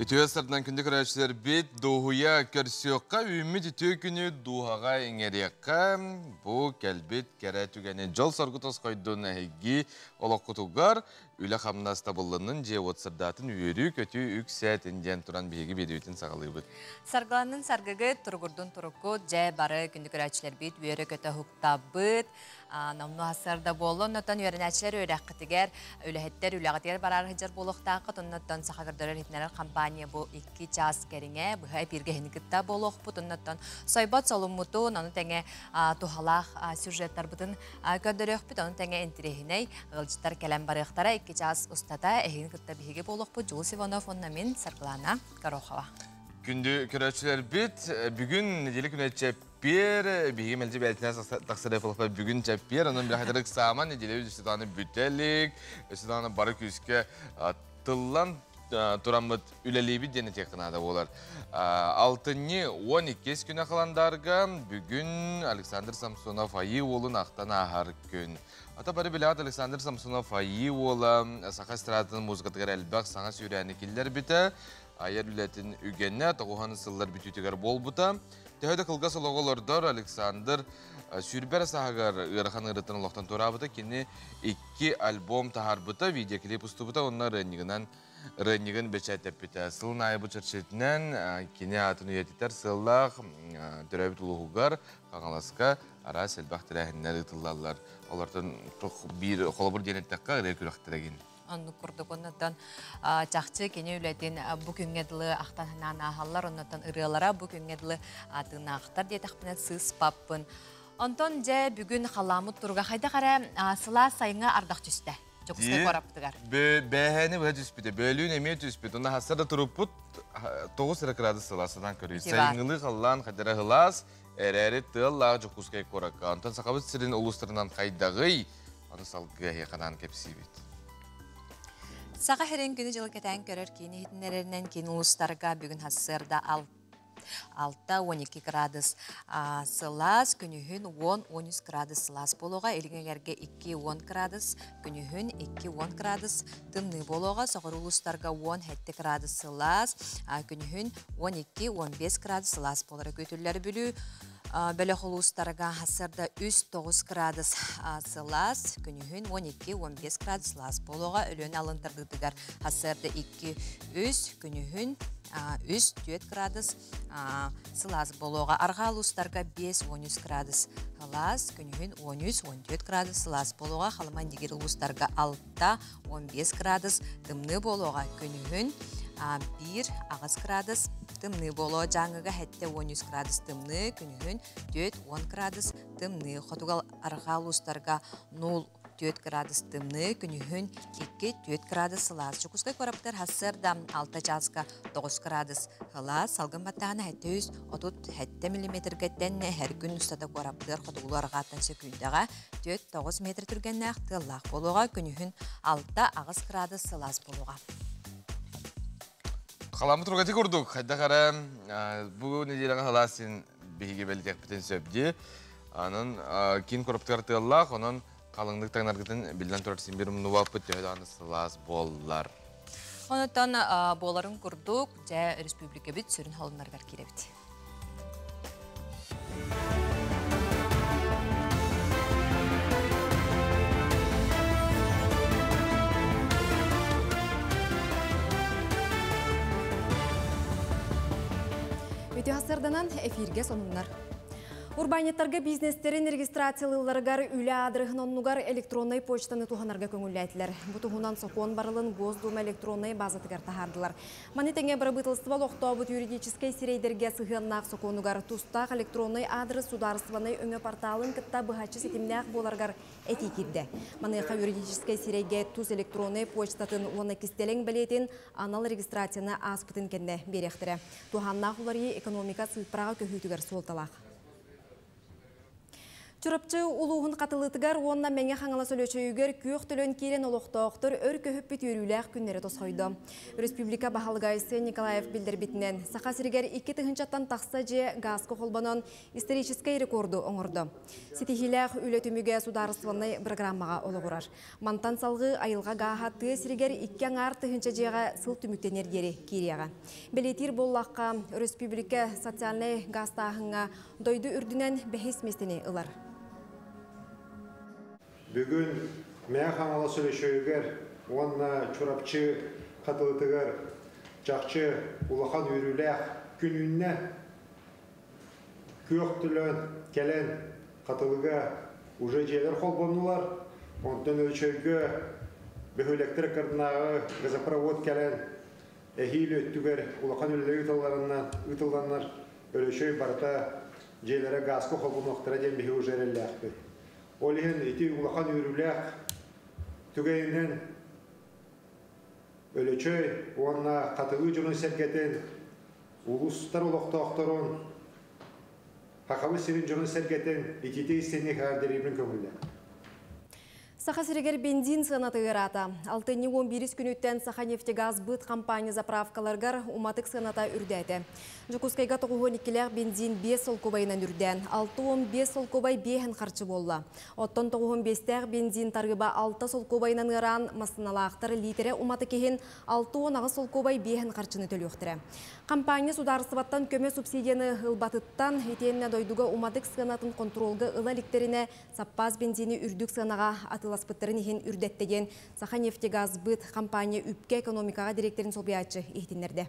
Үтүө сардан күндү көрөөччүлэрбит дуоһуйа көрсүөххэ, үүммүт үтүө күнү дууһаҕа иҥэриэххэ, бу кэлбит кэрэ түгэни дьол-соргу тосхойдун эһиги олоххутугар үлэ-хамнас табыллынын, дьиэ-уот сырдаатын, үөрүү-көтүү үксээтин диэн туран биһиги биэриибитин саҕалыыбыт. Саргыланнын саргыгыт, туругурдун туруккут, дьэ бары күндү көрөөччүлэрбит үөрэ-көтө уһуктабыт. Номнуо сарда буолла, оннотон үөрэнээччилэр үөрэххитигэр, үлэһиттэр үлэҕитигэр бараар сылдьар буолуохтааххыт, оннотон Саха көрдөрөр иһитиннэрэр компания бу 2 чаас кэриҥэ быһа эпииргэ иһини кытта буолуохпут, оннотон сойбот солуммутун, ону тэҥэ туһалаах сюжеттарбытын көрдөрүөхпүт, ону тэҥэ интириэһинэй ыалдьыттар кэлэн барыахтара. 2 чаас устата эһигини кытта биһиги буолуохпут Дьулус Иванов уонна мин Саргылана Горохова. Күндү көрөөччүлэрбит, бүгүн неделя күнэ чэппиэр, биһиги мэлдьи бэйэтинэн тахсар эфилфа бүгүн чэппиэр, онон билэхэтэр ыксааман неделя үс даҕаны бүтэлик, өссө даҕаны бары күүскэ тыллан тураммыт үлэлиибит диэн этиэххэ наада буолар. Алтынньы 12 күнэ халандаарга бүгүн Александр Самсонов Айыы уолун ахтан ааһар күн. Ата бары билэҕит Александр Самсонов Айыы уола саха эстрадатын музыкатыгар элбэх саҥа сүүрээни киллэрбитэ, айар үлэтин үгэнэ тоҕуһан сыллар бүтүүтүгэр буолбута. Төһө да кылгас олоҕу олордор Александр сүүрбэр сааһыгар ыарахан ыарыттан олохтон туораабыта. Кини икки альбом таһаарбыта, видеоклип устубута уонна ырыанньыгынан ырыанньыгын бэчээттэппитэ. Сылын аайы бу чэрчитинэн кини аатын үйэтитэр сыаллаах төрөөбүт улууһугар Хаҥаласка араас элбэх тэрээһиннэр ыытыллаллар. Олортон биир холобур диэн эттэххэ, ырыа күрэхтэрэгин. Оннук курдук оннуттан чахчы кини үлэтин бу күҥҥэ дылы ахтан санаан ааһаллар, оннуттан ырыалара бу күҥҥэ дылы тыыннаахтар диэтэхпинэ сыыспаппын. Онтон дьэ бүгүн халааммыт туруга хайдах эрэ сылаас сайыҥҥа ардах түстэ. Дьокуускай куораппытыгар. Бээһээни быһа түспүтэ, бөөлүүн эмиэ түспүт. Онно хасса да туруппут 9 эрэ градус сылаасынан көрүү. Сайыҥҥылыы халлаан хадара сылаас, эрээри тыаллаах Дьокуускай куоракка. Онтон Сахабыт сирин улуустарынан хайдаҕый? Аны салгыы эһиэхэ кэпсиибит. Саха сирин күнү-дьылы кэтээн көрөр киин иһитиннэрэринэн киин улуустарга бүгүн сарсыарда 6-12 градус сылаас, күнүһүн 10-13 градус сылаас буолуоҕа, илин эҥэргэ 2-10 градус, күнүһүн 2-10 градус тымныы буолуоҕа, соҕуруу улуустарга 10-7 градус сылаас, күнүһүн 12-15 градус сылаас буолара күүтүллэр. Бүлүү бөлөх улуустарга сарсыарда 3-9 градус сылаас, күнүһүн 12-15 градус сылаас буолуоҕа, Өлүөнэ алын тардыытыгар сарсыарда 2-3, күнүһүн 3-4 градус сылаас буолуоҕа. Арҕаа улуустарга 5-13 градус сылаас, күнүһүн 13-14 градус сылаас буолуоҕа. Халыма Индигир улуустарга 6-15 градус тымныы буолуоҕа, күнүһүн 1-8 градус тымныы буолуо. Дьааҥыга 7-13 градус тымныы, күнүһүн 4-10 градус тымныы. Хотугу арҕаа улуустарга 0-4 градус тымныы, күнүһүн 2-4 градус сылаас. Дьокуускай куораппытыгар сарсыарда 6 чааска 9 градус сылаас, салгын баттааһына 737 миллиметргэ тэннэ эр күн устата куораппытыгар хотугулуу арҕааттан сөкүүндэҕэ 4-9 метр түргэннээх тыаллаах буолуоҕа, күнүһүн 6-8 градус сылаас буолуоҕа. Халаммыт туругати курдук, хайдах эрэ бу неделяҕа халаас син биһиги бэлитиэхпитин сөп дии. Анан киин кураптыгар тыаллаах, онон халыҥнык таҥнаргытын биллэн турар син бир умнубаппыт төһө даҕаны сылаас буоллар. Онтон буоларын курдук, дьэ республикабыт сүрүн холуннарыгар киирэбит. Үтүө сарданан эфирге сонуннар. Урбаанньыттарга бизнестерин регистрациялыылларыгар үлэ аадырыһын оннугар электроннай почтаны туһанарга көҥүллээтилэр. Бу туһунан сокуон барылын Госдума электроннай базатыгар таһаардылар. Маны тэҥэ бырабыыталыстыба олохтообут юридическэй сирэйдэргэ сыһыаннаах сокуонугар тустаах электроннай аадырыс судаарыстыбаннай өҥө порталын кытта быһаччы ситимнээх буоларыгар этии киирдэ. Маныаха юридическэй сирэйгэ тус электроннай почтатын уонна кистэлэҥ бэлиэтин анал регистрацияны ааспытын кэннэ биэриэхтэрэ. Туһааннаах уларыйыы экономика сыыппараҕа көһүүтүгэр суолталаах. Чурапчы улууһун Хатылытыгар уонна Мэҥэ Хаҥалас Өлөчөйүгэр күөх төлөн киирэн олохтоохтор өр көһүппүт үөрүүлээх күннэрэ тосхойдо. Республика баһылыга Айсен Николаев билдэрбитинэн, Саха сиригэр 2 тыһыынчаттан тахса дьиэ гааска холбонон историческай рекорду оҥордо. Ситиһиилээх үлэ түмүгэ судаарыстыбаннай программаҕа олоҕурар. Мантан салгыы айылҕа гааһа тыа сиригэр 2,5 тыһыынча дьиэҕэ сыл түмүктэнэр диэри киириэҕэ. Бэлиэтиир буоллахха, республика социальнай гаастааһыҥҥа дойду үрдүнэн бэһис миэстэни ылар. Бүгүн Мэҥэ Хаҥалас Өлөчөйүгэр уонна Чурапчы Хатылытыгар чахчы улахан үөрүүлээх күн үүннэ. Күөх төлөн кэлэн Хатылыга уже дьиэлэр холбоннулар. Онтон Өлөчөйгө бөһүөлэктэр ыккардынааҕы газопровод кэлэн эһиил өттүгэр улахан үлэлэр ыытылланнар Өлөчөй барыта дьиэлэрэ гааска холбонуохтара диэн биһиги уже эрэллээхпит. Ол иһин ити улахан үөрүүлээх түгэнинэн Өлөчөй уонна Хатылы дьонун сэргэтин, улуустар олохтоохторун, Сахабыт сирин дьонун сэргэтин итиитик-истиҥник эҕэрдэлиирбин көҥүллээҥ. Саха сиригэр бензин сыаната ыараата. Алтынньы 11 күнүттэн Саханефтегазсбыт компания заправкаларыгар уматык сыаната үрдээтэ. Дьокуускайга 92-лээх бензин 5 солкуобайынан үрдээн, 65 солкуобай 5 харчы буолла. Оттон 95-тээх бензин тарыыба 6 солкуобайынан ыараан, массыыналаахтар лиитэрэ уматык иһин 68 солкуобай 5 харчыны төлүөхтэрэ. Компания судаарыстыбаттан көмө субсидияны ылбатыттан, итиэннэ дойдуга уматык сыанатын хонтуруолга ыла иликтэринэ саппаас бензини үрдүк сыанаҕа атыыласпыттарын иһин үрдэттэ диэн Саханефтегазсбыт компания үпкэ экономикаҕа директорын солбуйааччы иһитиннэрдэ.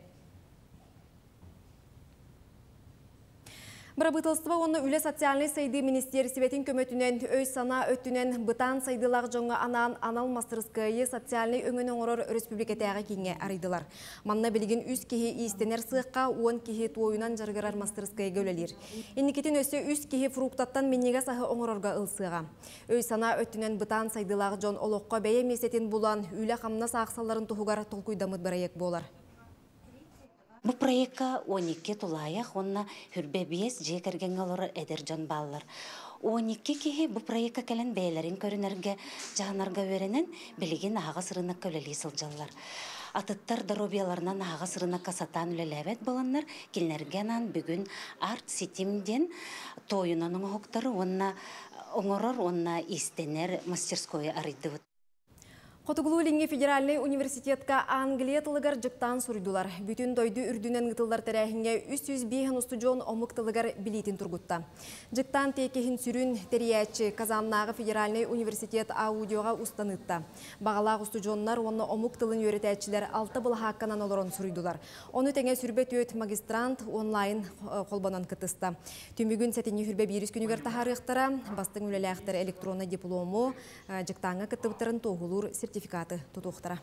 Бырабыыталыстыба уонна үлэ социальнай сайдыы министиэристибэтин көмөтүнэн өй-санаа өттүнэн бытаан сайдыылаах дьоҥҥо анаан анал мастарыскыайы социальнай өҥөнү оҥорор өрөспүүбүлүкэтээҕи кииҥҥэ арыйдылар. Манна билигин үс киһи иистэнэр сыахха, 10 киһи туойунан дьарыгырар мастарыскыайга үлэлиир. Инникитин өссө үс киһи фруктаттан минньигэс аһы оҥорорго ылсыаҕа. Өй-санаа өттүнэн бытаан сайдыылаах дьон олоххо бэйэ миэстэтин булан, үлэ хамнас аахсалларын туһугар толкуйдаммыт бырайыак буолар. Бу проекка 12 тулаайах уонна 25 дьиэ кэргэҥҥэ олорор эдэр дьон бааллар. 12 киһи бу проекка кэлэн бэйэлэрин көрүнэргэ, дьаһанарга үөрэнэн, билигин аһаҕас рынокка үлэлии сылдьаллар. Атыттар доруобуйаларынан аһаҕас рынокка сатаан үлэлээбэт буоланнар, кинилэргэ анаан бүгүн Арт Ситим диэн туойунан оҥоһуктары уонна оҥорор уонна иистэнэр мастерскойу арыйдыбыт. Хотугулуу-Илиҥҥи федеральнай университетка Англия тылыгар дьыктаан суруйдулар. Бүтүн дойду үрдүнэн ыытыллар тэрээһиҥҥэ 305 устудьуон омук тылыгар билиитин тургутта. Дьыктаан тиэкиһин сүрүн тэрийээччи Казаннааҕы федеральнай университет аудиоҕа устан ыытта. Баҕалаах устудьуоннар уонна омук тылын үөрэтээччилэр алта былаһаакканан олорон суруйдулар. Ону тэҥэ 24 магистрант онлайн холбонон кыттыста. Түмүгүн сэтинньи 21 күнүгэр таһаарыахтара, бастыҥ үлэлээхтэр электроннай диплому, дьыктааҥҥа кыттыбыттарын туоһулуур сертификаты тутуохтара.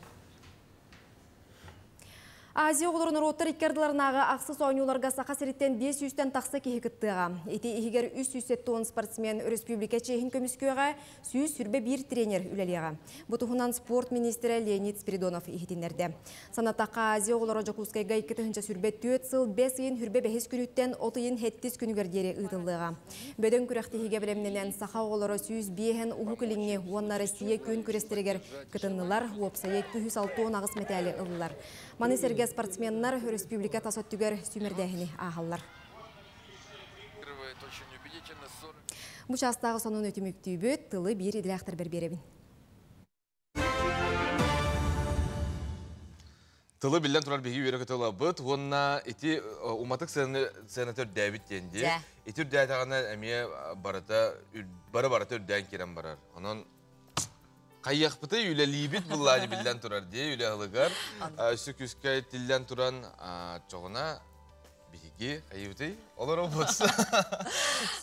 Азия оҕолоро норуоттар икки ардыларынааҕы ахсыс оонньууларга Саха сириттэн 500-тэн тахса киһи кыттыаҕа. Ити иһигэр 370 спортсмен республика чиэһин көмүскүөҕэ, 121 тренер үлэлиэҕэ. Бу туһунан спорт министрэ Леонид Спиридонов иһитиннэрдэ. Санаттахха, Азия оҕолоро Дьокуускайга 2024 сыл 5 ыйын 25 күнүттэн 30 ыйын 7 күнүгэр диэри ыытыллыаҕа. Бөдөҥ күрэхтэһиигэ бэлэмнэнэн саха оҕолоро 105 Уһук Илиҥҥи уонна Россия күөн күрэстэригэр кытыннылар, уопсайа 268 мэтээли ыллылар. Маны сэргэ спортсменнар республика тас өттүгэр сүүмэрдээһини ааһаллар. Бу чаастааҕы сонуну түмүктүүбүт, тылы биир идэлээхтэрбэр биэрэбин. Тылы биллэн турар биһиги үөрэ көтө ылабыт уонна ити уматык сыаната үрдээбит диэн дии. Ити үрдээтэҕинэ эмиэ барыта бары барыта үрдээн киирэн барар. Онон хайыахпыты үлэлиибит буллаани биллэн турар дии үлэ ылыгар. Өссө күүскэ тиллэн туран чоҕуна биһиги хайыбытый олоробут.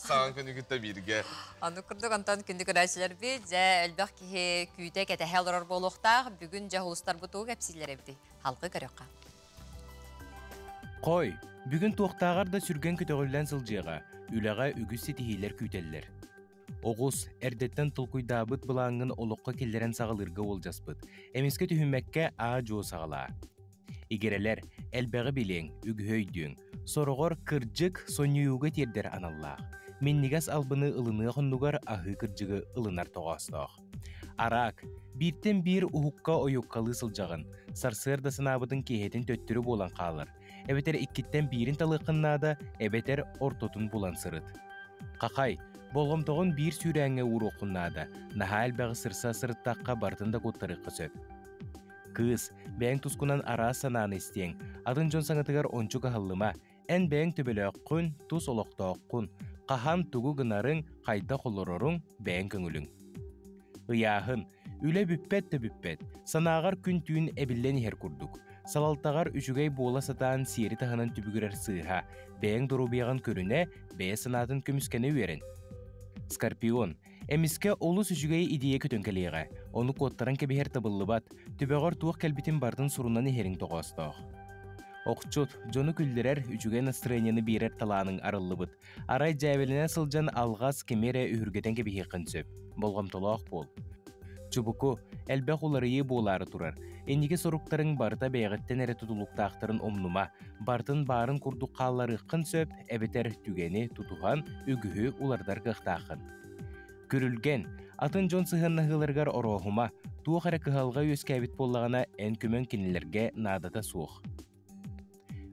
Саҥа күнү кытта бииргэ. Аны курдук онтон күндү көрөөччүлэрбит, дьэ элбэх киһи күүтэ кэтэһэ олорор буолуохтаах. Бүгүн дьэ сулустарбыт тугу кэпсииллэр эбитий? Халкы көрүөххэ. Хой, бүгүн туохтааҕар да сүргэҥ көтөҕүллэн сылдьыаҕа, үлэҕэ үгүс ситиһиилэр күүтэллэр. Оҕус, эрдэттэн толкуйдаабыт былааҥҥын олоххо киллэрэн саҕалыырга уолдьаспыт. Эмискэ түһүммэккэ аа-дьуо саҕалаа. Игирэлэр, элбэҕи билиэҥ, үгүһү өйдүөҥ. Сороҕор кырдьык сонньуйууга тиэрдэр аналлаах. Минньигэс албыны ылыныах оннугар аһыы кырдьыгы ылынар тоҕоостоох. Араак, бииртэн биир уһукка ойуккалыы сылдьаҕын, сарсыарда санаабытыҥ киэһэтин төттөрү буолан хаалар. Эбэтэр иккиттэн биирин талыаххын наада, эбэтэр ортотун булан сырыт. Хахай, болҕомтоҕун биир сүүрээҥҥэ ууруоххун наада, наһаа элбэҕи сырса сырыттахха барытын да куттарыахха сөп. Кыыс, бэйэҥ тускунан араас санааны истиэҥ, атын дьон саҥатыгар ончу кыһаллыма, эн бэйэҥ төбөлөөххүн, тус олохтооххун, хаһан тугу гынарыҥ, хайдах олороруҥ бэйэҥ көҥүлүҥ. Ыйааһын, үлэ бүппэт да бүппэт, санааҕар күн-түүн эбиллэн иһэр курдук. Салалтаҕар үчүгэй буола сатаан сиэри таһынан түбүгүрэр сыыһа, бэйэҥ доруобуйаҕын көрүнэ, бэйэ санаатын көмүскэнэ үөрэн. Скорпион, эмискэ олус үчүгэй идея көтөн кэлиэҕэ, ону куоттаран кэбиһэр табыллыбат, төбөҕөр туох кэлбитин барытын сурунан иһэриҥ тоҕоостоох. Охчут, дьону күллэрэр, үчүгэй настроениены биэрэр талааныҥ арыллыбыт. Арай дьээбэлэнэ сылдьан алҕас кими эрэ үһүргэтэн кэбиһиэххин сөп. Болҕомтолоох буол. Чубуку, элбэх уларыйыы буолаары турар. Инники соруктарыҥ барыта бэйэҕиттэн эрэ тутулуктаахтарын умнума. Барытын баарын курдук хаалларыаххын сөп, эбэтэр түгэни тутуһан үгүһү уларытар кыахтааххын. Күрүлгэн, атын дьон сыһыаннаһыыларыгар орооһума, туох эрэ кыһалҕа үөскээбит буоллаҕына, эн көмөҥ кинилэргэ наадата суох.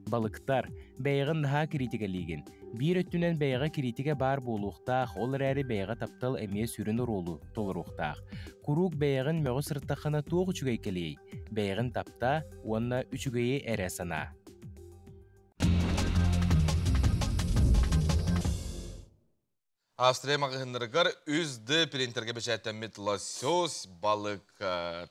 Балыктар, бэйэҕин наһаа кириитикэлиигин. Биир өттүнэн бэйэҕэ кириитикэ баар буолуохтаах, ол эрээри бэйэҕэ таптал эмиэ сүрүн оруолу толоруохтаах. Куруук бэйэҕин мөҕө сырыттаххына туох үчүгэй кэлиэй? Бэйэҕин таптаа уонна үчүгэйи эрэ санаа. Австрия маҕаһыыннарыгар үс д принтергэ бэчээттэммит лосось балык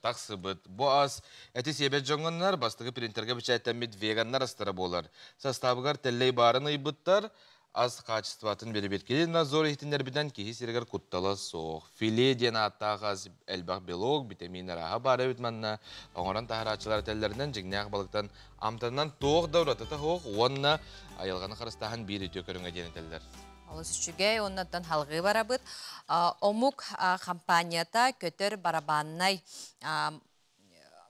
тахсыбыт. Бу ас эти сиэбэт дьоҥҥоннор бастакы принтергэ бэчээттэммит веганнар астара буолар. Састаабыгар тэллэй баарын ыйбыттар, ас хаачыстыбатын бэрэбиэркэлиир надзор иһитиннэрбитинэн киһи сиригэр куттала суох. Филе диэн ааттаах ас элбэх белок, витамин арааһа баар эбит манна. Оҥорон таһарааччылар этэллэринэн дьиҥнээх балыктан амтанынан туох да уратыта суох уонна айылҕаны харыстааһын биир үтүө көрүҥэ диэн этэллэр. Олус үчүгэй, оннуттан халҕыы барабыт. Омук компанията көтөр барабаннай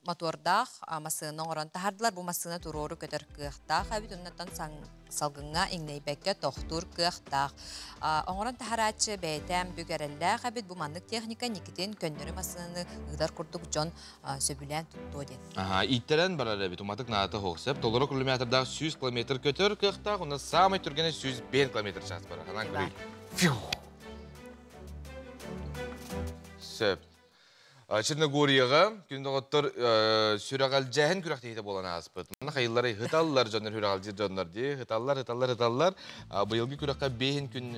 мотордаах массыына оҥорон таһардылар. Бу массыына туруору көтөр кыахтаах эбит. Оннуттан салгыҥҥа иҥнэйбэккэ тохтуур кыахтаах. Оҥорон таһарааччы бэйэтэ бүк эрэллээх эбит. Бу маннык техника Никитин көннөрү массыынаны ыытар курдук дьон сөбүлээн туттуо диэн. Аха, ииттэрэн барар эбит, уматык наата суох сөп. Толору километрдаах 100 километр көтөр кыахтаах, уонна саамай түргэнэ 105 километр час барар. Ханан көрүй. Фью. Сөп. Черногорияҕа күн доҕоттор сүрэҕэлдьээһин күрэхтэһиитэ буолан ааспыт. Манна хайыллары ыһыталлар дьоннор сүрэҕэлдьиир дьоннор дии. Ыһыталлар, ыһыталлар, ыһыталлар. Быйылгы күрэххэ биэһин күн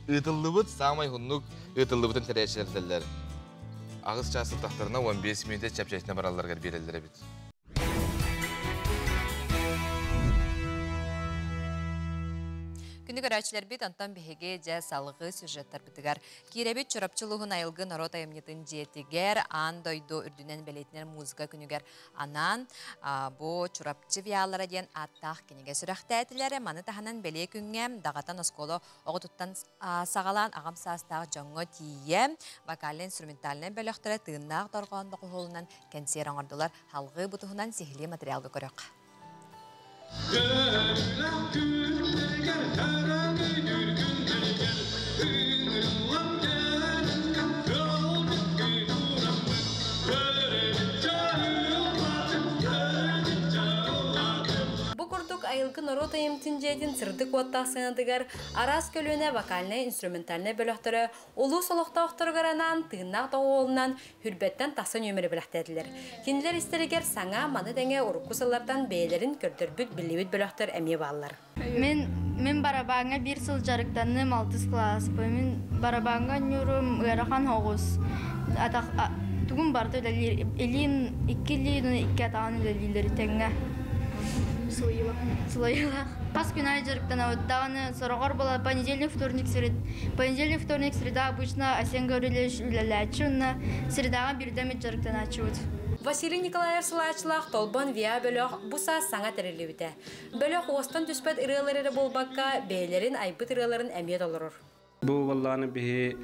ыытыллыбыт, саамай уһуннук ыытыллыбытын тэрээччилэр этэллэр. Аҕыс чаас сыттахтарына 15 мүнүүтэ чэпчэкитинэ баралларыгар биэрэллэр эбит. Күнү көрөөччүлэрбит, онтон биһиги дьэ салгыы сюжеттарбытыгар киирэбит. Чурапчы улууһун Айылгы норуот айымньытын дьиэтигэр аан дойду үрдүнэн бэлиэтинэр музыка күнүгэр анаан бу Чурапчы виаллара диэн ааттаах кинигэ сүрэхтээтилэр. Маны таһынан бэлиэ күҥҥэ даҕатан оскуола оҕотуттан саҕалаан аҕам саастаах дьоҥҥо тиийэ вокально-инструментальнай бөлөхтөрө тыыннаах дорҕоон доҕуһуолунан кэнсиэр оҥордулар. Халҕыы бу туһунан сиһилии материалга көрүөххэ. Бу курдук Айылгы норуот айымтын дьиэтин сырдык уоттаах сыанатыгар араас көлүөнэ вокальнай-инструментальнай бөлөхтөрө улуус олохтоохторугар анаан тыыннаах доҕуһуолунан хүрбэттэн тахса нүөмэри бэлэхтээтилэр. Кинилэр истэригэр саҥа, маны тэҥэ урукку сыллартан бэйэлэрин көрдөрбүт, биллибит бөлөхтөр эмиэ бааллар. Мин мин барабааҥҥа биир сыл дьарыктанным алтыс кылааспын. Мин барабааҥҥа оонньуурум ыарахан оҕус. Атах тугум барыта үлэлиир. Илиим икки илиин икки атаҕын үлэлииллэр тэҥҥэ. Сылайыылаах. Сылайыылаах. Хас күн аайы дьарыктанабыт даҕаны сороҕор була понедельник, вторник, сред... понедельник, вторник, среда обычно Асен Гаврильевич үлэлээччи уонна средаҕа биирдэ эмит дьарыктанааччыбыт. Василий Николаев салааччылаах Толбон ВИА бөлөх бу саас саҥа тэриллибитэ. Бөлөх уостан түспэт ырыалар эрэ буолбакка, бэйэлэрин айбыт ырыаларын эмиэ толорор. Бу буоллаҕына биһи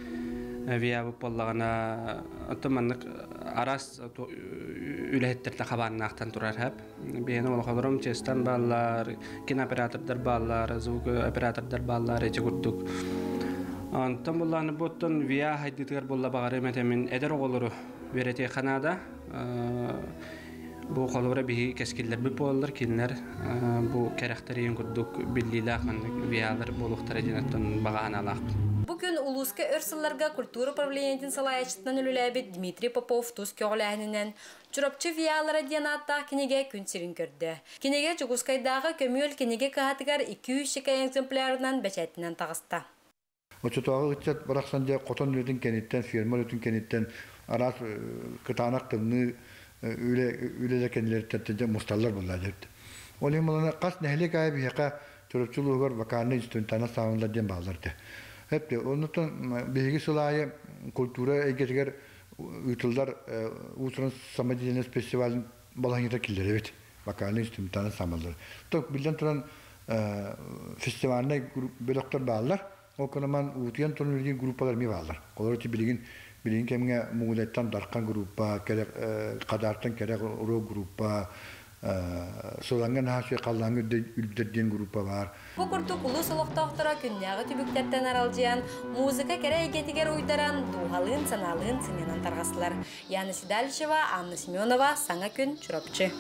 ВИА буоллаҕына оттон маннык араас үлэһиттэртэ хабааннаахтан турар хэп. Биһиэни олохолорум честан бааллар, кинооператордар бааллар, звук оператордар бааллар эти курдук. Онтон буллааны буттун ВИА хайдытыгар булла баҕарым этэмин эдэр оҕолору үөрэтиэххэ наада. Бу холобура биһи кэскиллэрбит буолаллар, кинилэр бу кэрэхтэриин курдук биллиилээх маннык ВИАлар буолуохтара диэн оттон баҕа санаалаахпын. Бу күн улууска өр сылларга культура управлениетын салайааччытынан үлэлээбит Дмитрий Попов тус көҕүлээһининэн Чурапчы ВИАлара диэн ааттаах кинигэ күн сирин көрдө. Кинигэ Дьокуускайдааҕы Көмүөл кинигэ кыһатыгар 200 чэкэй экземплярынан бэчээтинэн таҕыста. Оччотооҕу ыччат барахсан дьэ хотон үлэтин кэнниттэн, ферма үлэтин кэнниттэн араас кытаанах тымныы үлэ үлэлэр кэннилэриттэн дьэ мусталлар буолла дьэ. Ол иһин булана хас нэһилиэк аайы биһиэхэ Чурапчы улууһугар вокальнай инструментальнай саалалар диэн бааллар этэ. Эппи, оннуттан биһиги сыл аайы культура эйгэтигэр ыытыллар уус-уран самодеятельность фестивалын балаһыанньата киллэрэбит. Вокальнай инструментальнай саамаллар. То биллэн туран фестивальнай бөлөхтөр бааллар. Ол кынаман уутуйан туран үлэлиир группалар эмиэ бааллар. Олор ити билигин билигин кэмҥэ Мугудайтан Дархан группа, Хадаартан Кэрэх рок группа, Сылаҥҥа наһаа үчүгэй халлааҥҥа үрдэр диэн группа баар. Бу курдук улуус олохтоохторо күннээҕи түбүктэртэн аралдьыйан, музыка кэрэ эйгэтигэр уйдаран, дууһалыын-санаалыын сынньанан тарҕастылар. Яна Седалищева, Анна Семенова, Саҥа күн, Чурапчы.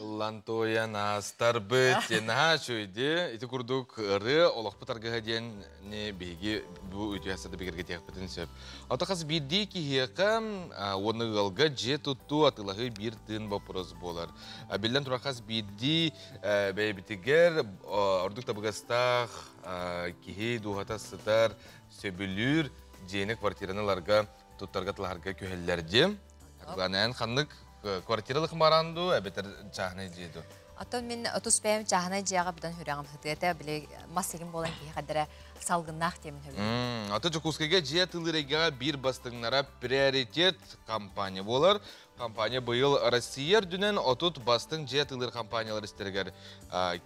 Ыллан туойан аастарбыт диэн наһаа үчүгэй Ити курдук ырыа олохпут аргыһа диэн биһиги бу үтүө сады бигэргэтиэхпитин сөп. Ото хас биирдии киһиэхэ уонна ыалга дьиэ туттуу атыылаһыы биир тыын боппуруос буолар. Биллэн турар хас биирдии бэйэбитигэр ордук табыгастаах киһи дууһата сытар, сөбүлүүр дьиэни квартираны ыларга, туттарга тылаһарга күһэллэр дии. Эн ханнык квартиралык баран дуу, эбэтэр чааһынай дьиэ дуу? Оттон мин тус бэйэм чааһынай дьиэҕэ быдан сүрэҕим сытыа этэ, били мас сигин буолан киһи хаддара салгыннаах диэмин сөбүлүүр. Аты Дьокуускайга дьиэ тылыыр эйгэҕэ биир бастыҥнара приоритет компания буолар. Компания быйыл Россия үрдүнэн 30 бастыҥ дьиэ тылыыр компаниялар истэригэр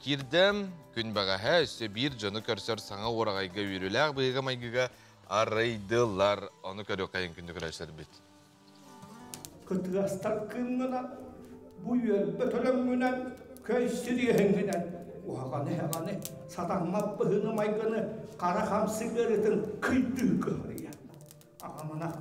киирдэ. Күн бэҕэһээ өссө биир дьону көрсөр саҥа уораҕайга үөрүүлээх быһыыга-майгыга арыйдылар. Ону көрүөххэйин күндү көрөөччүлэрбит. Кытыастар кыымҥынан, бу үөрбэ төлөҥҥүнэн, көй сириэһиҥҥинэн уһаҕаны-эһэҕэни, сатаммат быһыыны-майгыны хара хамсык ыарыытын кыйдыы кыһарыйа. Аҕамына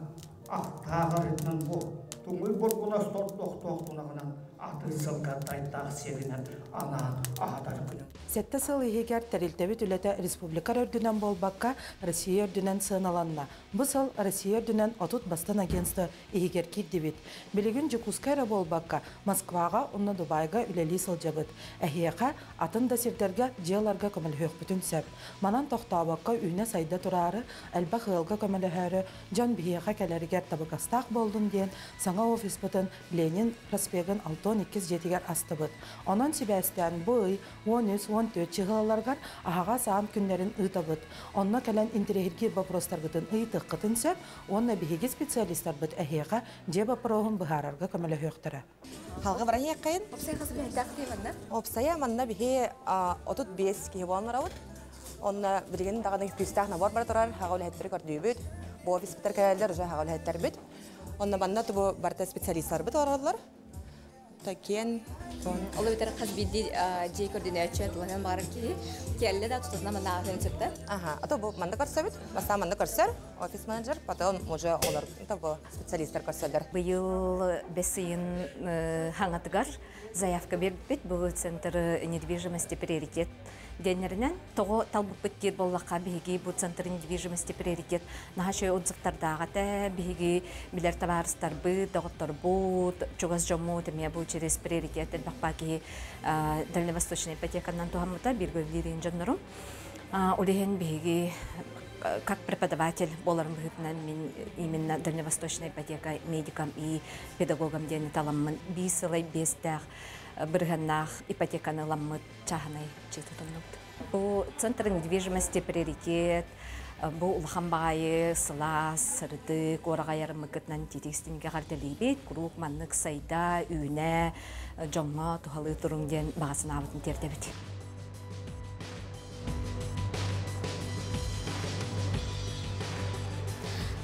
аттаах арыытынан бу туҥуй бургунас тордохтоох тунаҕынан атын сылга тайдаах сиэринэн анаан аһатар күнүм. Сэттэ сыл иһигэр тэрилтэбит үлэтэ республика үрдүнэн буолбакка, Россия үрдүнэн сыаналанна. Бу сыл Россия үрдүнэн 30 бастан агентство иһигэр киирдибит. Билигин Дьокуускай эрэ буолбакка, Москваҕа уонна Дубайга үлэлии сылдьабыт. Эһиэхэ атын да сирдэргэ дьиэлэргэ көмөлөһүөхпүтүн сөп. Манан тохтообокко үүнэ-сайда тураары, элбэх ыалга көмөлөһөөрү, дьон биһиэхэ кэлэригэр табыгастаах буоллун диэн саҥа офиспытын Ленин проспегын 62 дьиэтигэр астыбыт. Онон сибээстээн бу ый 13-14 чыһылаларыгар аһаҕас аан күннэрин ыытабыт. Онно кэлэн интэриэһиргиир боппуруостаргытын ыйытыаххытын сөп уонна биһиги специалистарбыт эһиэхэ дьиэ боппуруоһун быһаарарга көмөлөһүөхтэрэ. Халга барайыаххайын. Опсайа хас үлэһиттээх киһи манна? Опсайа манна биһи 35 киһи буолан барабыт. Онно билигин даҕаны күүстээх набор бара турар, хаҕа үлэһиттэри көрдүүбүт. Бу офиспытар кэлэллэр, уже хаҕа үлэһиттэрбит. Онно манна тубу барыта специалисттарбыт олороллор. Такиэн Ол эбэтэр хас биирдии дьиэ көрдөнөөччү тылынан баҕарар киһи кэллэ да тутатына манна ааһыан сөп да? Ага, а то бу манна көрсөбүт. Бастаан манна көрсөр, офис менеджер, потом уже олор того специалисттар көрсөллөр. Быйыл бэс ыйын хаҥатыгар заявка бербит бу центр недвижимости приоритет диэннэринэн тоҕо талбыппыт диир буоллахха биһиги бу центр недвижимости приоритет наһаа үчүгэй отзывтардаах этэ биһиги билэр табаарыстарбыт доҕотторбут чугас дьоммут эмиэ бу через приоритет элбэх баа киһи дальневосточная ипотеканан туһаммыта бииргэ үлэлиир дьоннорум ол иһин биһиги как преподаватель буоларым быһыытынан мин именно дальневосточная ипотека медикам и педагогам диэни таламмын биир сылай биэстээх бырыһыаннаах ипотеканы ыламмыт чааһынай дьиэ тутуннубут. Бу центр недвижимости приоритет, бу улахан баҕайы сылаас, сырдык, уораҕайарыммыкытынан тиитик эҕэрдэлиибит, куруук маннык сайда, үүнэ, дьоҥҥо туһалыы туруҥ диэн баҕа санаабытын тиэрдэбит.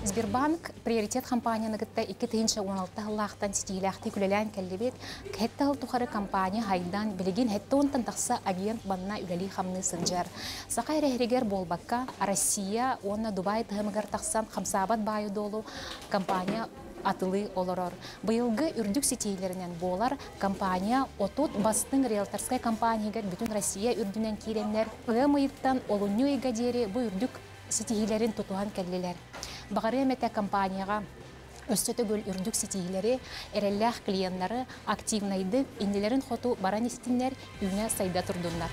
Сбербанк приоритет компанияны кытта 2016 сыллаахтан ситиһиилээхтик үлэлээн кэллибит. Сэттэ сыл тухары компания хайдан билигин 70-тан тахса агент банна үлэлии-хамныы сылдьар. Саха эрэ сиригэр буолбакка, Россия уонна Дубай таһымыгар тахсан хамсаабат баайы-дуолу компания атылыы олорор. Быйылгы үрдүк ситиһиилэринэн буолар компания 30 бастыҥ риэлторскай компаниягар бүтүн Россия үрдүнэн киирэннэр ыам ыйыттан олунньу ыйга диэри бу үрдүк ситиһиилэрин тутуһан кэллилэр. Баҕарыам этэ компанияҕа өссө төгүл үрдүк ситиһиилэри, эрэллээх клиеннары активнайдык иннилэрин хоту баран истиннэр, үүнэ-сайда турдуннар.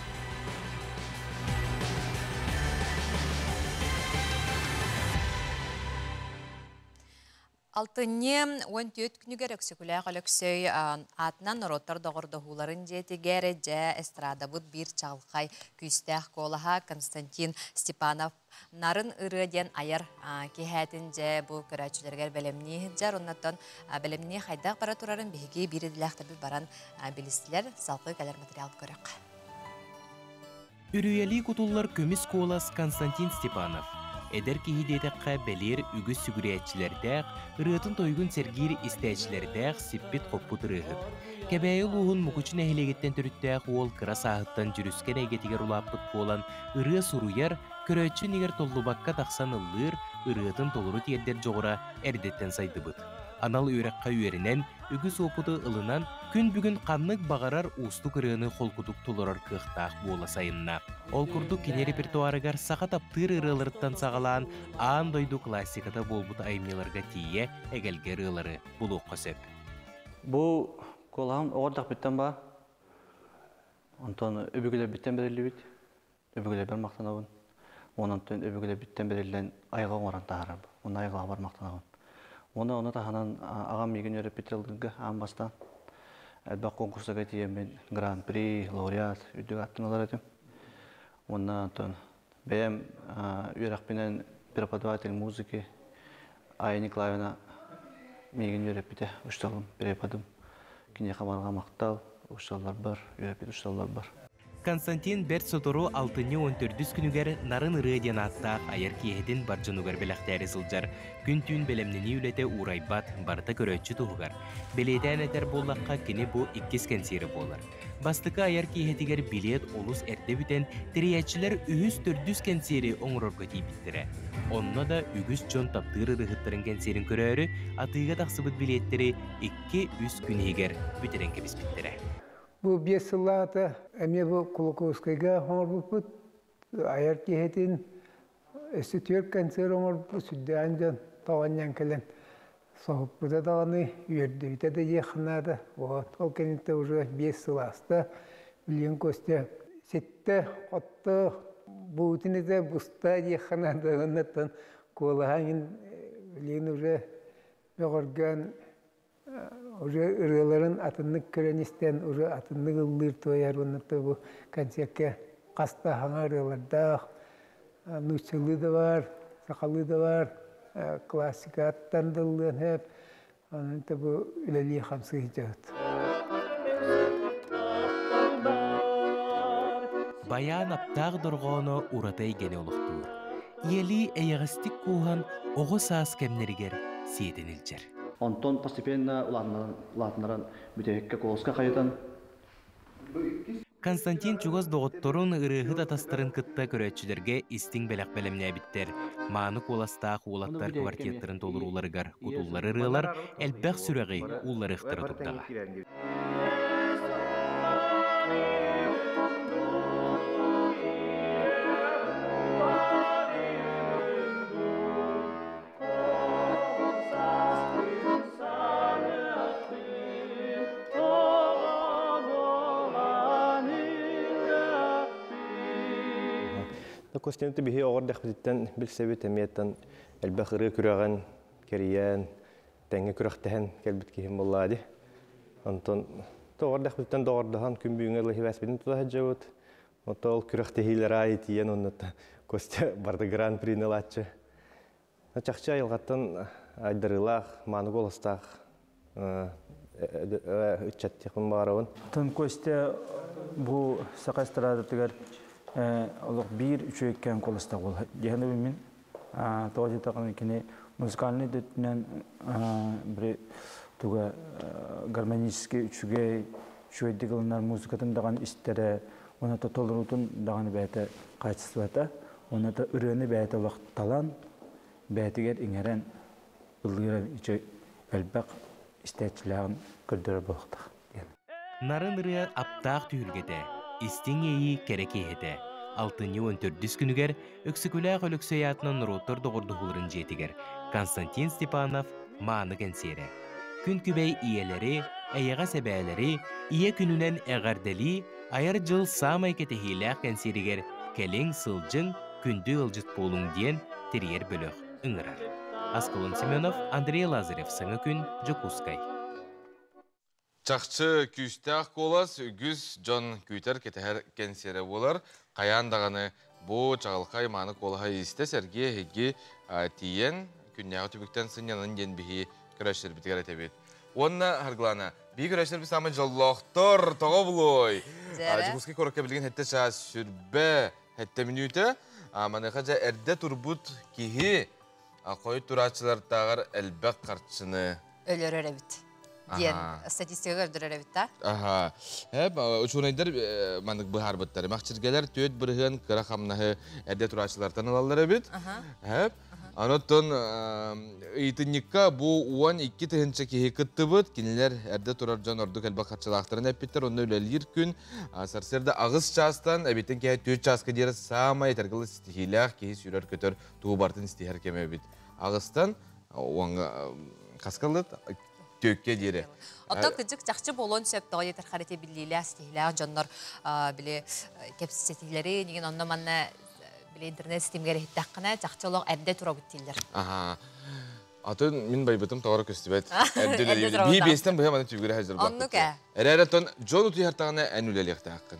Алтынньы 14 күнүгэр Өксөкүлээх Өлөксөй аатынан норуоттар доҕордоһууларын дьиэтигэр дьэ эстрадабыт биир чаҕылхай күүстээх куолаһа Константин Степанов Нарын ырыа диэн айар киэһээтин дьэ бу көрөөччүлэригэр бэлэмнии сылдьар. Оннуттан бэлэмнии хайдах бара турарын биһиги биир идэлээхтэрбит баран билистилэр. Салгыы кэлэр материал көрөххө. Үрүйэлии кутуллар көмүс куолас Константин Степанов. Эдэр киһи диэтэххэ бэлиэр үгүс сүгүрүйээччилэрдээх, ырыатын-тойугун сэргиир истээччилэрдээх сиппит-хоппут ырыаһыт. Кэбээйи улууһун Мукучу нэһилиэгиттэн төрүттээх уол кыра сааһыттан дьүрүскэн эйгэтигэр улааппыт буолан, ырыа суруйар, көрөөччү иннигэр толлубакка тахсан ыллыыр, ырыатын толору тиэрдэр дьоҕура эрдэттэн сайдыбыт. Анал үөрэххэ үөрэнэн, үгүс уопуту ылынан, күн бүгүн ханнык баҕарар уустук ырыаны холкутук толорор кыахтаах буола сайынна. Ол курдук кини репертуарыгар саха таптыыр ырыаларыттан саҕалаан аан дойду классиката буолбут айымньыларга тиийэ эгэлгэ ырыалары булуохха сөп. Бу куолаһым оҕо эрдэхпиттэн баар. Онтон өбүгэлэрбиттэн бэриллибит. Өбүгэлэрбэр махтанабын. Уонна онтон өбүгэлэрбиттэн бэриллэн айылҕа оҥорон таһаарарбын. Уонна айылҕабар махтанабын. Уонна ону таһынан аҕам миигин үөрэппит ыллыырга аан бастаан элбэх конкурсарга тиийэммин гран-при, лауреат үрдүк ааттан ылар этим. Уонна онтон бэйэм үөрэхпинэн преподаватель музыки Ая Николаевна миигин үөрэппитэ учууталым, преподым. Киниэхэ барҕа махтал, учууталларбар, үөрэппит учууталларбар. Константин бэрт сотору алтынньы 14 күнүгэр Нарын ырыа диэн ааттаах айар киэһэтин бар дьонугар бэлэхтээри сылдьар. Күн-түүн бэлэмнэнии үлэтэ уурайбат, барыта көрөөччү туһугар. Бэлиэтээн этэр буоллахха, кини бу иккис кэнсиэрэ буолар. Бастакы айар киэһэтигэр билиэт олус эрдэ бүтэн, тэрийээччилэр үһүс-төрдүс кэнсиэри оҥорорго тиийбиттэрэ. Онно да үгүс дьон таптыыр ырыаһыттарын кэнсиэрин көрөөрү, атыыга тахсыбыт билиэттэри 2-3 күн иһигэр бүтэрэн кэбиспиттэрэ. Бу 5 сыллааҕыта эмиэ бу Кулаковскайга оҥорбуппут. Айар киһитин өссө түөрт концерт оҥорбуппут сүрдээҕин дьон тоҕонньон кэлэн соһуппута даҕаны, үөрдүбүтэ да диэххэ наада. Вот ол кэнниттэн уже 5 сыл ааста. Билигин Костя ситтэ, хотто, буутун этэ буста диэххэ наада. Оннуттан куолаһа иҥин билигин уже бөҕөргөөн уже ырыаларын атыннык көрөн-истэн, уже атыннык ыллыыр туойар уонна бу концертка хас да саҥа ырыалардаах, нууччалыы да баар, сахалыы да баар, классикаттан да ыллыан сөп. Онон бу үлэлии хамсыы сылдьабыт. Байаан аптаах дорҕооно ураты эйгэни олохтуур. Ийэлии эйэҕэстик кууһан оҕо саас кэмнэригэр сиэтэн илдьэр. Онтон постепенно улаатыннаран бүтэһиккэ колоска хайытан Константин чугас доҕотторун, ырыаһыт атастарын кытта көрөөччүлэргэ истиҥ бэлэх бэлэмнээбиттэр. Мааны куоластаах уолаттар квартеттарын толорууларыгар кутуллар ырыалар элбэх сүрэҕи уулларыахтара турдаҕа. Костянты биһи оҕор дэхпититтэн билсэбит эмиэттэн элбэх ырыа күрэҕин кэрийэн тэҥҥэ күрэхтэһэн кэлбит киһим буоллаа дии. Онтон тоҕор дэхпититтэн доҕордоһон күн бүгүҥҥэ дылы хибээспитин тута сылдьабыт. Ото ол күрэхтэһиилэр аайы тиийэн оннуттан Костя барда гран-прини ылааччы. Чахчы айылҕаттан айдарыылаах, мааны куоластаах ыччат диэхпин баҕарабын. Тон Костя бу саха эстрадатыгар олох биир үчүгэйкээн куоластаах буолла. Диэхэнэбин мин. Тоҕо диэтэххинэ кини Музыкальный дөттүнэн бири туга гармонический үчүгэй, үчүгэйдик ылынар музыкатын даҕаны истэрэ, уонна толоруутун даҕаны бэйэтэ качествота, уонна ырыаны бэйэтэ олох талан, бэйэтигэр иҥэрэн ыллыыра үчүгэй элбэх истээччилээҕин көрдөрөр буолуохтаах. Нарын ырыа аптаах түһүлгэтэ, истиҥ иэйии кэрэ киэһэтэ. Алтынньы 14 күнүгэр Өксөкүлээх Өлөксөй аатынан норуоттар доҕордоһууларын дьиэтигэр Константин Степанов мааны кэнсиэрэ. Күн күбэй ийэлэри, эйэҕэс эбээлэри Ийэ күнүнэн эҕэрдэлии айар дьыл саамай кэтэһиилээх кэнсиэригэр кэлиҥ, сылдьыҥ, күндү ыалдьыт буолуҥ диэн тэрийэр бөлөх ыҥырар. Аскалон Семенов, Андрей Лазарев Саҥа күн, Дьокуускай. Чахчы күүстээх куолас үгүс дьон күүтэр-кэтэһэр кэнсиэрэ буолар. Хайаан даҕаны бу чаҕылхай мааны куолаһа истэ сэргиэ эһиги тиийэн күннээҕи түбүктэн сынньанын диэн биһи көрөөччүлэрбитигэр этэбит. Уонна Харгылаана, биһи көрөөччүлэрбит саамай дьоллоохтор, тоҕо булуой? Дьокуускай куоракка билигин сэттэ чаас сүрбэ сэттэ мүнүүтэ. Маныаха дьэ эрдэ турбут киһи хойут турааччылартааҕар элбэх харчыны өлөрөр эбит диэн статистика көрдөрөр эбит да. Аха. Эп учуонайдар маннык быһаарбыттар. Махчиргэлэр 4% кыра хамнаһы эрдэ турааччылартан ылаллар эбит. Эп. Онон ыйытынньыкка бу 12 тыһыынча киһи кыттыбыт. Кинилэр эрдэ турар дьон ордук элбэх харчылаахтарын эппиттэр. Онно үлэлиир күн сарсыарда 8 чаастан эбиттэн киһи 4 чааска диэри саамай этэргылы ситиһиилээх киһи сүүрэр-көтөр тугу барытын истиһэр кэмэ эбит. Аҕыстан уонга хаскалыт төкке диэри. Оттон кыдьык чахчы буолуон сөп тоҕо диэтэр харити биллиилээх, ситиһиилээх дьоннор били кэпсэтиилэри нигин онно манна били интернет ситимигэр иһиттэххинэ чахчы олох эрдэ турабыт дииллэр. Аха. Атын мин байбытым тоҕо көстүбэт. Эрдэ үлэлиибит. Бии биэстэн быһа маны түбүгүрэ сылдьар Оннук ээ. Эрэ тон дьон утуйартаҕына эн үлэлиэхтээххин.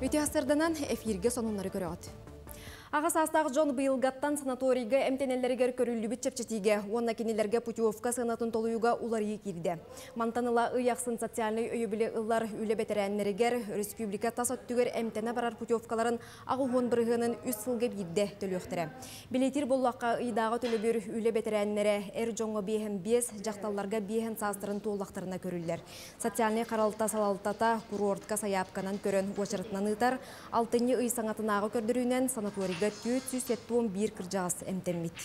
Үтүө сарданан эфирге сонуннары көрөҕүт. Аҕа саастаах дьон быйылгаттан санаторийга эмтэнэллэригэр көрүллүбүт чэпчэтиигэ уонна кинилэргэ путевка сыанатын толуйууга уларыйыы киирдэ. Мантан ыла ый ахсын социальнай өйөбүлү ылар үлэ бэтэрээннэригэр республика тас өттүгэр эмтэнэ барар путевкаларын 80 бырыһыанын үс сылга биирдэ төлүөхтэрэ. Билиэтир буоллахха ыйдааҕы төлөбүр үлэ бэтэрээннэрэ эр дьоҥҥо биэһэн биэс, дьахталларга биэһэн саастарын туоллахтарына көрүллэр. Социальнай харалта салалтата курортка сайаапканан көрөн уочаратынан ыытар. Алтынньы ый саҥатынааҕы көрдөрүүнэн санаторийга 471 кырдьаҕас эмтэммит.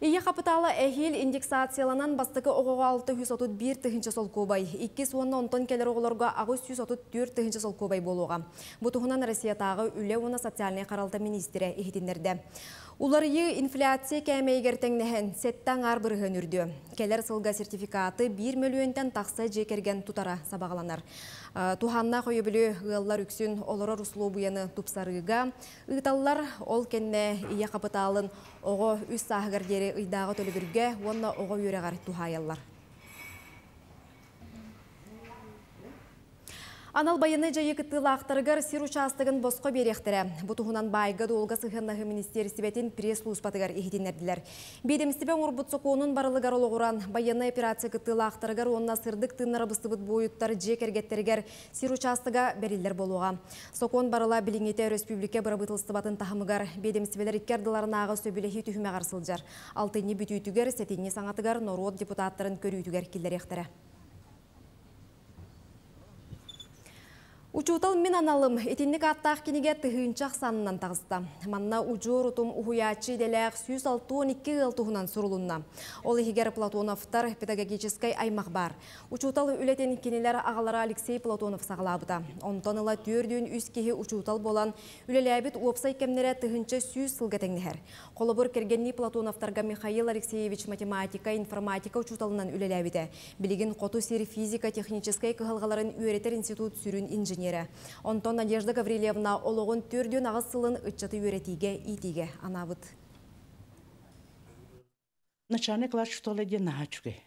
Ийэ хапытаала эһиил индексацияланан бастакы оҕоҕо 631 тыһыынча солкуобай, иккис уонна онтон кэлэр оҕолорго 834 тыһыынча солкуобай буолуоҕа. Бу туһунан Россиятааҕы үлэ уонна социальнай харалта миниистирэ иһитиннэрдэ. Уларыйыы инфляция кээмэйигэр тэҥнэһэн, сэттэ аҥаар бырыһыан үрдүө. Кэлэр сылга сертификаты 1 мөлүйүөнтэн тахса дьиэ кэргэн тутара сабаҕаланар. Туһааннаах өйөбүлү ыаллар үксүн олорор услуобуйаны тупсарыыга ыыталлар. Ол кэннэ ийэ хапытаалын оҕо үс сааһыгар диэри ыйдааҕы төлөбүргэ уонна оҕо үөрэҕэр туһаайаллар. Анал байыаннай дьайыы кыттыылаахтарыгар сир учаастагын босхо биэриэхтэрэ. Бу туһунан баайга-дуолга сыһыаннаһыы министиэристибэтин пресс-службатыгар иһитиннэрдилэр. Биэдэмистибэ оҥорбут сокуонун барылыгар олоҕуран, байыаннай операция кыттыылаахтарыгар уонна сырдык тыыннара быстыбыт буойуттар дьиэ кэргэттэригэр сир учаастага бэриллэр буолуоҕа. Сокуон барыла билиҥҥитэ өрөспүүбүлүкэ бырабыыталыстыбатын таһымыгар биэдэмистибэлэр икки ардыларынааҕы сөбүлэһии түһүмэҕэр сылдьар. Алтынньы бүтүүтүгэр, сэтинньи саҥатыгар норуот депутаттарын көрүүтүгэр киллэриэхтэрэ. Учуутал мин аналым итинник ааттаах кинигэ тыһыынча ахсаанынан таҕыста. Манна удьуор утум уһуйааччы идэлээх 162 ыал туһунан сурулунна. Ол иһигэр Платоновтар педагогическай аймах баар. Учуутал үлэтин кинилэр аҕалара Алексей Платонов саҕалаабыта. Онтон ыла түөрдүүн үс киһи учуутал буолан үлэлээбит уопсай кэмнэрэ 1100 сылга тэҥнэһэр. Холобур, кэргэннии Платоновтарга Михаил Алексеевич математика, информатика учууталынан үлэлээбитэ. Билигин Хоту сир физико-техническэй кыһалҕаларын үөрэтэр институт сүрүн инженерэ. Онтон Надежда Гаврильевна олоҕун 48 сылын ыччаты үөрэтиигэ, иитиигэ анаабыт. Начальный класс школа диэн наһаа үчүгэй.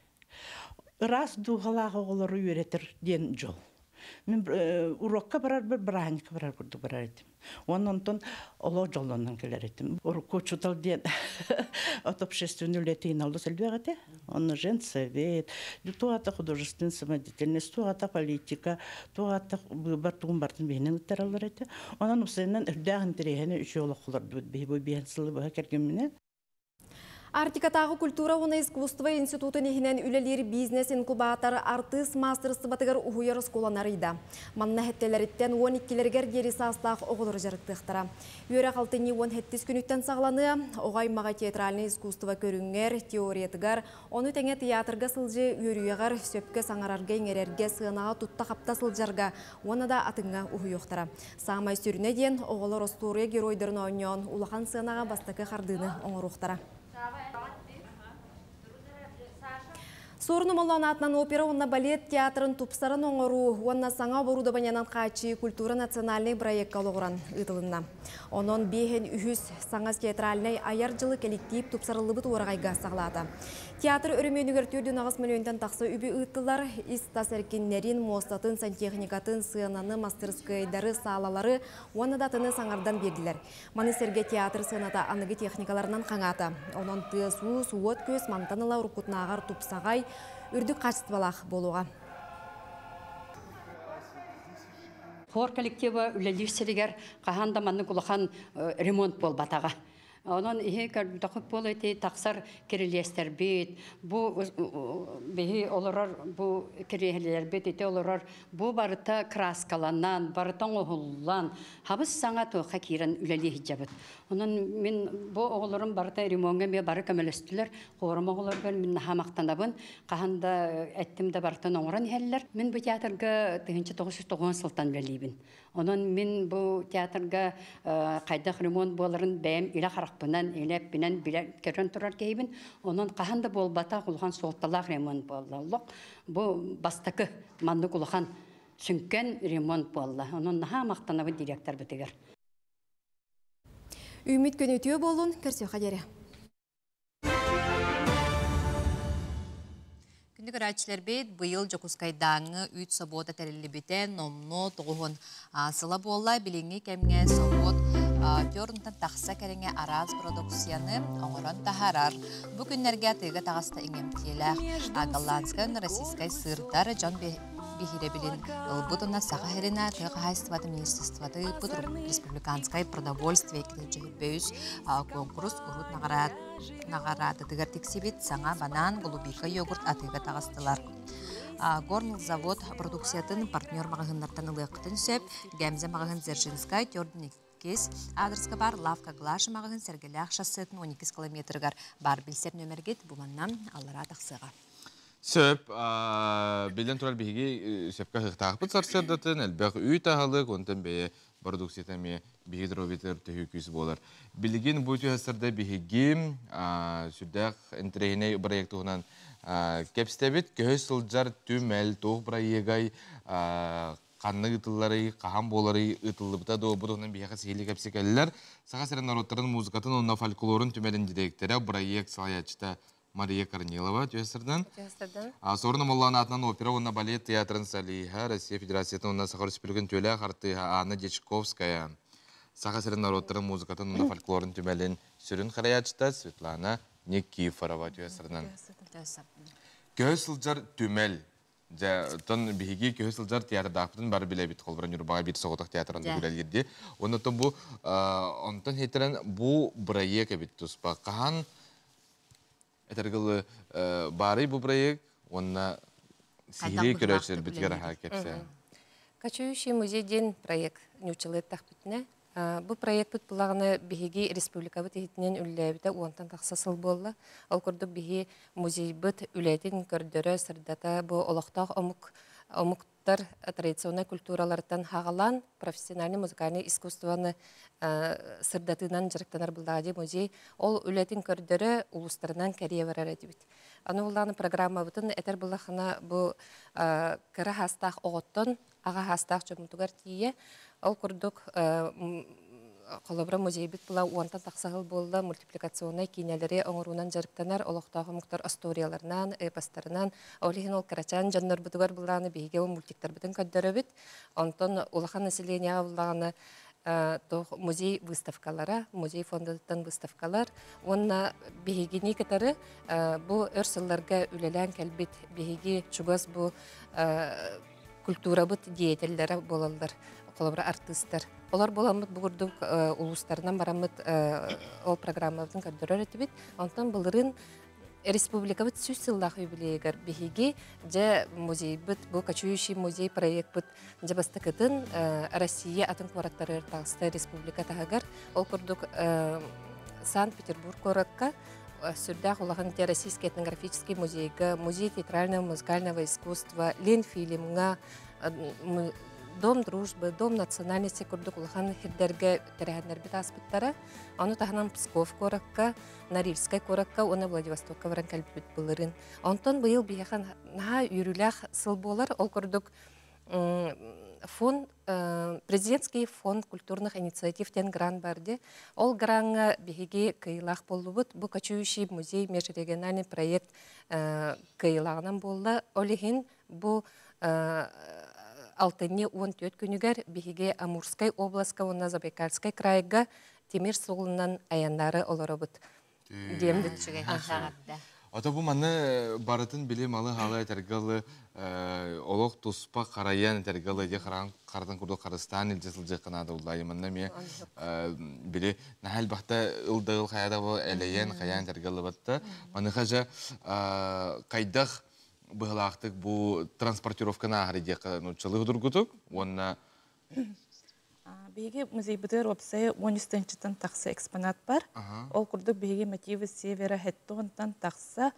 Ыраас дууһалаах оҕолору үөрэтэр диэн дьол. Мин урокка барарбар бырааһынньыкка барар курдук барар этим. Уонна онтон олох дьоллонон кэлэр этим. Урукку учуутал диэн от общественный үлэтин олус элбэх этэ. Онно женсовет, туох художественная самодеятельность, туох политика, туох быыбар тугун бартын биһинэн ыттараллар этэ. Онон усайынан үрдээх интэриэһини үчү олоххолордубут биһи бу биһэн сылы быһа кэргэмминэн. Арктикатааҕы культура уонна искусство институтун иһинэн үлэлиир бизнес-инкубатор артыыс маастарыстыбатыгар уһуйар оскуоланы арыйда. Манна хэттэлэриттэн 12-лэригэр диэри саастаах оҕолору дьарыктыахтара. Үөрэх алтынньы 17 күнүттэн саҕаланыа, оҕо аймаҕа театральнай искусство көрүҥэр, теориятыгар, ону тэҥэ театрга сылдьыы үөрүйэҕэр, сөпкө саҥарарга-иҥэрэргэ, сыанаҕа тутта-хапта сылдьарга уонна да атыҥҥа уһуйуохтара. Саамай сүрүнэ диэн, оҕолор остуоруйа геройдарын оонньоон, улахан сыанаҕа бастакы хардыыны оҥоруохтара. Суорун Омоллоон аатынан опера уонна балет театрын тупсаран оҥоруу уонна саҥа оборудованиенан хааччыйыы культура национальнай бырайыакка олоҕуран ыытылынна. Онон биэһин үһүс саҥа театральнай айар дьылы кэлэктиип тупсарыллыбыт уораҕайга саҕалаата. Театр өрөмүөнүгэр 4,8 мөлүйүөнтэн тахса үбү ыыттылар. Ис-тас эркиннэрин, муостатын, сантехникатын, сыананы, мастырыскыайдары, саалалары уонна да атыны саҥардан биэрдилэр. Маны сэргэ театр сыаната аныгы техникаларынан хаҥаата. Онон тыас-уус, уот-күөс мантан ыла уруккутунааҕар тупсаҕай, үрдүк хаачыстыбалаах буолуоҕа. Хор коллектива үлэлиир сиригэр хаһан да маннык улахан ремонт буолбатаҕа. Онон иһи көрдөхүп буол ити тахсар кирилиэстэрбит, бу биһи олорор бу кириэһилэрбит ити олорор бу барыта краскаланан, барыта оҥоһуллан, хабыс саҥа туохха киирэн үлэлии сылдьабыт. Онон мин бу оҕолорум барыта ремоҥҥа эмиэ бары көмөлөстүлэр. Хорум оҕолорбор мин наһаа махтанабын. Хаһан да эттим да барытын оҥорон иһэллэр. Мин бу театрга 1990 сылтан үлэлиибин. Онон мин бу театрга хайдах ремонт буоларын бэйэм илэ харахпынан, илэ эппинэн билэ көрөн турар киһибин. Онон хаһан да буолбатах улахан суолталаах ремонт буолла. Олох бу бастакы маннык улахан сүҥкэн ремонт буолла. Онон наһаа махтанабын директорбытыгар. Үүммүт күн үтүө буолун, көрсүөххэ диэри. Күндү көрөөччүлэрбит, быйыл Дьокуускайдааҥҥы үүт собуота тэриллибитэ номнуо тоҕуһун сыла буолла. Билиҥҥи кэмҥэ собуот түөртэн тахса кэриҥэ араас продукцияны оҥорон таһаарар. Бу күннэргэ атыыга таҕыста иҥэмтиэлээх голландскай уонна российскай сыырдар дьон биһирэбилин ылбыт уонна Саха сирин тыа хаһаайыстыбатын министерствота ыыппыт республиканскай продовольствие 2023 куонкурус урут наҕараадатыгар тиксибит саҥа банан, голубика йогурт атыыга таҕыстылар. Горнзавод продукциятын партнер маҕаһыыннартан ылыаххытын сөп. Гэмзэ маҕаһыын Дзержинскай төрдүн иккис аадырыска бар Лавка Глаша маҕаһыын Сэргэлээх шоссетын 12 километрыгар бар билсэр нөмергит бу манна аллараа тахсыаҕа. Сөп, биллэн турар биһиги сөпкө ыһыктаахпыт сарсыардатын, элбэх үүт аһылык, онтон бэйэ продукцията эмиэ биһиги доруобуйатыгар төһүү күүс буолар. Билигин бу түһэсэрдэ биһиги сүрдээх интэриэһинэй бырайыак туһунан кэпсэтэбит. Көһө сылдьар түмэл туох бырайыагай, ханна ыытылларый, хаһан буоларый, ыытыллыбыта дуо, бу туһунан биһиэхэ сиһилии кэпсэкэллэр. Саха сирин норуоттарын музыкатын уонна фольклорун түмэлин дириэктэрэ, бырайыак салайааччыта Мария Корнилова түһэсэрдэн. Суорун Омоллоон аатынан опера уонна балет театрын солиһа, Россия Федерациятын уонна Саха Республикатын түөлээх артыыһа Анна Дьячковская, Саха сирин норуоттарын музыкатын уонна фольклорун түмэлин сүрүн харайааччыта Светлана Никифорова түһэсэрдэн. Көһө сылдьар түмэл. Дьэ, оттон биһиги көһө сылдьар театрдаахпытын бары билэбит. Холобура, Ньурбаҕа биир соҕотох театрын үлэлиир дии. Оннотон бу онтон хиттэрэн бу бырайыак эбит туспа. Хаһан этэргылы баарый бу проект уонна сиһилии көрөөччүлэрбитигэр аһаа кэпсээн. Кочующий музей диэн проект нууччалыы эттэхпитинэ. Бу проекпыт булаҕына биһиги республикабыт иһитинэн үлэлээбитэ уонтан тахса сыл буолла. Ол курдук биһи музейбыт үлэтин көрдөрө, сырдата бу олохтоох омук омуктар традиционнай культураларыттан хаҕалаан профессиональный музыкальный искусствоны сырдатыынан дьарыктанар буллаҕа музей ол үлэтин көрдөрө улуустарынан кэрийэ барар этибит. Аны буллаҕына программабытын этэр буллахына бу кыра хаастаах оҕоттон аҕа хаастаах дьоммутугар тиийэ ол курдук Холобура музейбит була уонтан тахса сыл буолла мультипликационнай киинэлэри оҥоруунан дьарыктанар, олохтоох омуктар остуоруйаларынан, эпостарынан. Ол иһин ол кырачаан дьоннорбутугар буллаҕына биһиги ол мультиктарбытын көрдөрөбүт. Онтон улахан населениеҕа буллаҕына туох музей выставкалара, музей фондатыттан выставкалар уонна биһигини кытары бу өр сылларга үлэлээн кэлбит биһиги чугас бу культурабыт деятеллэрэ буолаллар, холобура артыыстар. Олор буоламмыт бу курдук улуустарынан бараммыт ол программабытын көрдөрөр этибит. Онтон былырыын республикабыт 100 сыллаах юбилейыгар биһиги дьэ музейбыт, бу «Кочующий музей» проекпыт дьэ бастакытын Россия атын куораттарыгар таҕыста республика таһыгар. Ол курдук Санкт-Петербург куоракка сүрдээх улахан те Российский этнографический музейга, музей театрального музыкального искусства, Ленфильмҥа, Дом дружбы, Дом национальности курдук улахан сирдэргэ тэрээһиннэрбит ааспыттара. Ону таһынан Псков куоракка, Норильскай куоракка уонна Владивостокка баран кэлбит былырыын. Онтон быйыл биһиэхэ наһаа үөрүүлээх сыл буолар. Ол курдук фонд президентский фонд культурных инициатив диэн грант бар дии. Ол граҥҥа биһиги кыайыылаах буоллубут. Бу «Кочующий музей» межрегиональный проект кыайыылааҕынан буолла. Ол иһин бу алтынньы 14 күнүгэр биһиги Амурскай областка уонна Забайкальскай крайга тимир суолунан айаннаары олоробут. Диэн Ото бу маны барытын били малы-халы этэргэ олох туспа харайан этэргэ ылы харан харатын курдук харыстаан илдьэ сылдьыахха наада уллаайы манна эмиэ били наһаа элбэхтэ ыл да ыл хайа да бу элэйэн хайаан этэргэ ылыбатта маныха же хайдах быһылаахтык бу транспортировканы ааһар диэххэ нууччалыы судургутук уонна Биһиги музейбытыгар уопсайа 13 тыһыынчаттан тахса экспонат бар. Ол курдук биһиги мотивы севера хеттонтан тахса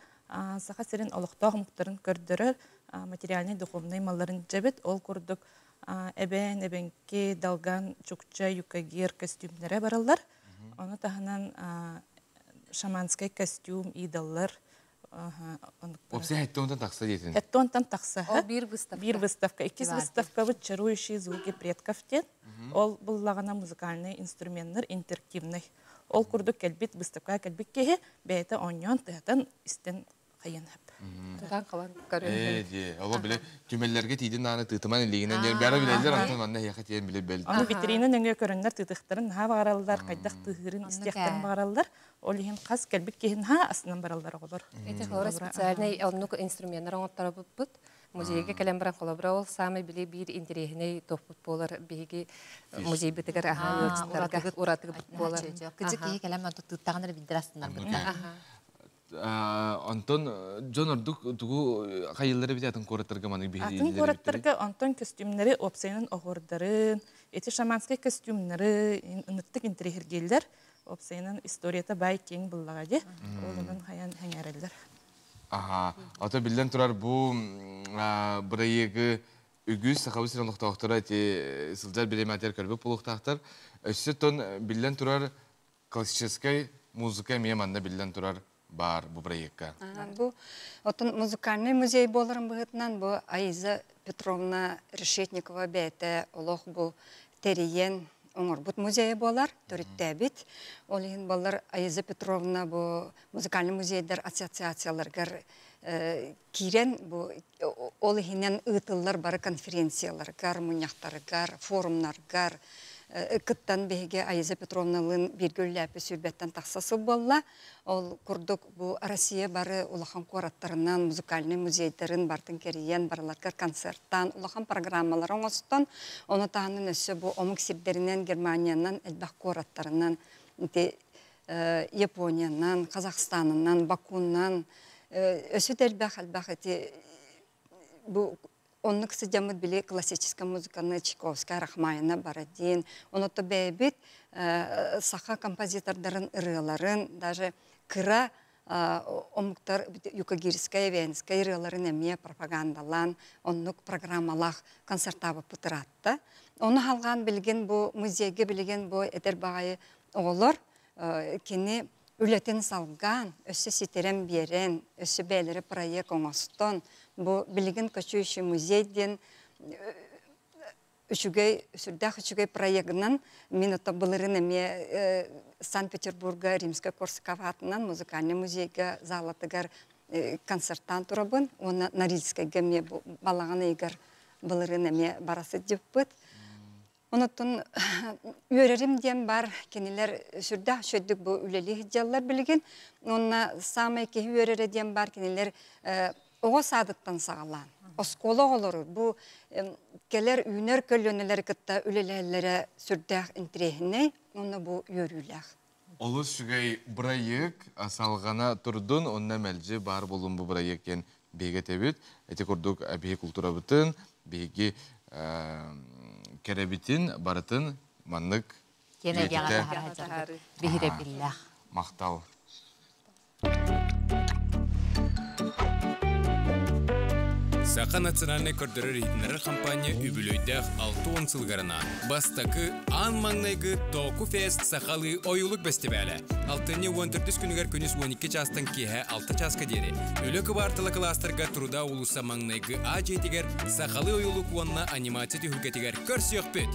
Саха сирин олохтоох омуктарын көрдөрөр материальнай духовнай малларын дьэбит. Ол курдук эбээн, эбэҥки, далган, чукча, юкагир костюмнара бараллар. Ону таһынан шаманскай костюм, идоллар. Вообще хеттонтан тахса диэтин. Хеттонтан тахса. Ол биир выставка. Биир выставка. Иккис выставкабыт «Чарующие звуки предков» диэн. Ол буллаҕына музыкальный инструменнар интерактивный. Ол курдук кэлбит выставкаҕа кэлбит киһи бэйэтэ оонньоон тыһатан истэн хайыан Тутан хабан Ээ дии, оло били түмэллэргэ тиийдин нааны тыытыман илиигинэн диэн бары билэллэр, онтон манна эһиэхэ тиийэн билэ бэл. Аны витрина нөҥүө көрөннөр тыытыхтарын наһаа баҕараллар, хайдах тыыһыырын истиэхтэрин баҕараллар. Ол иһин хас кэлбит киһин наһаа астынан бараллар оҕолор. Ити холобура специальный оннук инструменнар оҥотторобуппут. Музейга кэлэн баран холобура ол саамай били биир интэриэһинэй туохпут буолар биһиги музейбытыгар аһаа ыалдьыттарга уратыгыт буолар. Кыдьык киһи кэлэн онто тыыттаҕын эрэ билдир астынарбыт. Онтон дьон ордук тугу хайыллары бит атын куораттарга маннык биһири Атын куораттарга онтон костюмнары уопсайынан оһуордарын, ити шаманскай костюмнары ыныттык интэриэһиргииллэр. Уопсайынан историята бай киэҥ буллаҕа дии. Ол онон хайан сэҥээрэллэр. Аха. Ото биллэн турар бу бырайыагы үгүс Сахабыт сирин олохтоохторо ити сылдьар бириэмэтигэр көрбүт буолуохтаахтар. Өссө тон биллэн турар классическай музыка эмиэ манна биллэн турар баар бу проекка. Бу оттон музыкальный музей буоларын быһыытынан бу Аиза Петровна Решетникова бэйэтэ олох бу тэрийэн оҥорбут музейа буолар, төрүттээбит. Ол иһин баллар Аиза Петровна бу музыкальный музейдар ассоциацияларыгар киирэн бу ол иһинэн ыытыллар бары конференцияларгар, мунньахтарыгар, форумнаргар кыттан биһиги Аиза Петровналыын бииргэ үлэлээппит сүүрбэттэн тахса сыл буолла. Ол курдук бу Россия бары улахан куораттарынан музыкальный музейдарын бартын кэрийэн, барыларгар концерттаан, улахан программалары оҥостон, ону таһынан өссө бу омук сирдэринэн, Германиянан, элбэх куораттарынан, ити Япониянан, Казахстанынан, Бакунан өссө да элбэх элбэх ити бу оннук сыдьаммыт били классическай музыканы Чайковская, Рахманина, Бородин, оното бэйэбит саха композитордарын ырыаларын, даже кыра омуктар юкагирская, венская ырыаларын эмиэ пропагандалаан, оннук программалаах концертаабыппыт ыраатта. Ону халҕаан билигин бу музейга билигин бу эдэр баҕайы оҕолор кини үлэтин салгаан, өссө ситэрэн биэрэн, өссө бэйэлэрэ проект оҥостон, бу билигин «Кочующий музей» диэн үчүгэй, сүрдээх үчүгэй проегынан мин ото былырын эмиэ Санкт-Петербурга Римскай-Корсаков аатынан музыкальный музейга залатыгар концерттаан турабын уонна Норильскайга эмиэ балаҕан ыйыгар былырын эмиэ бара сылдьыбыппыт. Онуттан үөрэрим диэн бар кинилэр сүрдээх үчүгэйдик бу үлэлии сылдьаллар билигин. Уонна саамай киһи үөрэрэ диэн бар кинилэр оҕо саадыттан саҕалаан оскуола оҕолору бу кэлэр үүнэр көлүөнэлэри кытта үлэлэһэллэрэ сүрдээх интириэһинэй уонна бу үөрүүлээх. Олус үчүгэй бырайыак салҕана турдун, онно мэлдьи баар буолун бу бырайыак диэн биһиги этэбит. Ити курдук биһиги култуурабытын, биһиги кэрэбитин барытын маннык Киэн эйгэҕэ таһаарар биһирэбиллээх. Махтал. Саха национальнай көрдөрөр-иһитиннэрэр хампаанньа үбүлүөйдээх 60 сылыгар анаан бастакы аан маҥнайгы Току Фест сахалыы ойуулук бэстибээлэ алтынньы 14 күнүгэр күнүс 12 чаастан киэһэ 6 чааска диэри Үлэ кыбаартала кылаастарга Труда уулусса маҥнайгы А дьиэтигэр сахалыы ойуулук уонна анимация түһүлгэтигэр көрсүөхпүт!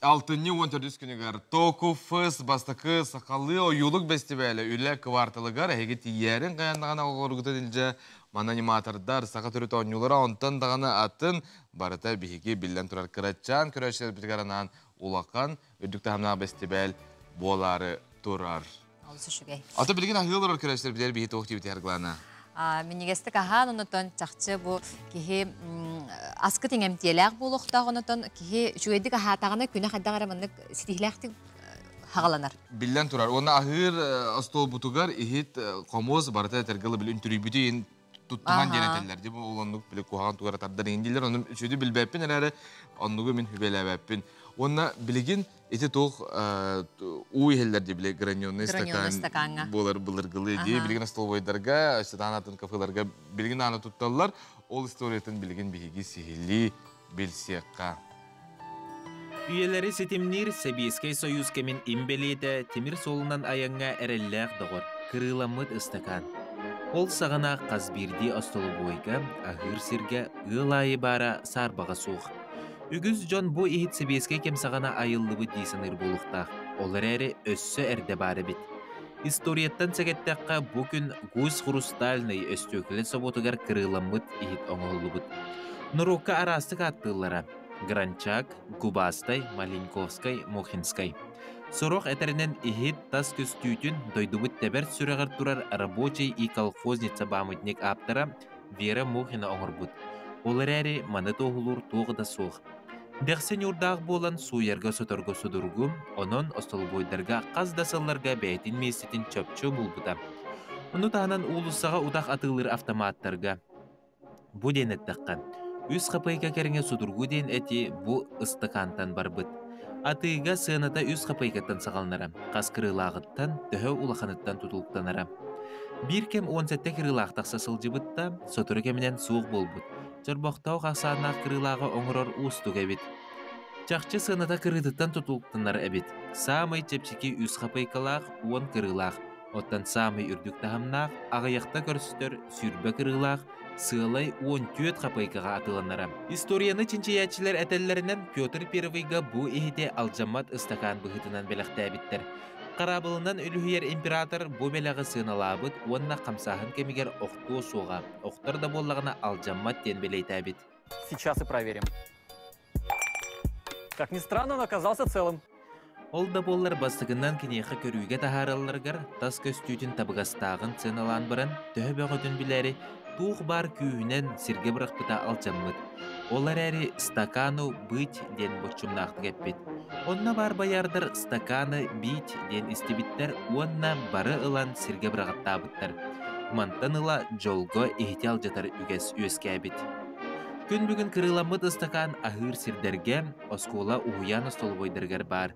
Алтынньы 14 күнүгэр Току Фест бастакы сахалыы ойуулук бэстибээлэ үлэ кварталыгар эһиги тиийээрин хайаан даҕаны оҕолоргутун илдьэ манна аниматордар, саха төрүт оонньуулара онтон даҕаны атын барыта биһиги биллэн турар кырачаан көрөөччүлэрбитигэр анаан улахан үрдүк таһымнаах бэстибээл буолаары турар. Олус үчүгэй. Ата билигин аһыы олорор көрөөччүлэрбитигэр биһи туох диэбитигэр Глана? Минньигэстик аһаан, онотон чахчы бу киһи аскыт иҥэмтиэлээх буолуохтаах, онотон киһи үчүгэйдик аһаатаҕына күнэ хайдах эрэ маннык ситиһилээхтик хаҕаланар. Биллэн турар. Уонна аһыыр остуолбутугар иһит хомуос барыта этэргэ дылы били үнтүрүйбүтү иһин туттуман диэн этэллэр. Дии бу ол оннук били куһаҕан тугу эрэ тардар иһин дииллэр. Ону үчүгэйдик билбэппин эрээри оннугу мин хүбэлээбэппин. Уонна билигин ити туох уу иһэллэр дии били граненый стакан буолар былыргылыы дии билигин остолобуойдарга сатаан атын кафеларга билигин ааны тутталлар ол историятын билигин биһиги сиһилии билсиэххэ. Үйэлэри ситимниир Сэбиэскэй Союз кэмин им бэлиэтэ тимир суолунан айаҥҥа эрэллээх доҕор, кырыыламмыт ыстакаан. Ол саҕана хас биирдии остолобуойга, аһыыр сиргэ ыал аайы баара саарбаҕа суох. Үгүс дьон бу иһит сэбиэскэй кэм саҕана айыллыбыт дии саныыр буолуохтаах, ол эрээри өссө эрдэ баар эбит. Историяттан сэгэттэххэ, бу күн Гусь Хрустальный өстүөкүлэ собуотугар кырыыламмыт иһит оҥоһуллубут. Норуокка араастык ааттыыллара: Гранчак, Губастай, Маленьковскай, Мухинскай. Сорох этэринэн иһит тас көстүүтүн дойдубут тэбэр сүрэҕэр турар рабочий и колхозница памятник ааптара Вера Мухина оҥорбут. Ол эрээри маны туоһулуур туох да суох. Дэхси ньуурдаах буолан сууйарга-соторго судургу, онон остолобуойдарга хас да сылларга бэйэтин миэстэтин чопчу булбута. Ону таһынан уулуссаҕа утах атыылыыр автоматтарга бу диэн эттэххэ, үс хапыйка кэриҥэ судургу диэн эти бу ыстакаантан барбыт. Атыыга сыаната үс хапыйкаттан саҕаланара, хас кырыылааҕыттан, төһө улаханыттан тутулуктанара. Биир кэм 17 кырыылаах тахса сылдьыбыт да, сотору кэминэн суох буолбут. Чорбохтоох ахсааннаах кырыылааҕы оҥорор уустук эбит. Чахчы сыаната кырыытыттан тутулуктанар эбит. Саамай чэпчэки үс хапыйкалаах, 10 кырыылаах, оттон саамай үрдүк таһымнаах, аҕыйахта көрсүтэр 20 кырыылаах, сыалай 14 хапыйкаҕа атыыланара. Историяны чинчийээччилэр этэллэринэн, Петр Первыйга бу иһити алдьаммат ыстакаан быһыытынан бэлэхтээбиттэр. Хараабылынан үлүһүйэр император бу бэлэҕи сыаналаабыт уонна хамсааһын кэмигэр охтуо суоҕа, охтор да буоллаҕына алдьаммат диэн бэлиэтээбит. Сейчас и проверим. Как ни странно, он оказался целым. Ол да буоллар бастакынан киниэхэ көрүүгэ таһааралларыгар тас көстүүтүн табыгастааҕын сыаналаан баран, төһө бөҕөтүн билээри туох баар күүһүнэн сиргэ бырахпыта алдьаммыт. Ол эрээри стакану быть диэн боччумнаахтык эппит. Онно баар боярдар стаканы бить диэн истибиттэр уонна бары ылан сиргэ быраҕаттаабыттар. Мантан ыла дьолго иһити алдьатар үгэс үөскээбит. Күн бүгүн кырыыламмыт ыстакаан аһыыр сирдэргэ, оскуола уһуйаан остолобуойдарыгар баар.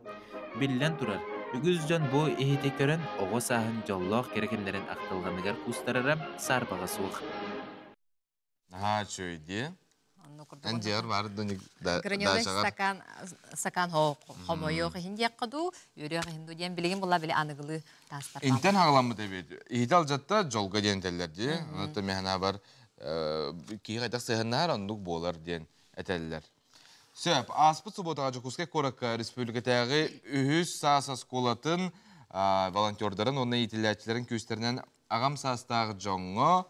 Биллэн турар, үгүс дьон бу иһити көрөн оҕо сааһын дьоллоох кэрэ кэмнэрин ахтылҕаныгар куустарара саарбаҕа суох. Наһаа үчүгэй дии. Эн дьиэҕэр баар да Гранёный стакан стакан хомойуох иһин диэххэ дуу, үөрүөх иһин дуу диэн билигин була били аныгылыы таастар. Интен хаҕаламмыт эбит. Иһити алдьатта дьолго диэн этэллэр дии. Онон механа бар. Киһи хайдах сыһыннаар оннук буолар диэн этэллэр. Сөп, ааспыт субуотаҕа Дьокуускай куоракка республикатааҕы үһүс саас оскуолатын волонтердарын уонна иитиллээччилэрин күүстэринэн аҕам саастаах дьоҥҥо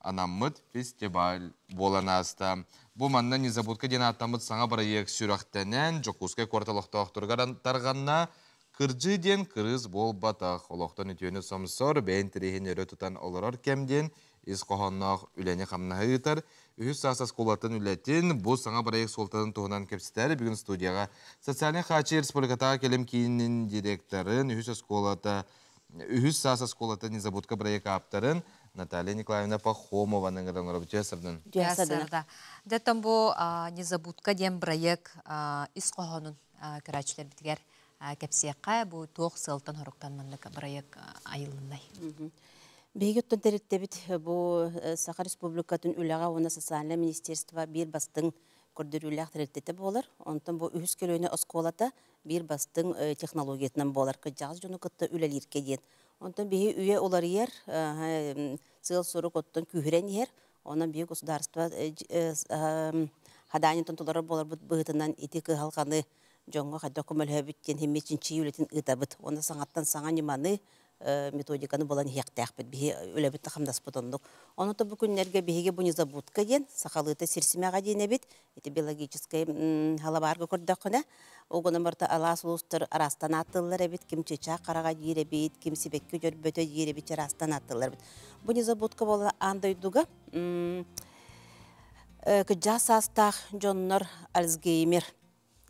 анаммыт фестиваль буолан ааста. Бу манна «Незабудка» диэн ааттаммыт саҥа бырайыак сүрэхтэнэн, Дьокуускай куорат олохтоохторугар тарҕанна. Кырдьыы диэн кырыыс буолбатах, олохтон үтүөнү сомсор, бэйэн тириһин өрө тутан олорор кэм диэн ис хоһоонноох үлэни-хамнаһы ыытар. Үһүс саас оскуолатын үлэтин, бу саҥа бырайыак суолтатын туһунан кэпсэтэр. Бүгүн студияҕа социальнай хааччыйыы республикатааҕы кэлим киинин директорын, үһүс оскуолата үһүс саас оскуолата «Незабудка» бырайыак ааптарын Наталья Николаевна Пахомованы ыҥыран олоробут. Сырдын. Сырда. Дьэ, бу «Незабудка» диэн бырайыак ис хоһоонун көрөөччүлэрбитигэр кэпсиэххэ, бу туох сыалтан-соруктан маннык бырайыак айыллыннай? Биһиги оттон тэрилтэбит бу Саха Республикатын үлэҕэ уонна социальнай министерство биир бастыҥ көрдөрүүлээх тэрилтэтэ буолар. Онтон бу үһүс көлүөнэ оскуолата биир бастыҥ технологиятынан буолар кырдьаҕас дьону кытта үлэлииргэ диэн. Онтон биһи үйэ уларыйар, сыал-сорук оттон күүһүрэн иһэр. Онон биһи государство хадаанньытын толорор буоларбыт быһыытынан ити кыһалҕаны дьоҥҥо хайдах көмөлөһөбүт диэн химми чинчийии үлэтин ыытабыт. Уонна саҥаттан саҥа ньыманы, методиканы булан иһиэхтээхпит. Биһи үлэбит хамнаспыт оннук. Онон бу күннэргэ биһиги бу незабудка диэн сахалыыта сирсимэҕэ диэн эбит. Ити биологическай халабаарга көрдөххүнэ, огонон барыта алаас улуустар араастан ааттыыллар эбит. Ким чычаах хараҕа диир эбит, ким сибэкки дьөрбөтө диир эбит, араастан ааттыыллар эбит. Бу незабудка буола аан дойдуга кыдьаа саастаах дьоннор Альцгеймер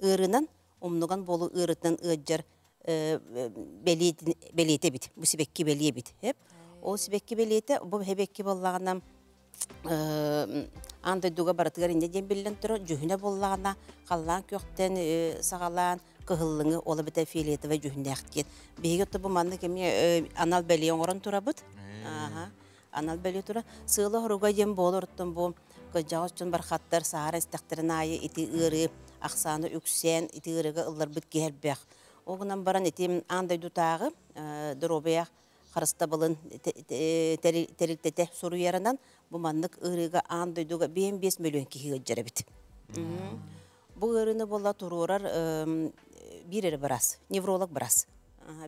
ыарыынан, умнуган буолуу ыарытынан ыалдьар бэлиэтэ эбит. Бу сибэкки бэлиэ эбит. Ол сибэкки бэлиэтэ, бу хэбэкки буоллаҕына аан дойдуга барытыгар инньэ диэн биллэн турар, дьүһүнэ буоллаҕына халлаан күөхтэн саҕалаан кыһыллыҥы, ол эбэтэр фиолетовай дьүһүннээх диэн. Биһиги отто бу маннык эмиэ анал бэлиэ оҥорон турабыт. Анал бэлиэ тура. Сыала-хоруга диэн буолар оттон бу кырдьаҕас дьон бархаттар саһара истэхтэрин аайы ити ыарыы ахсаана үксээн ити ыарыыга ылларбыт киһи элбэх. Ол гынан баран ити аан дойдутааҕы доруобуйа харыстабылын тэрилтэтэ суруйарынан бу маннык ыарыыга аан дойдуга 5 мөлүйүөн киһи ыалдьар эбит. Бу ыарыыны буолла туруорар биир эрэ быраас, невролог быраас.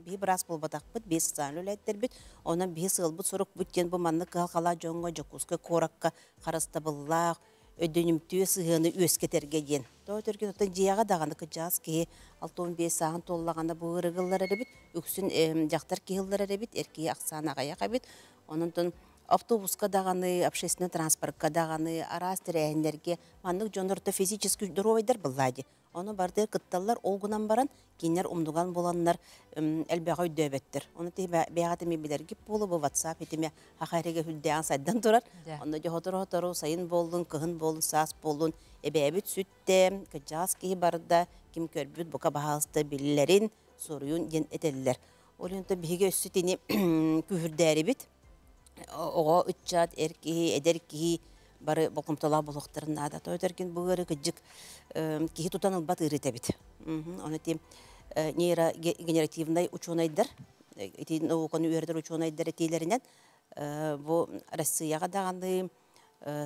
Биһи быраас буолбатахпыт, биһи социальнай үлэһиттэрбит. Онон биһи сыалбыт сорукпут диэн бу маннык кыһалҕалаах дьоҥҥо Дьокуускай куоракка харыстабыллаах, өйдөнүмтүө сыһыаны үөскэтэргэ диэн. Тоҕо өтөргүн оттон дьиэҕэ даҕаны кырдьаҕас киһи 65 сааһын туоллаҕына бу ыарыгыллар эбит, үксүн дьахтар киһи ылларар эбит, эр киһи ахсаана аҕыйах эбит. Онон автобуска даҕаны, общественный транспортка даҕаны, араас тэрээһиннэргэ маннык дьоннор физически здоровайдар быллаа дии. Ону бардыгар кытталлар, ол гынан баран кинилэр умнуган буоланнар элбэҕи өйдөөбөттөр. Ону тиһи бэйэҕэ эмиэ билэргит буолуо, бу WhatsApp итиме хаха эрэгэ хүлдээн сайдан турар. Онно дьэ сотору-сотору сайын буоллун, кыһын буоллун, саас буоллун эбээбит сүттэ, кырдьаҕас киһи барда, ким көрбүт бука баһаалыста биллэрин, суруйун диэн этэллэр. Ол иһин биһиги өссө итини күүһүрдээрибит. Оҕо, ыччат, эр киһи, эдэр киһи бары болҕомтолоох буолуохтарын наада. Тоҕо этэргин бу ыары кыдьык киһи тутан ылбат ыарыыта эбит. Ону ити нейрогенеративнай учуонайдар, ити науканы үөрэтэр учуонайдар этиилэринэн бу Россияҕа даҕаны,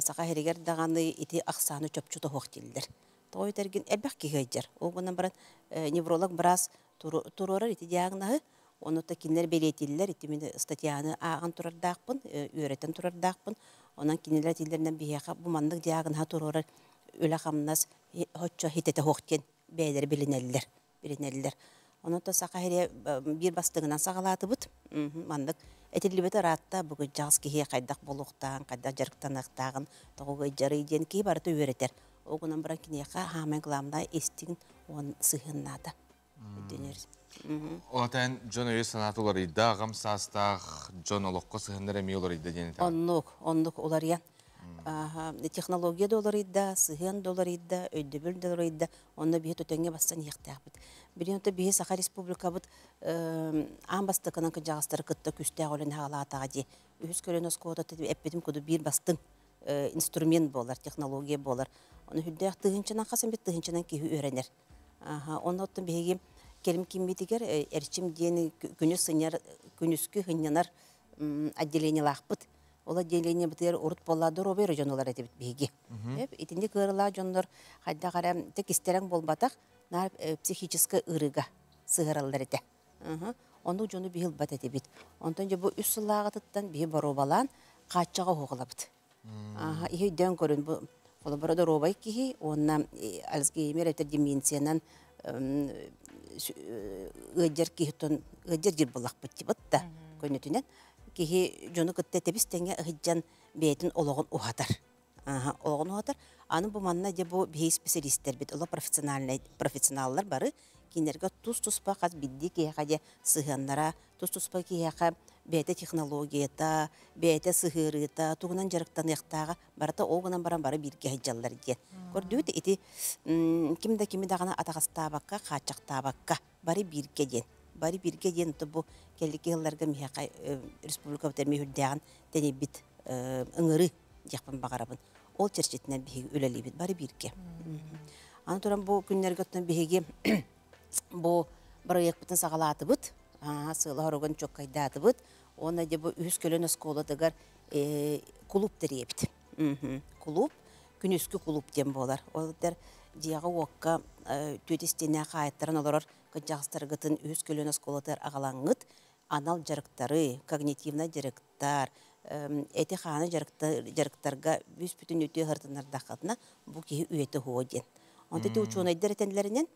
Саха сиригэр даҕаны ити ахсааны чопчу тоһуох дииллэр. Тоҕо этэргин элбэх киһи ыалдьар. Ол гынан баран невролог быраас туруорар ити диагноһы, Ону та кинилэр бэлиэтииллэр, ити мин статьяны ааҕан турардаахпын, үөрэтэн турардаахпын. Онон кинилэр этиилэринэн биһиэхэ бу маннык диагноһа туруорар үлэ-хамнас оччо хитэтэ суох диэн бэйэлэрэ билинэллэр, билинэллэр. Онон то Саха сирэ биир бастыҥынан саҕалаатыбыт. Маннык этиллибит ыраатта бу кырдьаҕас киһи хайдах буолуохтааҕын, хайдах дьарыктаныахтааҕын, тоҕо ыалдьарый диэн киһи барыта үөрэтэр. Ол гынан баран киниэхэ саамай главное истиҥ уонна сыһыан наада. Өйдөнөр. Ол дьон өйө санаата уларыйда, аҕам саастаах дьон олоххо сыһыннар эмиэ уларыйда диэн этэ. Оннук, оннук уларыйан. Технология да уларыйда, сыһыан да уларыйда, өйдөбүл да уларыйда. Онно биһи төтөҥҥө бастан иһиэхтээхпит. Билигин ото биһи Саха Республикабыт аан бастакынан кырдьаҕастары кытта күүстээх үлэни хаалаатаҕа дии. Үһүс көлүөнэ оскуолата эппитим курдук биир бастыҥ инструмент буолар, технология буолар. Ону үрдээх тыһыынчанан хас эмит тыһыынчанан киһи үөрэнэр. Онно оттон биһиги кэлим киммитигэр Эрчим диэн күнүс сынньар, күнүскү сынньанар отделениелаахпыт. Ол отделение бытыгар урут буолла доруобай эрэ дьон ылар этибит биһиги. Итинник ыарыылаах дьоннор хайдах эрэ кистэрэҥ буолбатах, наар психическэй ыарыыга сыһыараллар этэ. Оннук дьону биһи ылбат этибит. Онтон дьэ бу үс сыллааҕытыттан биһи боруобалаан хааччаҕа уһугулабыт. Иһи өйдөөн көрүн бу холобура доруобай киһи уонна Альцгеймер этэр деменциянан ыалдьар киһи ыалдьар дьир буллахпыт тибыт да көнөтүнэн киһи дьону кытта тэбис тэҥҥэ ыһыддьан бэйэтин олоҕун уһатар. Олоҕун уһатар. Аны бу манна дьэ бу биһи специалистэрбит, олох профессиональный профессионаллар бары кинилэргэ тус-туспа хас биирдии киһиэхэ дьэ сыһыаннара, тус-туспа киһиэхэ бэйэтэ технологията, бэйэтэ сыһыарыыта, тугунан дьарыктаныахтааҕа барыта ол гынан баран бары бииргэ сылдьаллар диэн. Көрдүгүт ити ким да кими даҕаны атаҕастаабакка, хааччахтаабакка бары бииргэ диэн. Бары бииргэ диэн бу кэлики сылларга миэхэ республикабыт эмиэ үрдээҕин тэнийбит ыҥырыы диэхпин баҕарабын. Ол чэрчитинэн биһиги үлэлиибит бары бииргэ. Аны туран бу күннэргэ оттон биһиги бу бырайыакпытын саҕалаатыбыт. Сыала хоругун чоккайдаатыбыт. Уонна дьэ бу үһүс көлөн оскуолатыгар кулууп тэрийэбит. Кулууп, күнүскү кулууп диэн буолар. Ол этэр дьиэҕэ-уокка түөт истиэнэ хаайыттаран олорор кырдьаҕастаргытын үһүс көлүөн оскуолатыгар аҕалаҥҥыт анал дьарыктары, когнитивнай дьарыктар, эти-хааны дьарыктарга бүс-бүтүн үтүө сырытыннардаххытына, бу киһи үйэтэ уһуо диэн. Онто ити учуонайдар этэллэринэн,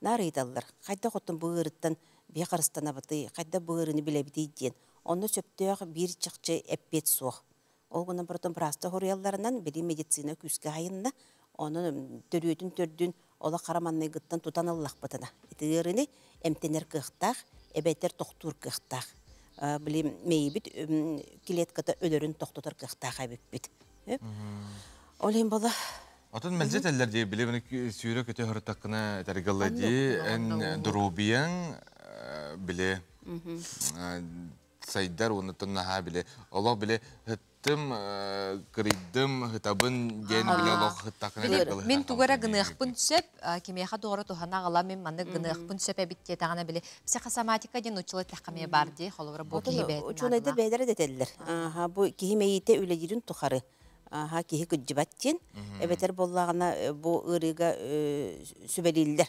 наар ыйыталлар, хайдах оттон бу ыарыттан биһи харыстанабытый, хайдах бу ыарыыны билэбитий диэн. Онно сөптөөх биир чахчы эппиэт суох. Ол гынан баран быраастар хоруйалларынан, били медицина күүскэ айынна, онон төрүөтүн төрдүн олох хара манныгыттан тутан ыллахпытына, ити ыарыыны эмтэнэр кыахтаах, эбэтэр тохтуур кыахтаах. Били мэйибит клетката өлөрүн тохтотор кыахтаах эбиппит. Ол иһин буола Отон мэлдьи этэллэр дии, били мини сүүрэ көтө сырыттаххына этэргэллэ дии, эн доруобуйаҥ били сайдар уонна наһаа били олох били ыттым кырыйдым ытабын диэн били олох ыттаххына Мин тугу эрэ гыныахпын сөп, кимиэхэ тугу эрэ туһана аҕала мин маннык гыныахпын сөп эбит диэтэҕинэ били психосоматика диэн нууччалыы эттэххэ эмиэ баар дии, холобура бу киһи бэйэтин Учуонайдар бэйэлэрэ да этэллэр. Бу киһи мэйиитэ үлэлиирин тухары киһи кырдьыбат диэн, эбэтэр буоллаҕына бу ыарыыга сүбэлииллэр,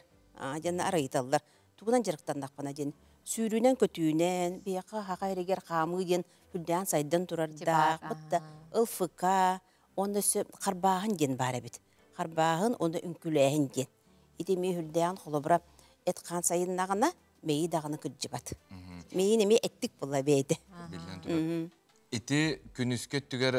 диэн арыйталлар. Тугунан дьарыктаннахпына диэн сүүрүүнэн-көтүүнэн, биһиэхэ хаха эригэр хаамыы диэн үрдээн сайдан турардаах, бытта ЛФК, уонна өссө харбааһын диэн баар эбит. Харбааһын уонна үҥкүүлээһин диэн. Ити эмиэ үрдээн холобура эт-хаан сайыннаҕына мэйии даҕаны кырдьыбат. Мэйиин эмиэ эттик буолла бэйэтэ. Биллэн турар. Ити күнүскү өттүгэр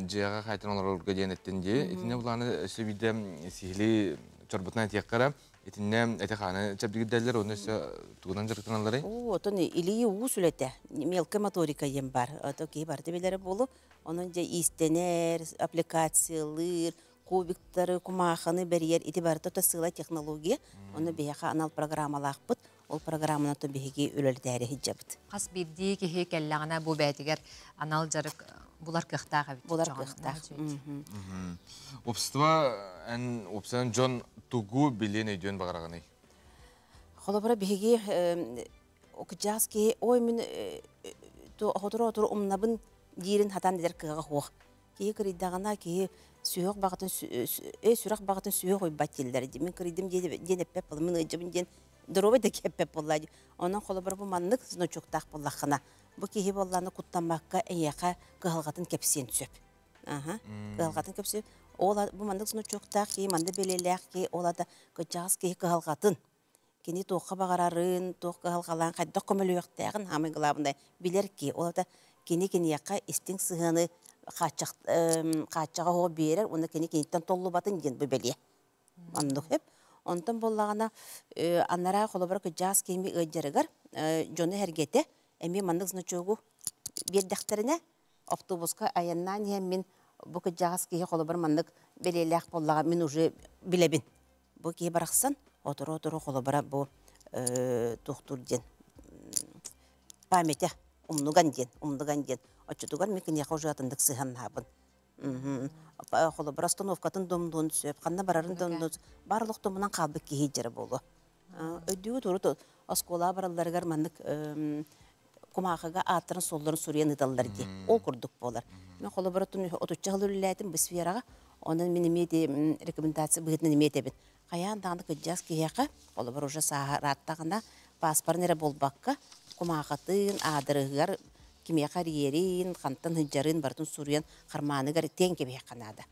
дьиэҕэ хайтан олорорго диэн эттин дии. Итиннэ булааны өссө биирдэ сиһилии чорбутунан этиэххэ эрэ. Итиннэ эти-хааны чэбдигирдэллэр уонна өссө тугунан дьарыктаналларый? Оо, отон илии уус үлэтэ, мелкая моторика диэн баар. Ото киһи барыта билэрэ буолуо. Онон дьэ иистэнэр, аппликациялыыр, кубиктары, кумаахыны бэрийэр ити барыта то сыала технология. Ону биһиэхэ анал программалаахпыт. Ол программаны то биһиги үлэлэтээри сылдьабыт. Хас биирдии киһи кэллэҕинэ бу бэйэтигэр анал дьарык булар кыахтаах эбит. Булар кыахтаах. Общество эн уопсайынан дьон тугу билиэн өйдүөн баҕараҕыный? Холобура биһиги кыдьаас киһи ой мин оҕотура-оҕотура умнабын диирин хатан дэтэр кыаҕа суох. Киһи кырыйдаҕына киһи сүһүөх баҕатын э сүрэх баҕатын сүһүөх уйбат дииллэр дии. Мин кырыйдым диэн эппэт буолла, мин ыалдьабын диэн доруобай да киэппэт буолла дии. Онон холобура бу маннык значоктаах буоллаххына, бу киһи буоллаҕына куттаммакка эйиэхэ кыһалҕатын кэпсиэн сөп. Аха, кыһалҕатын кэпсиэн. Ол бу маннык значоктаах киһи, маннык бэлиэлээх киһи, ол ата кырдьаҕас киһи кыһалҕатын кини туохха баҕарарын, туох кыһалҕалаан хайдах көмөлөһүөхтээҕин хаамай главное билэр киһи. Ол ата кини киниэхэ истиҥ сыһыаны хааччаҕа оһоҕо биэрэр уонна кини киниттэн толлубатын диэн бу бэлиэ. Оннук сөп. Онтон буоллаҕына анараа холобура кыдьаас киһими ыалдьарыгар дьону эһэргэтэ эмиэ маннык значогу биэрдэхтэринэ автобуска айаннаан иһэн мин бу кыдьаҕас киһи холобур маннык бэлиэлээх буоллаҕа мин уже билэбин. Бу киһи барахсан отору-отору холобура бу туохтуур диэн памятя умнуган диэн умнуган диэн оччотугар мин киниэхэ уже атыннык сыһыаннаабын. Холобура остановкатын домнуон сөп, ханна барарын домнуон бар олохтомунан хаалбыт киһи дьара буолуо. Өйдүүгүт урут оскуолаҕа баралларыгар маннык Кумаахыга ааттарын суолларын суруйан ыыталлар дии. Ол курдук буолар. Мен холобурутун отучча сыл үлэлээтим бу сфераҕа. Онон мин эмиэ рекомендация быһыытынан эмиэ этэбин. Хайаан даҕаны кырдьаҕас киһиэхэ, холобур уже сааһырааттаҕына, пааспарын эрэ буолбакка, кумаахытын, аадырыһыгар кимиэхэ эрийэрин, хантан сылдьарын барытын суруйан хармааныгар тиэн кэбиһиэххэ наада.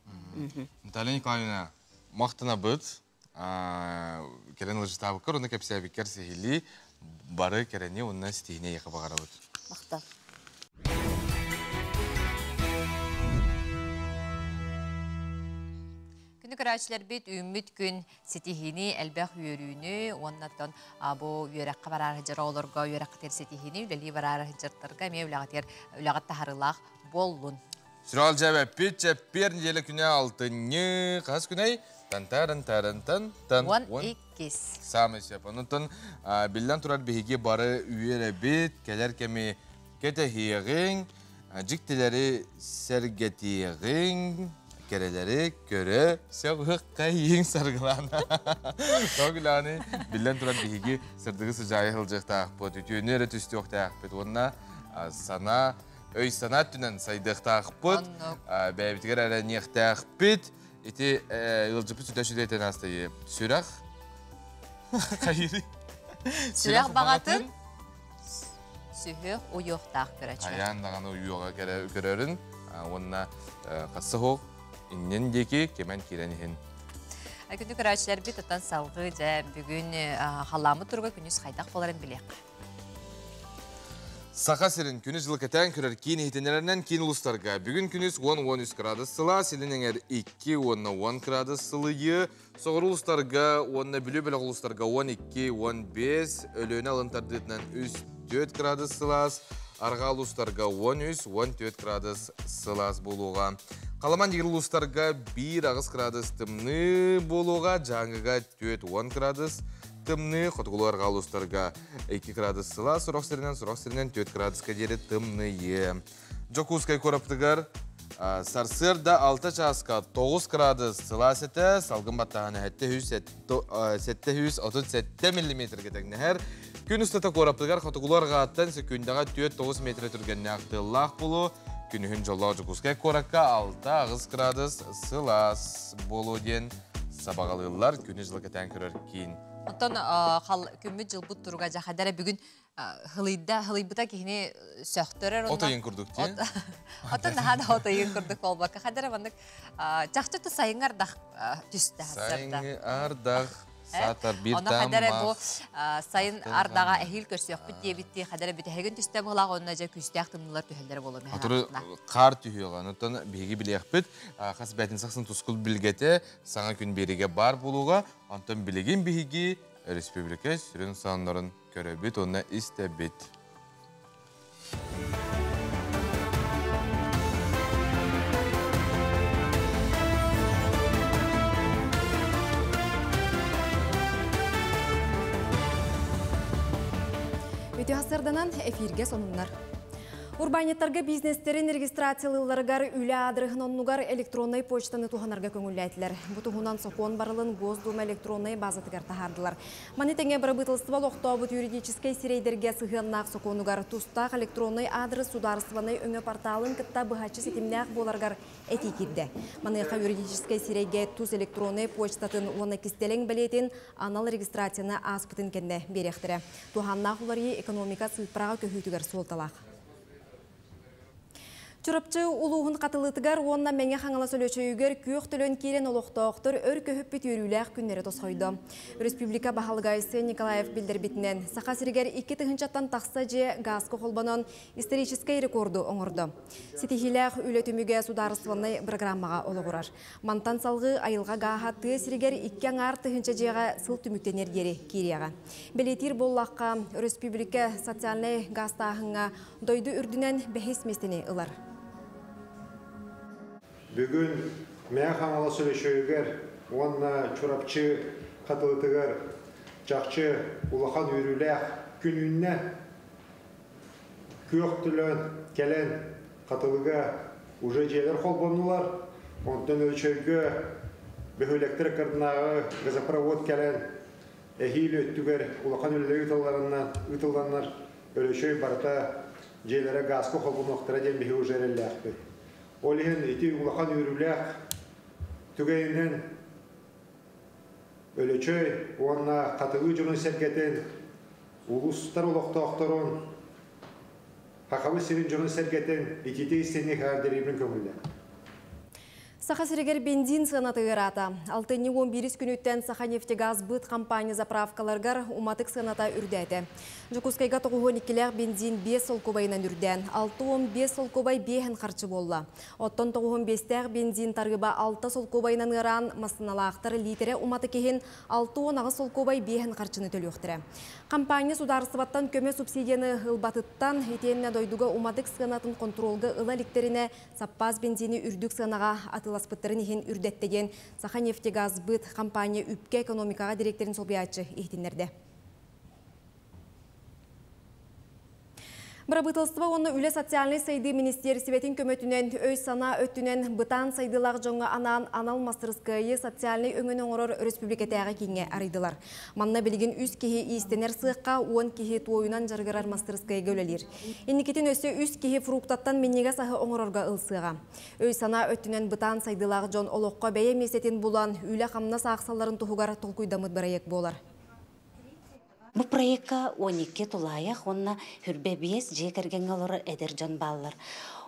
Наталья Николаевна, махтанабыт. Кэлэн ылдьытаабыккар уонна кэпсээбиккэр сиһилии бары кэрэни уонна ситиһини эйиэхэ баҕарабыт. Махтал. Күнү көрөөччүлэрбит үүммүт күн ситиһиини, элбэх үөрүүнү уонна оттон бу үөрэххэ бараар сылдьар оҕолорго үөрэххитигэр ситиһиини, үлэлии бараар сылдьартарга эмиэ үлэҕитигэр үлэҕит таһарыылаах буоллун. Сүрэл дьэбэппит чэппиэр неделя күнэ алтынньы хас күнэй? Тан-таран таран тан 12. Самый сөп. Онтон биллэн турар биһиги бары үөрэбит, кэлэр кэми кэтэһиэҕиҥ, дьиктилэри сэргэтиэҕиҥ, кэрэлэри көрө сөҕүөххэйиҥ саргылаана. Тоҕо биллэн турар биһиги сырдыгы сыдьаайа сылдьыахтаахпыт, үтүөнү эрэ түстүөхтээхпит уонна сана өй-санаа өттүнэн сайдыахтаахпыт, бэйэбитигэр эрэниэхтээхпит. Ити ыалдьыппыт сүтэ сүтэ этэн аастайы. Сүрэх хайыры. Сүрэх баҕатын сүһүөх уйуохтаах көрөччү. Хайаан даҕаны уйуоҕа көрөрүн уонна хасса хоох иннин диэки кэмэн киирэн иһин. Күндү көрөөччүлэрбит оттон салгыы дьэ бүгүн халлааммыт туруга күнүс хайдах буоларын билиэххэ. Саха сирин күнүс дьылы кэтээн көрөр киин иһитиннэрэринэн киин улуустарга бүгүн күнүс 10-13 градус сылаас, илин эҥэр 2 уонна 10 градус сылыйыы, соҕуруу улуустарга уонна Бүлүү бөлөх улуустарга 12-15, Өлүөнэ алын тардыытынан 3-4 градус сылаас, арҕаа улуустарга 13-14 градус сылаас буолуоҕа. Халаман дигир улуустарга 1-8 градус тымныы буолуоҕа, Дьааҥыга 4-10 градус тымныы, хотугулуу арҕаа улуустарга 2 градус сылаас, сорох сиринэн, сорох сиринэн 4 градуска диэри тымныйы. Дьокуускай куорапытыгар сарсыарда 6 чааска 9 градус сылаас этэ, салгын баттааһына 737 миллиметрге тэҥнэһэр. Күн устата куорапытыгар хотугулуу арҕааттан секундаҕа 4-9 метр түргэннээх тыаллаах буолуо. Күнүһүн дьоллоох Дьокуускай куоракка 6-8 градус сылаас буолуо диэн сабаҕалыыллар. Күнү дьылы кэтээн көрөр киин. Оттон күммүт дьылбыт туруга дьахадара бүгүн хылыйда хылыйбыта киһини сөхтөрөр. От ыйын курдук дии. Оттон наһаа да от ыйын курдук буолбакка хадара маннык чахчы сайыҥҥы ардах түстэ. Сайыҥҥы ардах саатар биир Онно хадара бу сайын ардаҕа эһиил көрсүөхпүт диэбиттии хадара бүтэһигин түстэ буолаах онно дьэ күүстээх тымныылар түһэллэр буолуо. Отуру хаар түһүөҕэ. Онтон биһиги билиэхпит хас бээтин сахсын тускул билгэтэ саҥа күн биэригэ баар буолууга. Онтон билигин биһиги республика сүрүн соннорун көрөбүт уонна истэбит. Үтүө сарданан эфирге сонуннар. Урбаанньыттарга бизнестерин регистрациялыылларыгар үлэ аадырыһын оннугар электроннай почтаны туһанарга көҥүллээтилэр. Бу туһунан сокуон барылын Госдума электроннай базатыгар таһаардылар. Маны тэҥэ бырабыыталыстыба олохтообут юридическэй сирэйдэргэ сыһыаннаах сокуонугар тустаах электроннай аадырыс судаарыстыбаннай өҥө порталын кытта быһаччы ситимнээх буоларыгар этии киирдэ. Маныаха юридическэй сирэйгэ тус электроннай почтатын уонна кистэлэҥ бэлиэтин анал регистрацияны ааспытын кэннэ биэриэхтэрэ. Туһааннаах уларыйыы экономика сыыппараҕа көһүүтүгэр суолталаах. Чурапчы улууһун хатылытыгар уонна Мэҥэ Хаҥалас Өлөчөйүгэр күөх төлөн киирэн олохтоохтор өр көһүппүт үөрүүлээх күннэри тосхойдо. Республика баһылыга Айсен Николаев билдэрбитинэн, Саха сиригэр 2 тыһыынчаттан тахса дьиэ гааска холбонон историческай рекорду оҥордо. Ситиһиилээх үлэ түмүгэ судаарыстыбаннай программаҕа олоҕурар. Мантан салгыы айылҕа гааһа тыа сиригэр 2 аҥаар тыһыынча дьиэҕэ сыл түмүктэнэр диэри киириэҕэ. Бэлиэтиир буоллахха, республика социальнай гаастааһыҥҥа дойду үрдүнэн бэһис миэстэни ылар. Бүгүн Мэҥэ Хаҥалас Өлөчөйүгэр уонна Чурапчы Хатылытыгар чахчы улахан үөрүүлээх күн үүннэ. Күөх төлөн кэлэн Хатылыга уже дьиэлэр холбоннулар. Онтон Өлөчөйгө бөһүөлэктэр ыккардынааҕы газопровод кэлэн эһиил өттүгэр улахан үлэлэр ыытылланнар Өлөчөй барыта дьиэлэрэ газка холбонуохтара диэн биһиги уже эрэллээхпит. Ол иһин ити улахан үөрүүлээх түгэнинэн Өлөчөй уонна Хатылы дьонун-сэргэтин, улуустар олохтоохторун, Хахабы сирин дьонун-сэргэтин итиитэ-истиҥник эҕэрдэлиирбин көҥүллэр. Саха сиригэр бензин сыаната ыараата. Алтынньы 11 күнүттэн Саханефтегазбыт компания заправкаларыгар уматык сыаната үрдээтэ. Дьокуускайга 92-лээх бензин 5 солкуобайынан үрдээн, 65 солкуобай биэһин харчы буолла. Оттон 95-тээх бензин тарыыба 6 солкуобайынан ыараан, массыыналаахтар лиитэрэ уматык иһин 68 солкуобай биэһин харчыны төлүөхтэрэ. Компания судаарыстыбаттан көмө субсидияны ылбатыттан, итиэннэ дойдуга уматык сыанатын хонтуруолга ыла иликтэринэ саппаас бензини үрдүк сыанаҕа атыыласпыттарын иһин үрдэттэ диэн Саханефтегазсбыт компания үпкэ-экономикаҕа дириэктэрин солбуйааччы иһитиннэрдэ. Бырабыыталыстыба уонна Үлэ социальнай сайдыы министиэристибэтин көмөтүнэн өй-санаа өттүнэн бытаан сайдыылаах дьоҥҥо анаан анал мастарыскыайы социальнай өҥөнү оҥорор өрөспүүбүлүкэтээҕи кииҥҥэ арыйдылар. Манна билигин үс киһи иистэнэр сыахха, уон киһи туойунан дьарыгырар мастарыскыайга үлэлиир. Инникитин өссө үс киһи фруктаттан минньигэс аһы оҥорорго ылсыаҕа. Өй-санаа өттүнэн бытаан сайдыылаах дьон олоххо бэйэ миэстэтин булан, үлэ-хамнас аахсалларын туһугар толкуйдаммыт бырайыак буолар. Бу проекка 12 тулаайах уонна хүрбэ биэс дьиэ кэргэҥҥэ олорор эдэр дьон бааллар.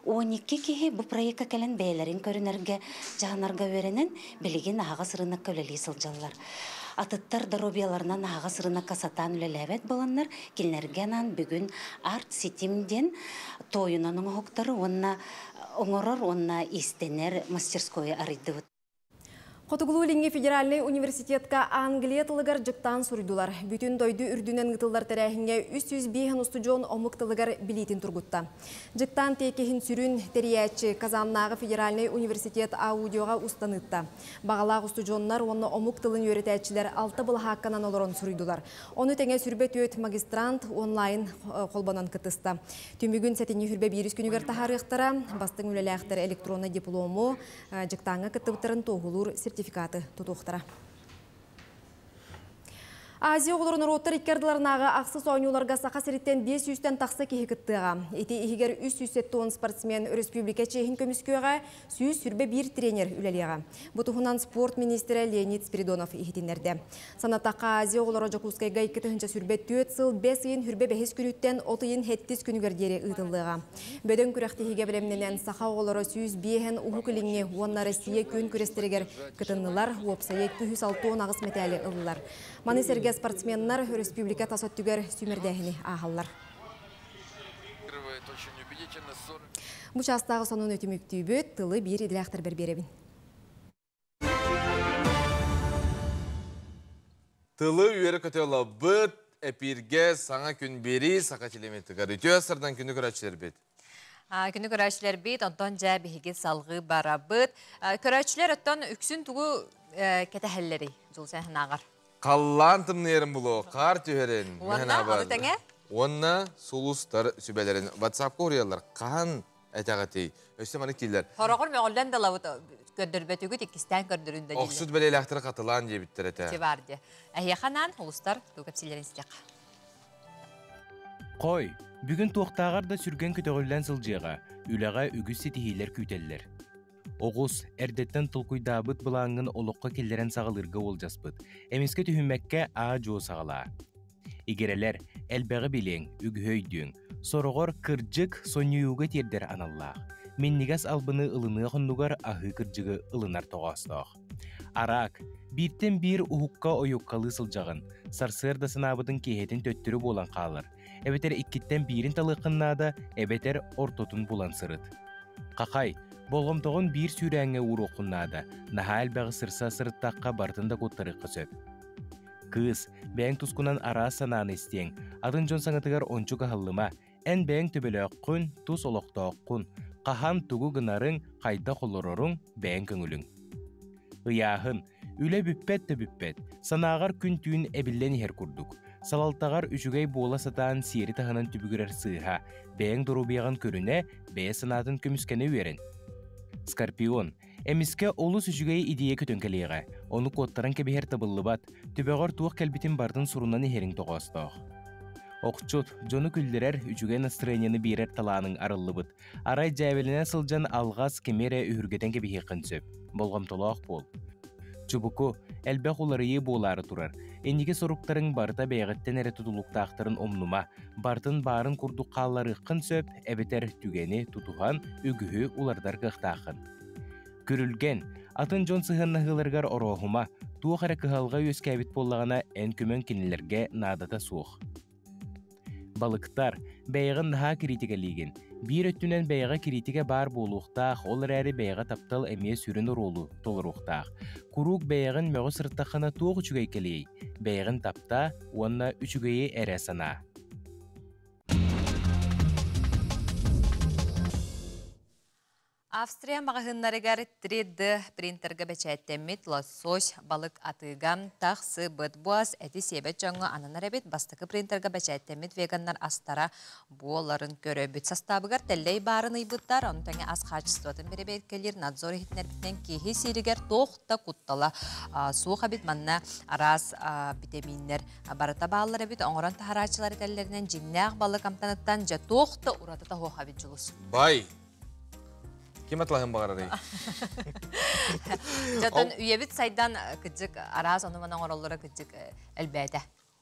12 киһи бу проекка кэлэн бэйэлэрин көрүнэргэ, дьаһанарга үөрэнэн, билигин аһаҕас ырыынакка үлэлии сылдьаллар. Атыттар доруобуйаларынан аһаҕас ырыынакка сатаан үлэлээбэт буоланнар, кинилэргэ анаан бүгүн арт-ситим диэн туойунан оҥоһуктары уонна оҥорор уонна иистэнэр мастерскойу арыйдыбыт. Хотугулуу-Илиҥҥи федеральнай университетка англия тылыгар дьыктаан суруйдулар. Бүтүн дойду үрдүнэн ыытыллар тэрээһиҥҥэ 305 устудьуон омук тылыгар билиитин тургутта. Дьыктаан тиэкиһин сүрүн тэрийээччи Казаннааҕы федеральнай университет аудиоҕа устан ыытта. Баҕалаах устудьуоннар уонна омук тылын үөрэтээччилэр алта былаһаакканан олорон суруйдулар. Ону тэҥэ сүрбэ түөрт магистрант онлайн холбонон кыттыста. Түмүгүн сэтинньи сүрбэ биирис күнүгэр таһаарыахтара. Бастыҥ үлэлээхтэр электроннай диплому, дьыктааҥҥа кыттыбыттарын туоһулуур сертификаты тутуохтара. Азия оҕолору норуоттар икки ардыларынааҕы ахсыс оонньууларга Саха сириттэн 500-тэн тахса киһи кыттыаҕа. Ити иһигэр 370 спортсмен өрөспүүбүлүкэ чиэһин көмүскүөҕэ, 121 тренер үлэлиэҕэ. Бу туһунан спорт министрэ Леонид Спиридонов иһитиннэрдэ. Санатахха, Азия оҕолоро Дьокуускайга 2024 сыл бэс ыйын хүрбэ бэһис күнүттэн от ыйын сэттис күнүгэр диэри ыытыллыаҕа. Бөдөҥ күрэхтэһиигэ бэлэмнэнэн саха оҕолоро 105 Уһук Илиҥҥи уонна Россия күөн күрэстэригэр кытыннылар, уопсайа 268 мэтээли ыллылар. Маны сэргэ спортсменнар өрөспүүбүлүкэ тас өттүгэр сүүмэрдээһини ааһаллар. Бу чаастааҕы сонун түмүктүүбүт, тылы биир идэлээхтэрбэр биэрэбин. Тылы үөрэ көтө эпииргэ саҥа күн биэрии саха телеметигэр үтүө сардан күнү көрөөччүлэрбит. Күнү көрөөччүлэрбит, онтон дьэ биһиги салгыы барабыт. Көрөөччүлэр оттон үксүн тугу кэтэһэллэрий Дьулусен ханааҕар? Халлаан тымныйарын булуо, хаар түһэрин. Уонна ону тэҥэ? Уонна сулустар сүбэлэрин WhatsApp-ка уруйаллар. Хаһан этэҕитий? Өссө маннык дииллэр. Хороҕор мөҕүллэн да ылабыт көрдөрбөтүгүт иккистээн көрдөрүн да дииллэр. Охсут бэлиэлээхтэри хатылаан диэбиттэр этэ. Ити баар дии. Эһиэхэ анаан улустар туу кэпсиилэрин истиэххэ. Хой, бүгүн туохтааҕар да сүргэн көтөҕүллэн сылдьыаҕа, үлэҕэ үгүс ситиһиилэр күүтэллэр. Оҕус, эрдэттэн толкуйдаабыт былааҥҥын олоххо киллэрэн саҕалыырга уолдьаспыт. Эмискэ түһүммэккэ аа-дьуо саҕалаа. Игирэлэр, элбэҕи билиэҥ, үгүһү өйдүөҥ. Сороҕор кырдьык сонньуйууга тиэрдэр аналлаах. Минньигэс албыны ылыныах оннугар аһыы кырдьыгы ылынар тоҕоостоох. Араак, бииртэн биир уһукка ойуккалыы сылдьаҕын. Сарсыарда санаабытыҥ киэһэтин төттөрү буолан хаалар. Эбэтэр иккиттэн биирин талыаххын наада, эбэтэр ортотун булан сырыт. Хахай, болҕомтоҕун биир сүүрээҥҥэ ууруоххун наада. Наһаа элбэҕи сырса сырыттахха барытын да куттарыахха сөп. Кыыс, бэйэҥ тускунан араас санааны истиэҥ, атын дьон саҥатыгар ончу кыһаллыма, эн бэйэҥ төбөлөөххүн, тус олохтооххун, хаһан тугу гынарыҥ, хайдах олороруҥ бэйэҥ көҥүлүҥ. Ыйааһын, үлэ бүппэт да бүппэт, санааҕар күн-түүн эбиллэн иһэр курдук. Салалтаҕар үчүгэй буола сатаан сиэри таһынан түбүгүрэр сыыһа, бэйэҥ доруобуйаҕын көрүнэ, бэйэ санаатын көмүскэнэ үөрэн. Скорпион, Эмискэ олус үчүгэй идея көтөн кэлиэҕэ, ону куоттаран кэбиһэр табыллыбат, төбөҕөр туох кэлбитин барытын сурунан иһэриҥ тоҕоостоох. Охчут, дьону күллэрэр, үчүгэй настроениены биэрэр талааныҥ арыллыбыт. Арай дьээбэлэнэ сылдьан алҕас кими эрэ үһүргэтэн кэбиһиэххин сөп. Болҕомтолоох буол. Чубуку, элбэх уларыйыы буолаары турар. Инники соруктарыҥ барыта бэйэҕиттэн эрэ тутулуктаахтарын умнума. Барытын баарын курдук хаалларыаххын сөп, эбэтэр түгэни тутуһан үгүһү уларытар кыахтааххын. Күрүлгэн, атын дьон сыһыаннаһыыларыгар орооһума, туох эрэ кыһалҕа үөскээбит буоллаҕына, эн көмөҥ кинилэргэ наадата суох. Балыктар, бэйэҕин наһаа кириитикэлиигин. Биир өттүнэн бэйэҕэ кириитикэ баар буолуохтаах, ол эрээри бэйэҕэ таптал эмиэ сүрүн оруолу толоруохтаах. Куруук бэйэҕин мөҕө сырыттаххына туох үчүгэй кэлиэй? Бэйэҕин таптаа уонна үчүгэйи эрэ санаа. Австрия маҕаһыыннарыгар 3D принтерга бэчээттэммит лосось балык атыыга тахсыбыт. Бу ас эти сиэбэт дьоҥҥо ананар эбит. Бастакы принтерга бэчээттэммит веганнар астара буоларын көрөбүт. Састаабыгар тэллэй баарын ыйбыттар, ону тэҥэ ас хаачыстыбатын бэрэбиэркэлиир надзор иһитиннэрбитинэн киһи сииригэр туох да куттала суох эбит. Манна араас битэмииннэр барыта бааллар эбит. Оҥорон таһарааччылар этэллэринэн дьиҥнээх балык амтаныттан дьэ туох да уратыта суох эбит Дьулус. Бай! Ким атлаһын баҕарарый? Дьотон үйэбит сайдан кыдьык араас ону-маны оҥороллоро кыдьык элбээтэ.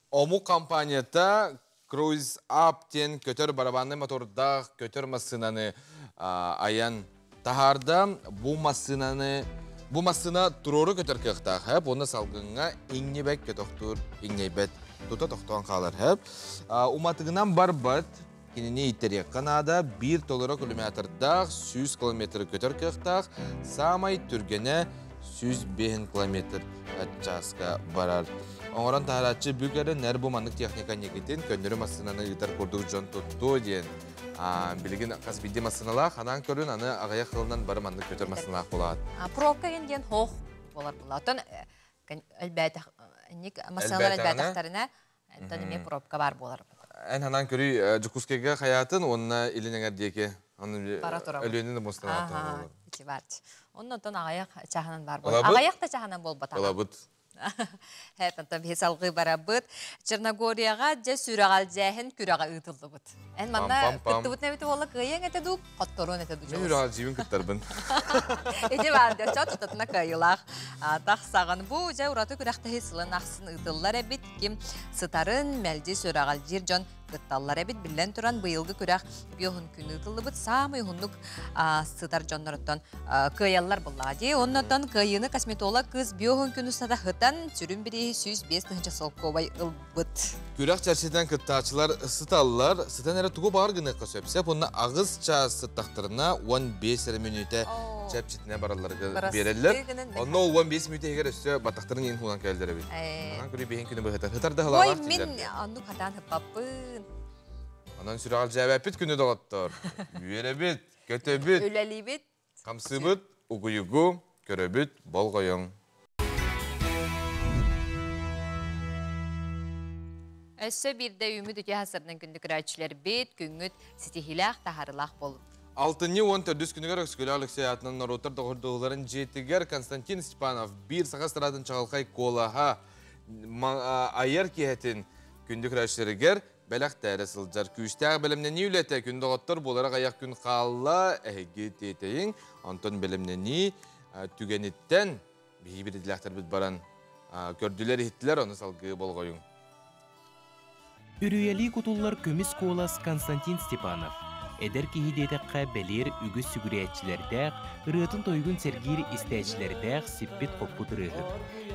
Омук компанията Cruise Up диэн көтөр барабанный мотордаах көтөр массыынаны айан таһаарда. Бу массыынаны бу массыына туруору көтөр кыахтаах хэп уонна салгыҥҥа иҥнибэт көтөхтуур иҥнэйбэт тута тохтоон хаалар хэп. Уматыгынан барбат Кинини иттэриэххэ наада, биир толоро километрдаах, 100 километры көтөр кыахтаах, саамай түргэнэ 105 километр чааска барар. Оҥорон таһарааччы бүк эрэ нэр бу маннык техника никитин көннөрү массыынаны ыытар курдук дьон туттуо диэн. Билигин хас биирдии массыыналаах, анаан көрүн, аны аҕыйах сылынан бары маннык көтөр массыыналаах буолаат. Пробка диэн хоох буолар була. Оттон элбээтэх массыыналар элбээтэхтэринэ Онтон эмиэ пробка баар буолар. Эн ханаан көрүй Дьокуускайга хайаатын уонна Илин эҥэр диэки Өлүөнэ муостан Ити баар. Оннотон аҕыйах чаһынан баар буолар. Аҕыйах да чаһынан буолбатах. Ылабыт. Хэп, онтон биһи салгыы барабыт. Черногорияҕа дьэ сүрэҕэлдьээһин күрэҕэ ыытыллыбыт. Эн манна кыттыбыт эбит буолла кыайыаҥ этэ дуу, хотторуон этэ дуу? Мен сүрэҕэлдьиибин кыттарбын. Ити баар дьэ тутатына кыайыылаах тахсаҕын. Бу дьэ ураты күрэхтэһии сылын ахсын ыытыллар эбит. Ким сытарын мэлдьи сүрэҕэлдьиир дьон кытталлар эбит. Биллэн туран, быйылгы күрэх биоһун күн ыытыллыбыт саамай уһуннук сытар дьонноруттан кыайаллар буллаҕа дии. Оннотон кыайыыны косметолог кыыс биоһун күн устата хытан сүрүн бирииһи 105 тыһыынча солкуобай ылбыт. Күрэх чэрчитинэн кыттааччылар сыталлар. Сытан эрэ тугу баҕар гыныахха сөп. Сөп уонна аҕыс чаас сыттахтарына 15 эрэ мүнүүтэ чэпчэтинэ баралларга биэрэллэр. Онно ол 15 мүнүүтэ иһигэр өссө баттахтарын иин хуунан кэлэллэр эбит. Анан күнү биһин күнү быһытар. Хытар да Ой, мин оннук хатаан хыппаппын. Онон сүрэҕэл дьээбэппит күнү доҕоттор. Үөрэбит, көтөбүт. Үлэлиибит. Хамсыыбыт, угуйугу, көрөбүт, болҕойоҥ. Өссө биирдэ үүмүт үтүө хасырынан күндү көрөөччүлэрбит, күҥҥүт ситиһиилээх, таһаарыылаах буолун. Алтынньы 14 күнүгэр Өксөкүлээх Алексей аатынан норуоттар доҕордоһууларын дьиэтигэр Константин Степанов биир саха эстрадатын чаҕылхай куолаһа айар киэһэтин күндү көрөөччүлэригэр бэлэхтээри сылдьар. Күүстээх бэлэмнэнии үлэтэ күн доҕоттор буолара аҕыйах күн хаалла, эһиги тиэтэйиҥ. Онтон бэлэмнэнии түгэниттэн биһиги биридилээхтэрбит баран көрдүлэр-иһиттилэр, ону салгыы болҕойуҥ. Үрүйэлии кутуллар көмүс куолас Константин Степанов. Эдэр киһи диэтэххэ бэлиэр үгүс сүгүрүйээччилэрдээх, ырыатын-тойугун сэргиир истээччилэрдээх сиппит-хоппут ырыаһыт.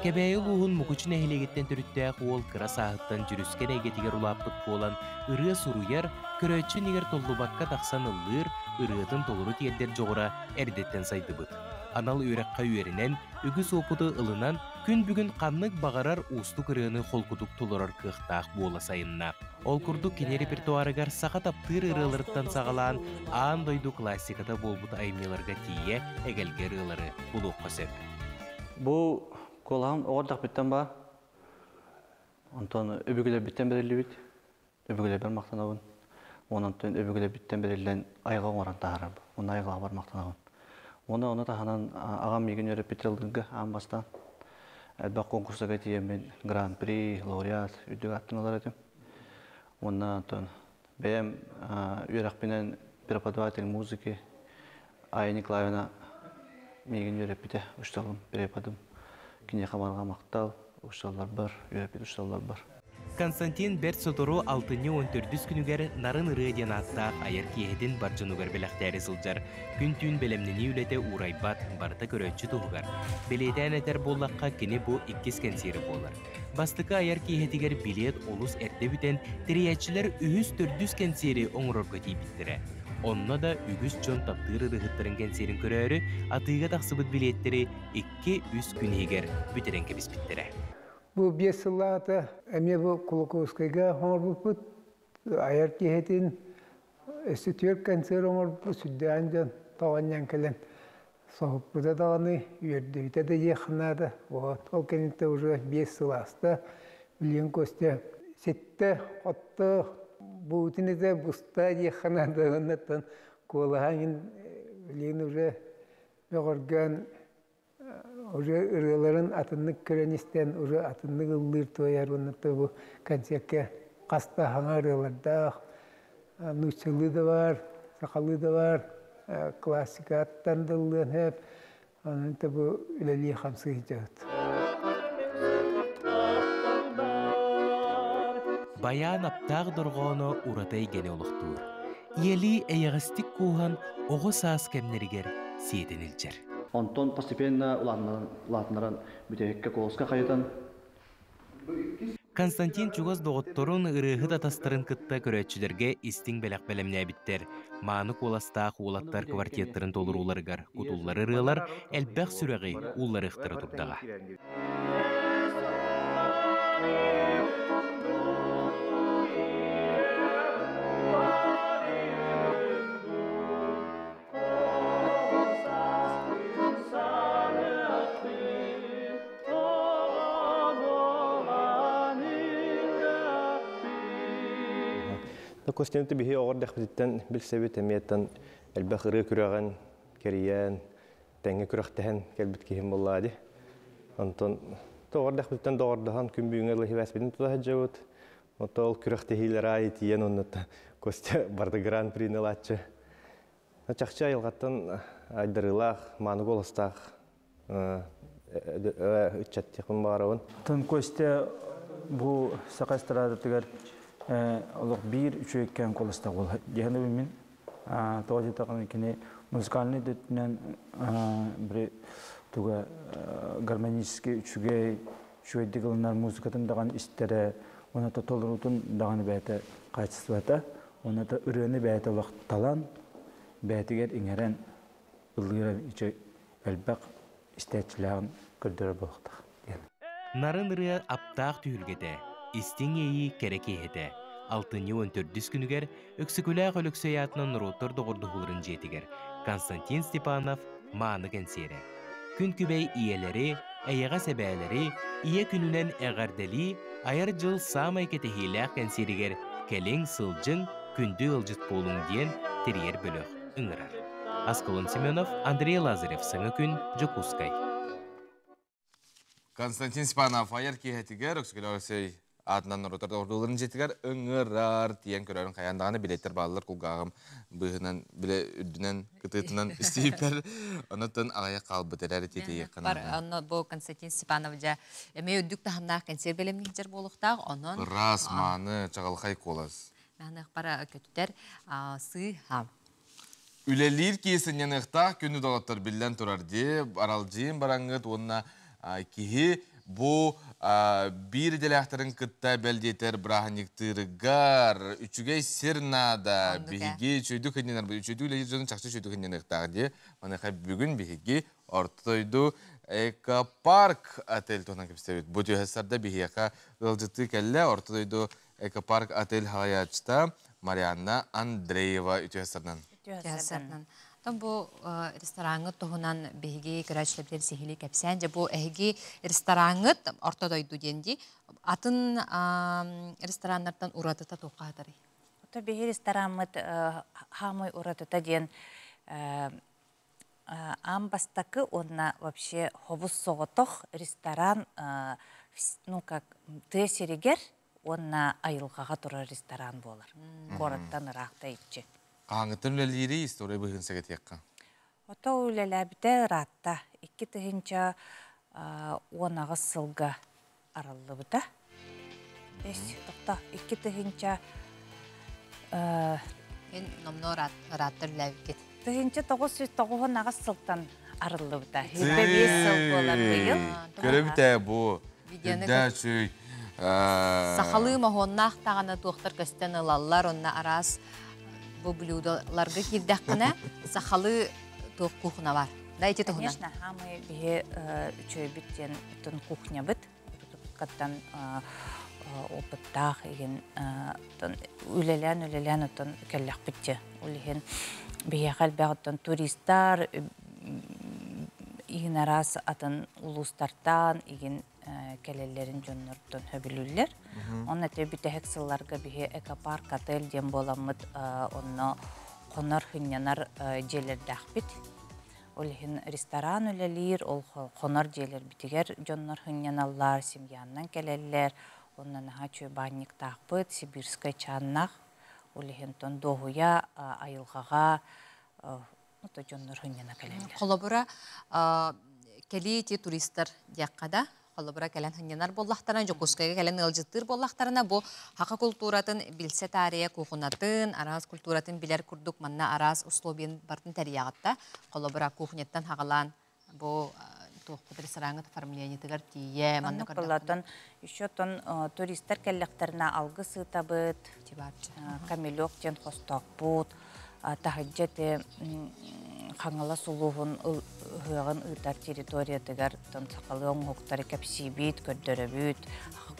Кэбээйи улууһун Мукучу нэһилиэгиттэн төрүттээх уол кыра сааһыттан дьүрүскэн эйгэтигэр улааппыт буолан, ырыа суруйар, көрөөччү иннигэр толлубакка тахсан ыллыыр, ырыатын толору тиэрдэр дьоҕура эрдэттэн сайдыбыт. Анал үөрэххэ үөрэнэн, үгүс уопуту ылынан, күн бүгүн ханнык баҕарар уустук ырыаны холкутук толорор кыахтаах буола сайынна. Ол курдук кини репертуарыгар саха таптыыр ырыаларыттан саҕалаан аан дойду классиката буолбут айымньыларга тиийэ эгэлгэ ырыалары булуохха сөп. Бу куолаһым оҕо эрдэхпиттэн баар. Онтон өбүгэлэрбиттэн бэриллибит. Өбүгэлэрбэр махтанабын. Уонна онтон өбүгэлэрбиттэн бэриллэн айылҕа оҥорон таһаарарбын. Уонна айылҕабар махтанабын. Уонна ону таһынан аҕам миигин үөрэппит ыллыырга аан бастаан элбэх конкурсарга тиийэммин гран-при, лауреат үрдүк ааттан ылар этим. Онна онтон бэйэм үөрэхпинэн преподаватель музыки Ая Николаевна миигин үөрэппитэ учууталым, преподым. Киниэхэ барҕа махтал, учууталларбар, үөрэппит учууталларбар. Константин бэрт сотору алтынньы он төрдүс күнүгэр Нарын ырыа диэн ааттаах айар киэһэтин бар дьонугар бэлэхтээри сылдьар. Күн-түүн бэлэмнэнии үлэтэ уурайбат, барыта көрөөччү туһугар. Бэлиэтээн этэр буоллахха, кини бу иккис кэнсиэрэ буолар. Бастакы айар киэһэтигэр билиэт олус эрдэ бүтэн, тэрийээччилэр үһүс-төрдүс кэнсиэри оҥорорго тиийбиттэрэ. Онно да үгүс дьон таптыыр ырыаһыттарын кэнсиэрин көрөөрү, атыыга тахсыбыт билиэттэри икки-үс күн иһигэр бүтэрэн кэбиспиттэрэ. Бу биэс сыллааҕыта эмиэ бу Кулаковскайга оҥорбуппут айар киһитин өссө түөрт концерт оҥорбуппут сүрдээҕин дьон тоҕонньон кэлэн соһуппута даҕаны, үөрдүбүтэ да диэххэ наада. Вот ол кэнниттэн уже биэс сыл ааста. Билигин Костя ситтэ, хотто, буутун этэ буста диэххэ наада. Оннуттан куолаһа иҥин билигин уже бөҕөргөөн уже ырыаларын атыннык көрөн истэн уже атыннык ыллыыр туойар уонна бу концертка хаста хаҥа ырыалардаах нууччалыы да баар, сахалыы да баар, классикаттан да ыллыан сөп. Онон бу үлэлии хамсыы сылдьабыт. Байаан аптаах дорҕооно ураты эйгэни олохтуур. Ийэлии эйэҕэстик кууһан оҕо саас кэмнэригэр сиэтэн илдьэр. Онтон постепенно улаатыннаран бүтэһиккэ колоска хайытан Константин чугас доҕотторун, ырыаһыт атастарын кытта көрөөччүлэргэ истиҥ бэлэх бэлэмнээбиттэр. Мааны куоластаах уолаттар квартеттарын толорууларыгар кутуллар ырыалар элбэх сүрэҕи уулларыахтара турдаҕа. Костянты биһи оҕор дэхпититтэн билсэбит эмиэттэн элбэх ырыа күрэҕин кэрийэн тэҥҥэ күрэхтэһэн кэлбит киһим буоллаа дии. Онтон тоҕор дэхпититтэн доҕордоһон күн бүгүҥҥэ дылы хибээспитин тута сылдьабыт. Ото ол күрэхтэһиилэр аайы тиийэн оннуттан Костя барда гран-прини ылааччы. Чахчы айылҕаттан айдарыылаах, мааны куоластаах ыччат диэхпин баҕарабын. Тон Костя бу саха эстрадатыгар олох биир үчүгэйкээн куоластаах уол диэн мин. Тоҕо диэтэххинэ кини музыкальнай да өттүнэн били туга гармонически үчүгэй, үчүгэйдик ылынар музыкатын даҕаны истэрэ, уонна толоруутун даҕаны бэйэтэ качествота, уонна ырыаны бэйэтэ олох талан, бэйэтигэр иҥэрэн ыллыыра элбэх истээччилээҕин көрдөрөр буолуохтаах диэн. Нарын ырыа аптаах түһүлгэтэ, истиҥ иэйии кэрэ киэһэтэ. Алтынньы он төрдүс күнүгэр Өксөкүлээх Өлөксөй аатынан норуоттар доҕордоһууларын дьиэтигэр Константин Степанов мааны кэнсиэрэ. Күн күбэй ийэлэри, эйэҕэс эбээлэри Ийэ күнүнэн эҕэрдэлии айар дьыл саамай кэтэһиилээх кэнсиэригэр кэлиҥ, сылдьыҥ, күндү ыалдьыт буолуҥ диэн тэрийэр бөлөх ыҥырар. Аскалон Семенов, Андрей Лазарев, Саҥа күн, Дьокуускай. Константин Степанов айар киэһэтигэр Өксөкүлээх Алексей аатынан норуоттар доҕордууларын дьиэтигэр ыҥырар тиийэн көрөрүн хайаан даҕаны билиэттэр бааллар кулгааҕым быыһынан билэ үрдүнэн кытыытынан истииппэр онотон аҕыйах хаалбыт эрээри тиэтэйиэххэ наада. Онно бу Константин Степанов дьэ эмиэ үрдүк таһымнаах кэнсиэр бэлэмниир буолуохтаах онон ыраас мааны чаҕылхай куолас Маныахпара көтүтэр сыыһа. Үлэлиир киһи сынньаныахтаах күнү доҕоттор биллэн турар дии аралдьыйын бараҥҥыт уонна киһи бу биир идэлээхтэрин кытта бэл диэтэр бырааһынньыктыырыгар үчүгэй сир наада биһиги үчүгэйдик сынньанарбыт үчүгэйдик үлэлиир дьону чахчы үчүгэйдик сынньаныахтаах дии маныаха бүгүн биһиги Орто дойду экопарк отель туһунан кэпсэбит бу түһэ сарда биһиэхэ ыалдьыттыы кэллэ Орто дойду Экопарк отель салайааччыта Марианна Андреева үтүө сарынан. Үтүө сарынан. Оттон бу рестораҥҥыт туһунан биһиги көрөөччүлэрбитигэр сиһилии кэпсээн, дьэ бу эһиги рестораҥҥыт Орто дойду диэн дии. Атын рестораннартан уратыта туохха сытарый? Ото биһи рестораммыт хаамай уратыта диэн аан бастакы уонна вообще хобус соҕотох ресторан ну как тыа сиригэр уонна айылҕаҕа турар ресторан буолар. Куораттан ыраах тэйиччи. Хаһааҥҥыттан үлэлиирий история быһыын сэгэтиэххэ? Ото үлэлээбитэ ыраатта. 2018 сылга арыллыбыта. Эс, тохто, 2000 Эн номнуо ырааттар үлэлээбиккит. 1998 сылтан арыллыбыта. 25 сыл буолар быйыл. Көрөбүт бу. Видеоны чүй. Сахалыы моһуоннаах даҕаны туохтар көстөн ылаллар, онно араас бу блюдоларга киирдэххинэ, сахалыы туох кухня бар. Да, ити туһунан. Конечно, хамы биһи үчүөйбүт диэн тун кухнябыт. Каттан опыттаах игин үлэлээн үлэлээн оттон кэллэхпит дьэ. Ол иһин биһиэхэ элбэх оттон туристар игин араас атын улуустартан игин кэлэллэрин дьоннортон хөбүлүүллэр. Онно те бүтэһик сылларга биһи экопарк отель диэн буоламмыт онно хонор хынньанар дьиэлэрдээхпит. Ол иһин ресторан үлэлиир, ол хонор дьиэлэрбитигэр дьоннор хынньаналлар, семьяннан кэлэллэр. Онно наһаа үчүгэй баанньыктаахпыт, сибирскай чааннаах. Ол иһин тон дуоһуйа айылҕаҕа ото дьоннор хынньана кэлэллэр. Холобура, кэлии ти туристар диэххэ да, холобура кэлэн хынньанар буоллахтарына, Дьокуускайга кэлэн ыалдьыттыыр буоллахтарына, бу хака култууратын билсэ таарыйа кухунатын, араас культуратын билэр курдук манна араас условиен бартын тэрийэҕитта. Холобура, кухняттан хагалаан бу туохпут рестораҥҥыт оформлениетыгар тиийэ манна Оннук буоллатан еще тон туристар кэллэхтэринэ алгыс ыытабыт, камелек диэн хостоохпут, таһырдьа те Хаҥалас улууһун ыһыаҕын ыытар территориятыгар тон сахалыы оҥоһуктары кэпсиибит, көрдөрөбүт,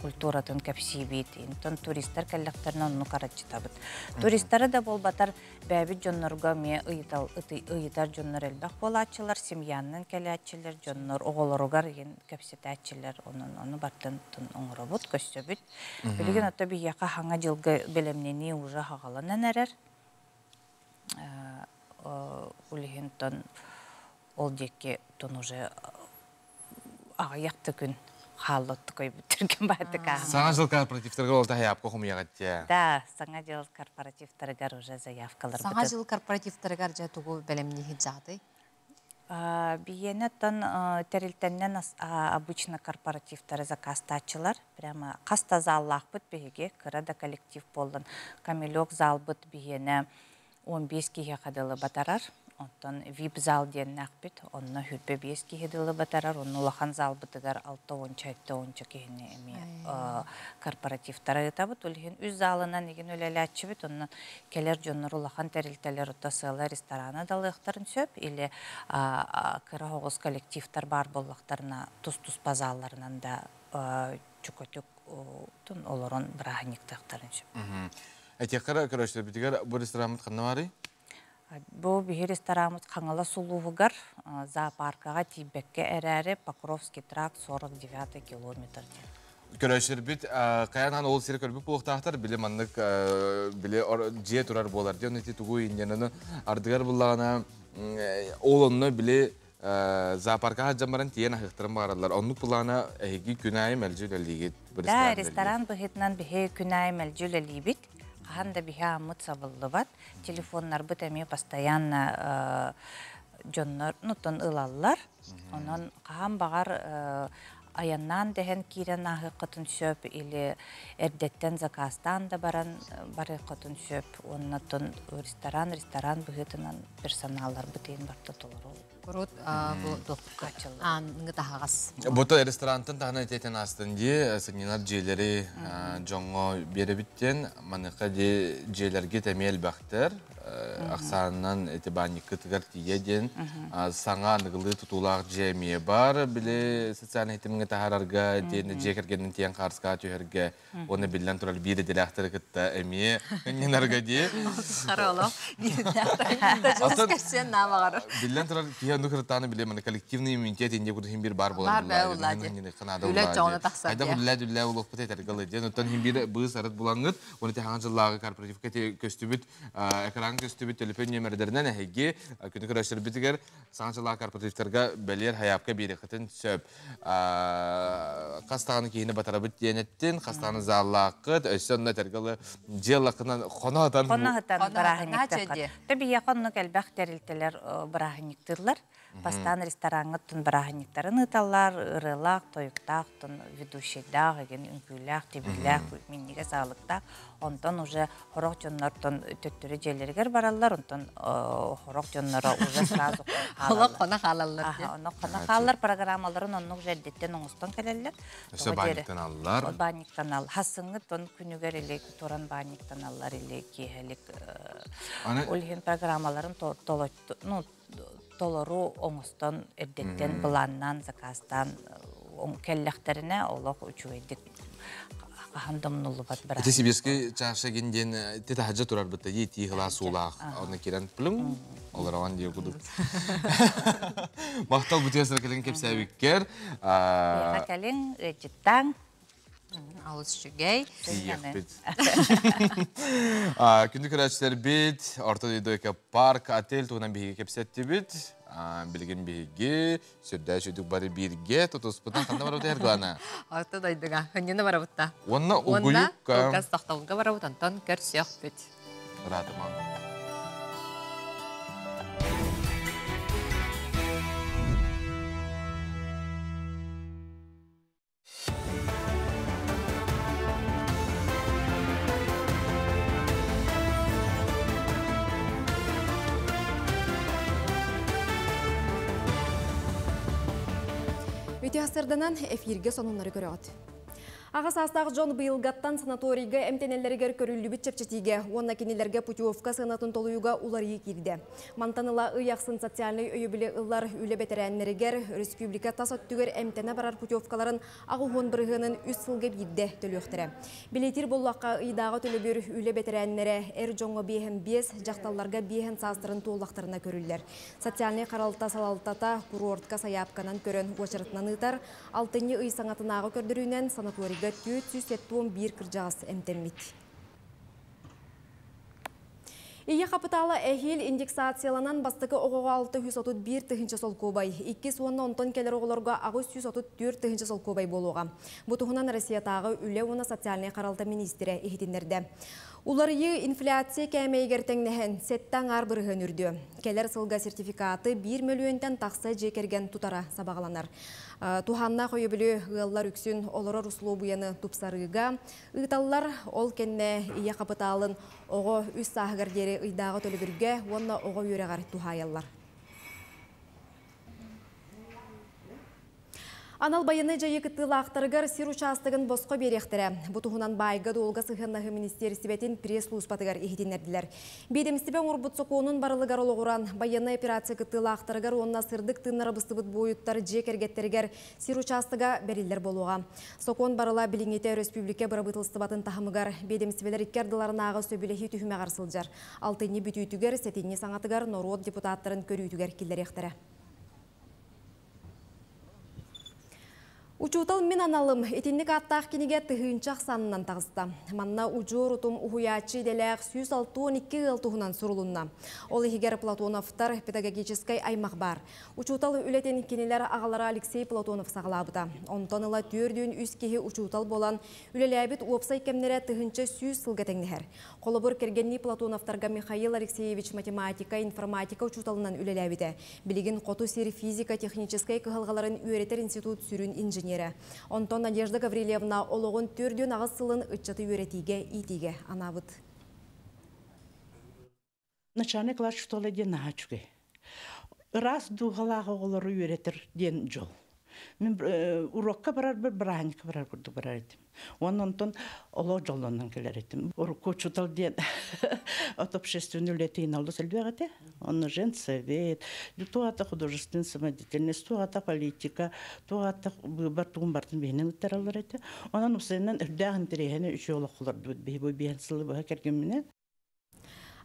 культуратын кэпсиибит. Интон туристар кэллэхтэринэ оннук араччытабыт. Туристары да буолбатар бэйэбит дьоннорго эмиэ ыйытар дьоннор элбэх буолааччылар, семьяннан кэлээччилэр, дьоннор оҕолоругар иһин кэпсэтээччилэр, онон ону бартын оҥоробут, көссөбүт. Билигин ото биһиэхэ хаҥа дьылга бэлэмнэнии уже хаҕаланан эрэр. Ол иһин тон ол диэки тон уже аҕыйах да күн хааллоттук өйбүттэргин баатык. Саҥа жыл корпоративтарга ол заявка хомуйаҕыт дьэ. Да, саҥа жыл корпоративтарыгар уже заявкалар. Саҥа жыл корпоративтарыгар дьэ тугу бэлэмнииһит дьаҕатай? Биһиэнэ оттон тэрилтэннэн обычно корпоративтары заказтааччылар. Прямо хас да заллаахпыт биһиги, кыра да коллектив буоллун. Камелек залбыт биһиэнэ 15 киһиэхэ дылы батарар. Оттон вип-зал диэннээхпит, онно 25 киһи дылы батарар. Онно улахан залбытыгар 6-10 киһини эмиэ корпоративтара ыытабыт. Ол иһин үс залынан игин үлэлээччибит. Онно кэлэр дьоннор улахан тэрилтэлэр ото сыала ресторана далыахтарын сөп или кыра оҕус коллективтар баар буоллахтарына тус-туспа залларынан да чөкөтүк олорон бырааһынньыктыахтарын сөп. Этиэххэ көрөчтөрбүтүгэр бу рестораммыт ханна барый? Бу биһи рестораммыт Хаҥалас улууһугар зоопаркаҕа тиийбэккэ эрээри Покровский тракт 49 километр диэн. Көрөчтөрбүт кайанан ол сири көрбүт буолуохтаахтар били маннык били дьиэ турар буолар диэн ити тугу инньэнэни ардыгар буллаҕына ол онно били зоопарка сылдьан баран тиийэн аһыахтарын баҕараллар. Оннук былаана эһиги күн аайы мэлдьи үлэлиигит. Да, ресторан быһыытынан биһи күн аайы мэлдьи үлэлиибит. Хаһан да биһи ааммыт сабыллыбат. Телефоннарбыт эмиэ постоянно дьоннор нутон ылаллар. Онон хаһан баҕар айаннаан дэһэн киирэн ааһыаххытын сөп или эрдэттэн заказтаан да баран барыаххытын сөп. Оннотон ресторан ресторан быһыытынан персоналларбыт иһин барта толору. Курут бу туохка ааҥҥы таһаҕас. Бу ресторантан таһынан этиэтен астын дии, сынньанар дьиэлэри дьоҥҥо биэрэбиттен, маныха ди дьиэлэргэ эмиэ элбэхтэр, ахсаанынан эти баанньыккытыгар тиийэ диэн саҥа аныгылыы тутуулаах дьиэ эмиэ бар, били социальный тимҥэ таһаарарга, диэн дьиэ кэргэнин тиэн хаарыскаҕа түһэргэ Уонна биллэн турар биир идэлээхтэри кытта эмиэ ынньанарга дии. Харалов биир идэлээхтэри кытта кэпсиэн наамаҕар. Биллэн турар киһи оннук кырыттааны биле маны коллективный иммунитет инде курдук хин бир бар болар. Бар баа улаа Үлэ чоҕуна тахсар. Айда үлэ үлэ улуохпут этэргэ ылы диэн. Оттон хин бир быыс арыт булаңгыт, оны тахаҥан жыллааҕы корпоративка көстүбүт экран Экран көстүбүт төлөпүөн нүөмэрдэринэн эһиги күнү көрөччүлэрбитигэр саҥа дьыллаах корпоративтарга бэлиэр хайаапка биэриэххитин сөп. Хас даҕаны киһини батарабыт диэн эттин, хас даҕаны зааллааххыт, өссө онно этэргэ дылы дьиэ лакынан хоно сытан Хоно сытан бырааһынньыктыаххыт. Биһиэхэ оннук элбэх тэрилтэлэр бырааһынньыктыыллар. Бастаан рестораҥҥа тун бырааһынньыктарын ыыталлар, ырыалаах, тойуктаах, тун ведущийдаах, эгин үҥкүүлээх, тибиилээх, минньигэс аһылыктаах. Онтон уже хорох дьоннортон төттөрү дьиэлэригэр бараллар, онтон хорох дьонноро уже сразу хаалаллар. Хоно хаалаллар. Онно хоно хааллар программаларын оннук уже эрдэттэн оҥостон кэлэллэр. Өссө баанньыктаналлар. Баанньыктанал. Хассыҥҥы тон күнүгэр или туран баанньыктаналлар или киэһэлик ол иһин программаларын ну, толору оҥостон эрдэттэн былааннаан заказтаан кэллэхтэринэ олох үчүгэйдик хаһан да умнуллубат быраат. Ити сибирский чаша гин диэн ти таһырдьа турар бытта дии тии хылаа суулаах онно кирэн плюм олорон диye кудук. Махтал бу тиэсэр кэлин кэпсээбиккэр. Кэлин ыалдьыттаан Алыс үчүгэй. Тиийиэхпит. Күндү көрөөччүлэрбит, Орто дойду парк отель туһунан биһиги кэпсэттибит. Билигин биһиги сүрдээх үчүгдүк бары бииргэ тутуспутун ханна барабыт Эрдуана? Орто дойдуга. Хынньына барабытта. Уонна угуйукка. Уонна тохтолго барабыт, онтон көрсүөхпүт. Ыраатымаҥ. Үтүө сарданан эфирге сонуннары көрөҕүт. Аҕа саастаах дьон быйылгаттан санаторийга эмтэнэллэригэр көрүллүбүт чэпчэтиигэ уонна кинилэргэ путевка сыанатын толуйууга уларыйыы киирдэ. Мантан ыла ый ахсын социальнай өйөбүлү ылар үлэ бэтэрээннэригэр республика тас өттүгэр эмтэнэ барар путевкаларын 80 бырыһыанын үс сылга биирдэ төлүөхтэрэ. Билиэтир буоллахха ыйдааҕы төлөбүр үлэ бэтэрээннэрэ эр дьоҥҥо биэһэн биэс, дьахталларга биэһэн саастарын туоллахтарына көрүллэр. Социальнай харалта салалтата курортка сайаапканан көрөн уочаратынан ыытар. Алтынньы ый саҥатынааҕы көрдөрүүнэн санаторийга 471 кырдьаҕас эмтэммит. Ийэ хапытаала эһиил индексацияланан бастакы оҕоҕо 631 тыһыынча солкуобай, иккис уонна онтон кэлэр оҕолорго 834 тыһыынча солкуобай буолуоҕа. Бу туһунан Россиятааҕы үлэ уонна социальнай харалта миниистирэ иһитиннэрдэ. Уларыйыы инфляция кээмэйигэр тэҥнэһэн, сэттэ аҥаар бырыһыан үрдүө. Кэлэр сылга сертификаты 1 мөлүйүөнтэн тахса дьиэ кэргэн тутара сабаҕаланар. Туһааннаах өйөбүлү ыаллар үксүн олорор услуобуйаны тупсарыыга ыыталлар. Ол кэннэ ийэ хапытаалын оҕо үс сааһыгар диэри ыйдааҕы төлөбүргэ уонна оҕо үөрэҕэр туһаайаллар. Анал байыаннай дьайыы кыттыылаахтарыгар сир учаастагын босхо биэриэхтэрэ. Бу туһунан баайга-дуолга сыһыаннаһыы министиэристибэтин пресс-службатыгар иһитиннэрдилэр. Биэдэмистибэ оҥорбут сокуонун барылыгар олоҕуран, байыаннай операция кыттыылаахтарыгар уонна сырдык тыыннара быстыбыт буойуттар дьиэ кэргэттэригэр сир учаастага бэриллэр буолуоҕа. Сокуон барыла билиҥҥитэ өрөспүүбүлүкэ бырабыыталыстыбатын таһымыгар биэдэмистибэлэр икки ардыларынааҕы сөбүлэһии түһүмэҕэр сылдьар. Алтынньы бүтүүтүгэр, сэтинньи саҥатыгар норуот депутаттарын көрүүтүгэр киллэриэхтэрэ. Учуутал мин аналым итинник ааттаах кинигэ тыһыынча ахсаанынан таҕыста. Манна удьуор утум уһуйааччы идэлээх 162 ыал туһунан сурулунна. Ол иһигэр Платоновтар педагогическай аймах баар. Учуутал үлэтин кинилэр аҕалара Алексей Платонов саҕалаабыта. Онтон ыла түөрдүүн үс киһи учуутал буолан үлэлээбит уопсай кэмнэрэ 1100 сылга тэҥнэһэр. Холобур, кэргэннии Платоновтарга Михаил Алексеевич математика, информатика учууталынан үлэлээбитэ. Билигин Хоту сир физико-техническэй кыһалҕаларын үөрэтэр институт сүрүн инженерэ. Онтон Надежда Гаврильевна олоҕун 48 сылын ыччаты үөрэтиигэ, иитиигэ анаабыт. Начальный класс школа диэн наһаа үчүгэй. Ыраас дууһалаах оҕолору үөрэтэр диэн дьол. Мин урокка барарбар бырааһынньыкка барар курдук барар этим. Уонна онтон олох дьоллонон кэлэр этим. Урукку учуутал диэн от общественный үлэтин олус элбэх этэ. Онно женсовет, туох художественная самодеятельность, туох политика, туох быыбар тугун бартын биһинэн ыттараллар этэ. Онон усайынан үрдээх интэриэһини үчүгэй олоххолордубут биһи бу биһэн сылы быһа кэргэмминэн.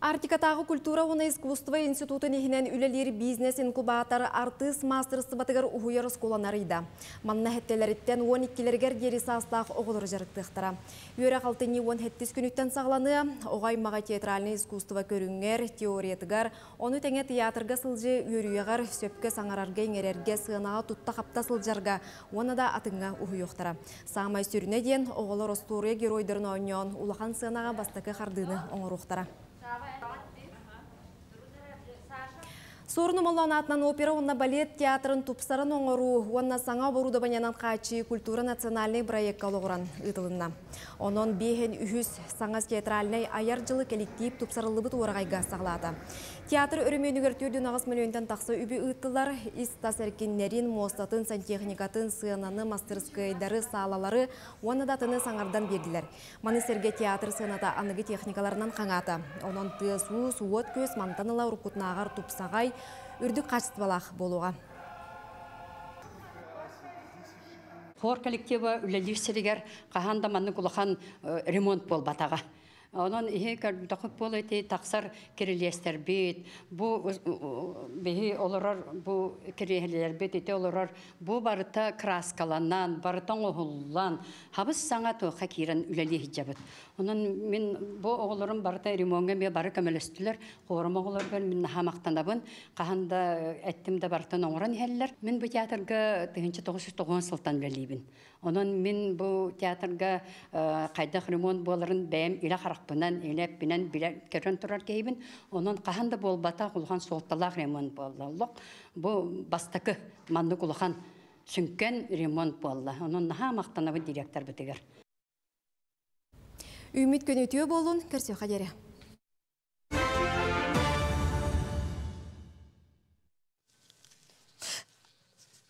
Арктикатааҕы культура уонна искусство институтун иһинэн үлэлиир бизнес-инкубатор артыыс маастарыстыбатыгар уһуйар оскуоланы арыйда. Манна сэттэлэриттэн 12-лэригэр диэри саастаах оҕолору дьарыктыахтара. Үөрэх алтынньы 17 күнүттэн саҕаланыа. Оҕо аймаҕа театральнай искусство көрүҥэр, теориятыгар, ону тэҥэ театрга сылдьыы үөрүйэҕэр, сөпкө саҥарарга-иҥэрэргэ, сыанаҕа тутта-хапта сылдьарга уонна да атыҥҥа уһуйуохтара. Саамай сүрүнэ диэн, оҕолор остуоруйа геройдарын оонньоон, улахан сыанаҕа бастакы хардыыны оҥоруохтара. Суорун Омоллоон аатынан опера уонна балет театрын тупсаран оҥоруу уонна саҥа оборудованиенан хааччыйыы культура национальнай бырайыакка олоҕуран ыытылынна. Онон биэһин үһүс саҥа театральнай айар дьылы кэлэктиип тупсарыллыбыт уораҕайга саҕалаата. Театр өрөмүөнүгэр 4,8 мөлүйүөнтэн тахса үбү ыыттылар. Ис-тас эркиннэрин, муостатын, сантехникатын, сыананы, мастырыскыайдары, саалалары уонна да атыны саҥардан биэрдилэр. Маны сэргэ театр сыаната аныгы техникаларынан хаҥаата. Онон тыас-уус, уот-күөс мантан ыла уруккутунааҕар тупсаҕай, үрдүк хаачыстыбалаах буолуоҕа. Хор коллектива үлэлиир сиригэр хаһан да маннык улахан ремонт буолбатаҕа. Онон иһи көрдөхүп буол ити тахсар кирилиэстэрбит, бу биһи олорор бу кириэһилэлэрбит ити олорор бу барыта краскаланан, барыта оҥоһуллан, хабыс саҥа туохха киирэн үлэлии сылдьабыт. Онон мин бу оҕолорум барыта ремоҥҥа эмиэ бары көмөлөстүлэр. Хорум оҕолорбор мин наһаа махтанабын. Хаһан да эттим да барытын оҥорон иһэллэр. Мин бу театрга 1990 сылтан үлэлиибин. Онон мин бу театрга хайдах ремонт буоларын бэйэм илэ харахпынан, илэ эппинэн билэ көрөн турар киһибин. Онон хаһан да буолбатах улахан суолталаах ремонт буолла. Олох бу бастакы маннык улахан сүҥкэн ремонт буолла. Онон наһаа махтанабын директорбытыгар. Үүммүт күн үтүө буолун, көрсүөххэ диэри.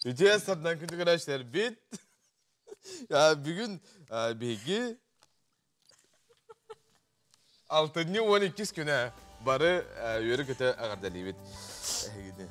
Үтүө сардан күндү көрөөччүлэрбит. Бүгүн биһиги алтынньы 12 күнэ бары үөрэ-көтө эҕэрдэлиибит эһигини.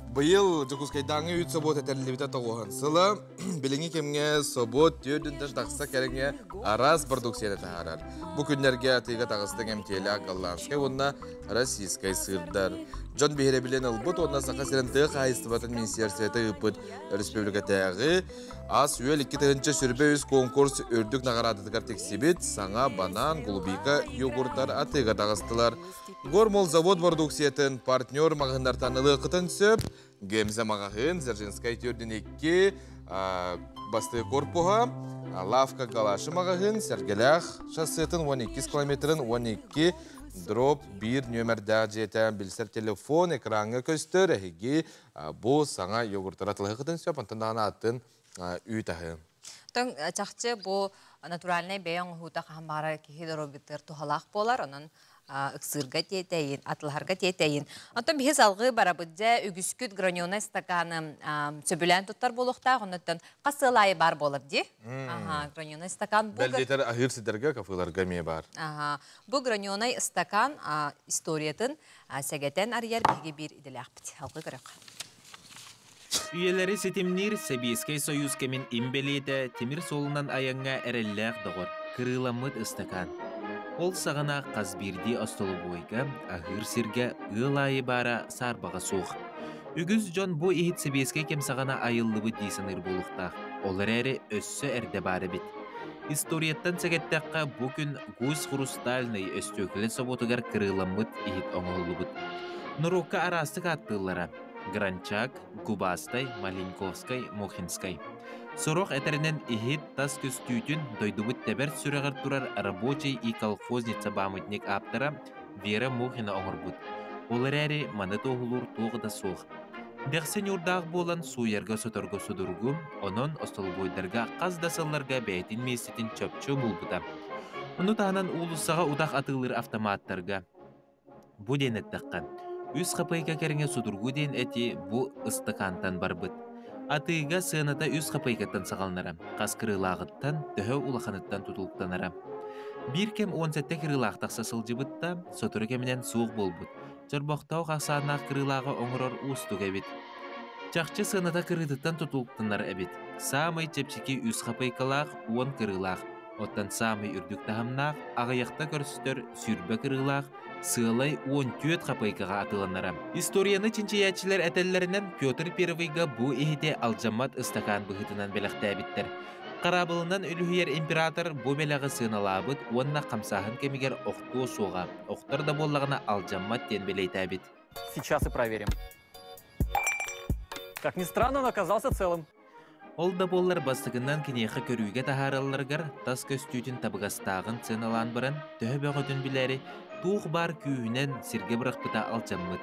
Быйыл Дьокуускайдааҥы үүт собуот этэриллибитэ тоҕуһан сыла. Билиҥҥи кэмҥэ собуот түөрт тахса кэриҥэ араас продукцияны таһаарар. Бу күннэргэ атыыга таҕыстыҥ эмтиэлээх голландскай уонна российскай сыырдар. Дьон биһирэбилин ылбыт уонна Саха сирин тыа хаһаайыстыбатын министиэристибэтэ ыыппыт республикатааҕы ас-үөл 2023 конкурс үрдүк наҕараадатыгар тиксибит саҥа банан, голубика йогуртар атыыга таҕыстылар. Гормолзавод бородууксуйатын партнер маҕаһыыннартан ылыаххытын сөп. Гемза маҕаһыын, Дзержинскай төрдүн икки бастыы корпуһа, Лавка Галаши маҕаһыын, Сэргэлээх шоссетын 12 километрын 12 дроп биир нүөмэрдээх дьиэтэ билсэр телефон экраҥҥа көстөр. Эһиги бу саҥа йогуртары атылаһыаххытын сөп, онтон даҕаны атын үүт аһы. Тоҥ чахчы бу натуральнай бэйэ оҥоһуута хаһан баҕарар киһи доруобуйатыгар туһалаах буолар. Онон ыксыырга тиэтэйин, атылаһарга тиэтэйин. Онтон биһи салгыы барабыт дьэ үгүскүт граненый стаканы сөбүлээн туттар буолуохтаах. Оннуттан хас сыл аайы баар буолар дии. Ага, граненый стакан. Бэл диэтэр аһыыр сирдэргэ, кафеларга эмиэ баар. Ага. Бу граненый стакан историятын сэгэтэн арыйар биһиги биир идэлээхпит. Алгыы көрөххө. Үйэлэри ситимниир Сэбиэскэй Сойуус кэмин им бэлиэтэ тимир суолунан айаҥҥа эрэллээх доҕор, кырыыламмыт ыстакаан. Ол саҕана хас биирдии остолобуойга, аһыыр сиргэ ыал аайы баара саарбаҕа суох. Үгүс дьон бу иһит сэбиэскэй кэм саҕана айыллыбыт дии саныыр буолуохтаах. Ол эрээри өссө эрдэ баар эбит. Историяттан сэгэттэххэ, бу күн Гусь Хрустальный өстүөкүлэ собуотугар кырыыламмыт иһит оҥоһуллубут. Норуокка араастык ааттыыллара. Гранчак, Губастай, Маленковскай, Мухинскай. Сорох этэринэн иһит тас көстүүтүн дойдубут тэбэр сүрэҕэр турар рабочий и колхозница памятник ааптара Вера Мухина оҥорбут. Ол эрээри маны туоһулуур туох да суох. Дэхси ньуурдаах буолан сууйарга-соторго судургу, онон остолобуойдарга хас да сылларга бэйэтин миэстэтин чопчу булбута. Ону таһынан уулуссаҕа утах атыылыыр автоматтарга Бу диэн эттэххэ, үс хапыйка кэриҥэ судургу диэн эти бу ыстакаантан барбыт. Атыыга сыаната үс хапыйкаттан саҕаланара, хас кырыылааҕыттан, төһө улаханыттан тутулуктанара. Биир кэм 17 кырыылаах тахса сылдьыбыт да, сотору кэминэн суох буолбут. Чорбохтоох ахсааннаах кырыылааҕы оҥорор уустук эбит. Чахчы сыаната кырыытыттан тутулуктанар эбит. Саамай чэпчэки үс хапыйкалаах, 10 кырыылаах. Оттон саамай үрдүк таһымнаах, аҕыйахта көрсүтэр сүүрбэ кырыылаах сыалай 14 хапыйкаҕа атыыланара. Историяны чинчийээччилэр этэллэринэн, Петр Первыйга бу иһити алдьаммат ыстакаан быһыытынан бэлэхтээбиттэр. Хараабылынан үлүһүйэр император бу бэлэҕи сыаналаабыт уонна хамсааһын кэмигэр охтуо суоҕа, охтор да буоллаҕына алдьаммат диэн бэлиэтээбит. Сейчас и проверим. Как ни странно, он оказался целым. Ол да буоллар бастакынан киниэхэ көрүүгэ таһааралларыгар тас көстүүтүн табыгастааҕын сыаналаан баран, төһө бөҕөтүн билээри, туох баар күүһүнэн сиргэ бырахпыта алдьаммыт.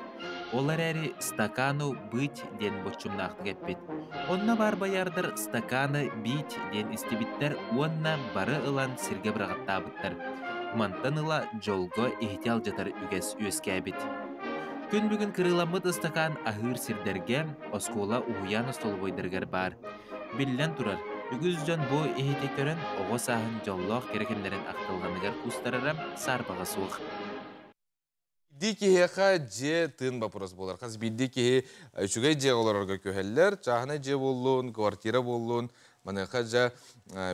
Ол эрээри «стакану быть» диэн боччумнаахтык эппит. Онно баар боярдар «стаканы бить» диэн истибиттэр уонна бары ылан сиргэ быраҕаттаабыттар. Мантан ыла дьолго иһити алдьатар үгэс үөскээбит. Күн бүгүн кырыыламмыт ыстакаан аһыыр сирдэргэ, оскуола уһуйаан остолобуойдарыгар баар. Биллэн турар, үгүс дьон бу иһити көрөн оҕо сааһын дьоллоох кэрэ кэмнэрин ахтылҕаныгар куустарара саарбаҕа суох. Биирдии киһиэхэ дьиэ тыын боппуруос буолар. Хас биирдии киһи үчүгэй дьиэҕэ олорорго күһэллэр. Чааһынай дьиэ буоллун, квартира буоллун. Маныаха дьэ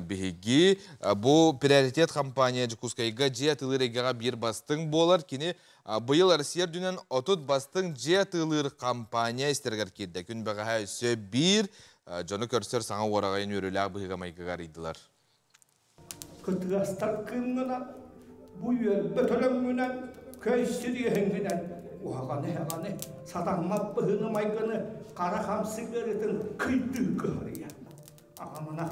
биһиги бу приоритет компания Дьокуускайга дьиэ атыылыыр эйгэҕэ биир бастыҥ буолар. Кини быйыл Россия үрдүнэн 30 бастыҥ дьиэ атыылыыр компания истэригэр киирдэ. Күн бэҕэһээ өссө биир дьону көрсөр саҥа уораҕайын үөрүүлээх быһыыга-майгыга арыйдылар. Кытыастар кыымҥынан, бу үөрбэ төлөҥҥүнэн, көй сириэһиҥҥинэн уһаҕаны-эһэҕэни, сатаммат быһыыны-майгыны хара хамсык ыарыытын кыйдыы кыһарыйа. Аҕамына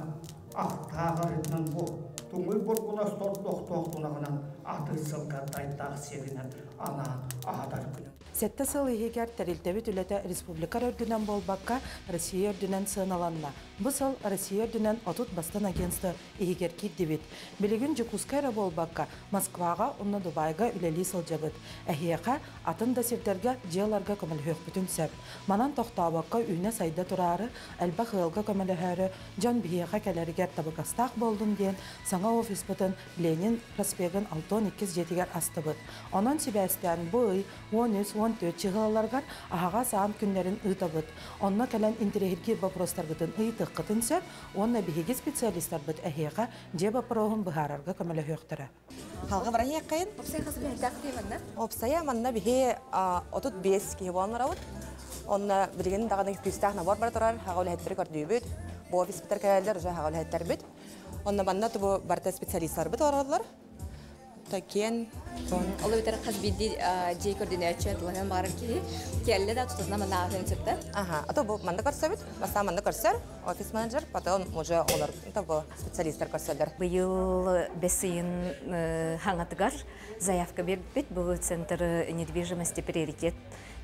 ахтааҕарынан бу туҥуй бургунас тордохтоох тунаҕынан атын сылга тайдаах сиэринэн анаан аһатар күнүм. Сэттэ сыл иһигэр тэрилтэбит үлэтэ республика үрдүнэн буолбакка, Россия үрдүнэн сыаналанна. Бу сыл Россия үрдүнэн 30 бастан агентство иһигэр киирдибит. Билигин Дьокуускай эрэ буолбакка, Москваҕа уонна Дубайга үлэлии сылдьабыт. Эһиэхэ атын да сирдэргэ дьыаларга көмөлөһүөхпүтүн сөп. Манан тохтообокко үүнэ-сайда тураары, элбэх ыалга көмөлөһөөрү, дьон биһиэхэ кэлэригэр табыгастаах буоллун диэн саҥа офиспытын Ленин проспегын 62 дьиэтигэр астыбыт. Онон сибээстээн бу ый 13-14 чыһыаларыгар аһаҕас аан күннэрин ыытабыт. Онно кэлэн интэриэһиргиир боппуруостаргытын ыйытыаххытын сөп уонна биһиги специалистарбыт эһиэхэ дьиэ боппуруоһун быһаарарга көмөлөһүөхтэрэ. Халга барайыаххайын. Опсайа хас үлэһиттээх манна? Опсайа манна биһи 35 киһи буолан барабыт. Онно билигин даҕаны күүстээх набор бара турар, хаҕа үлэһиттэри көрдүүбүт. Бу офиспытар кэлэллэр, уже хаҕа үлэһиттэрбит. Онно манна тубу барыта специалисттарбыт олороллор. Такиен Ол эбэтэр хас биирдии дьиэ көрдөнөөччү тылынан баҕарар киһи кэллэ да тутатына манна ааһыан сөптө. Ага, а то бу манна көрсөбүт. Бастаан манна көрсөр, офис менеджер, потом уже олор бу специалисттар көрсөллөр. Быйыл бэс ыйын хаҥатыгар заявка бербит бу центр недвижимости приоритет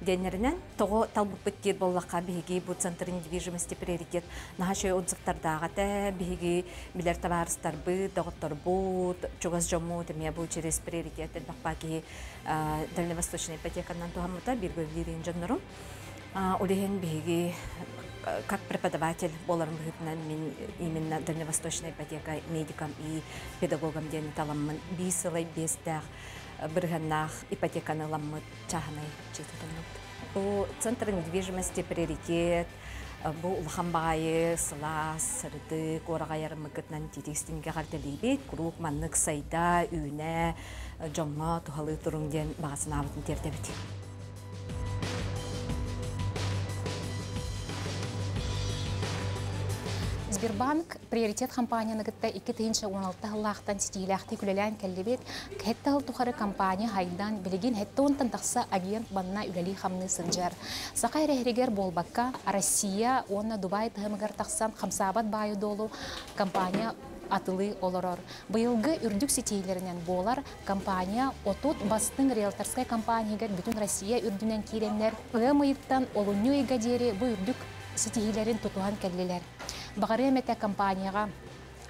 диэннэринэн тоҕо талбыппыт диир буоллахха биһиги бу центр недвижимости приоритет наһаа үчүгэй отзывтардаах этэ биһиги билэр табаарыстарбыт доҕотторбут чугас дьоммут эмиэ бу через приоритет элбэх баа киһи дальневосточная ипотеканан туһаммыта бииргэ үлэлиир дьоннорум ол иһин биһиги как преподаватель буоларым быһыытынан мин именно дальневосточная ипотека медикам и педагогам диэн таламмын биир сылай биэстээх бырыһыаннаах ипотеканы ыламмыт чааһынай дьиэ тутуммут. Бу центр недвижимости приоритет, бу улахан баҕайы сылаас, сырдык, уораҕайарымыкытынан тиитик эҕэрдэлиибит, куруук маннык сайда, үүнэ, дьоҥҥо туһалыы туруҥ диэн баҕа санаабытын тиэрдэбит. Сбербанк приоритет компанияны кытта 2016 сыллаахтан ситиилээхтик үлэлээн кэллибит. Хэтте сыл тухары компания хайдан билигин хэтте онтон тахса агент банна үлэлии-хамныы сылдьар. Саха эрэһиригэр буолбакка, Россия уонна Дубай таһымыгар тахсан хамсаабат баайы-дуолу компания атылыы олорор. Быйылгы үрдүк ситиилэринэн буолар компания 30 бастыҥ риэлторскай компаниягар бүтүн Россия үрдүнэн киирэннэр ыам ыйыттан олунньу ыйга диэри бу үрдүк ситиһиилэрин тутуһан кэллилэр. Баҕарыам этэ компанияҕа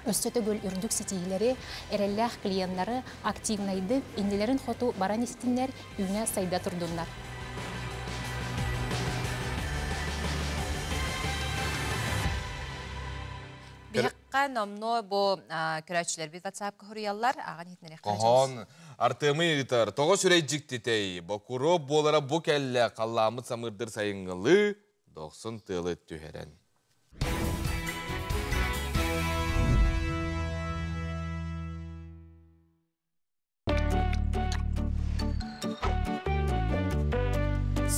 өссө төгүл үрдүк ситиһиилэри, эрэллээх клиеннары активнайдык иннилэрин хоту баран истиннэр, үүнэ-сайда турдуннар. Биһикка номно бу көрөөччүлэрбит WhatsApp-ка хуруйаллар, ааҕан иһитиннэриэххэ. Хоһоон Артемы ыытар, тоҕо сүрэй дьиктитэй, бокуруоп буолара бу кэллэ, халлааммыт самыырдыр сайыҥҥылыы, дохсун тыалы түһэрэн.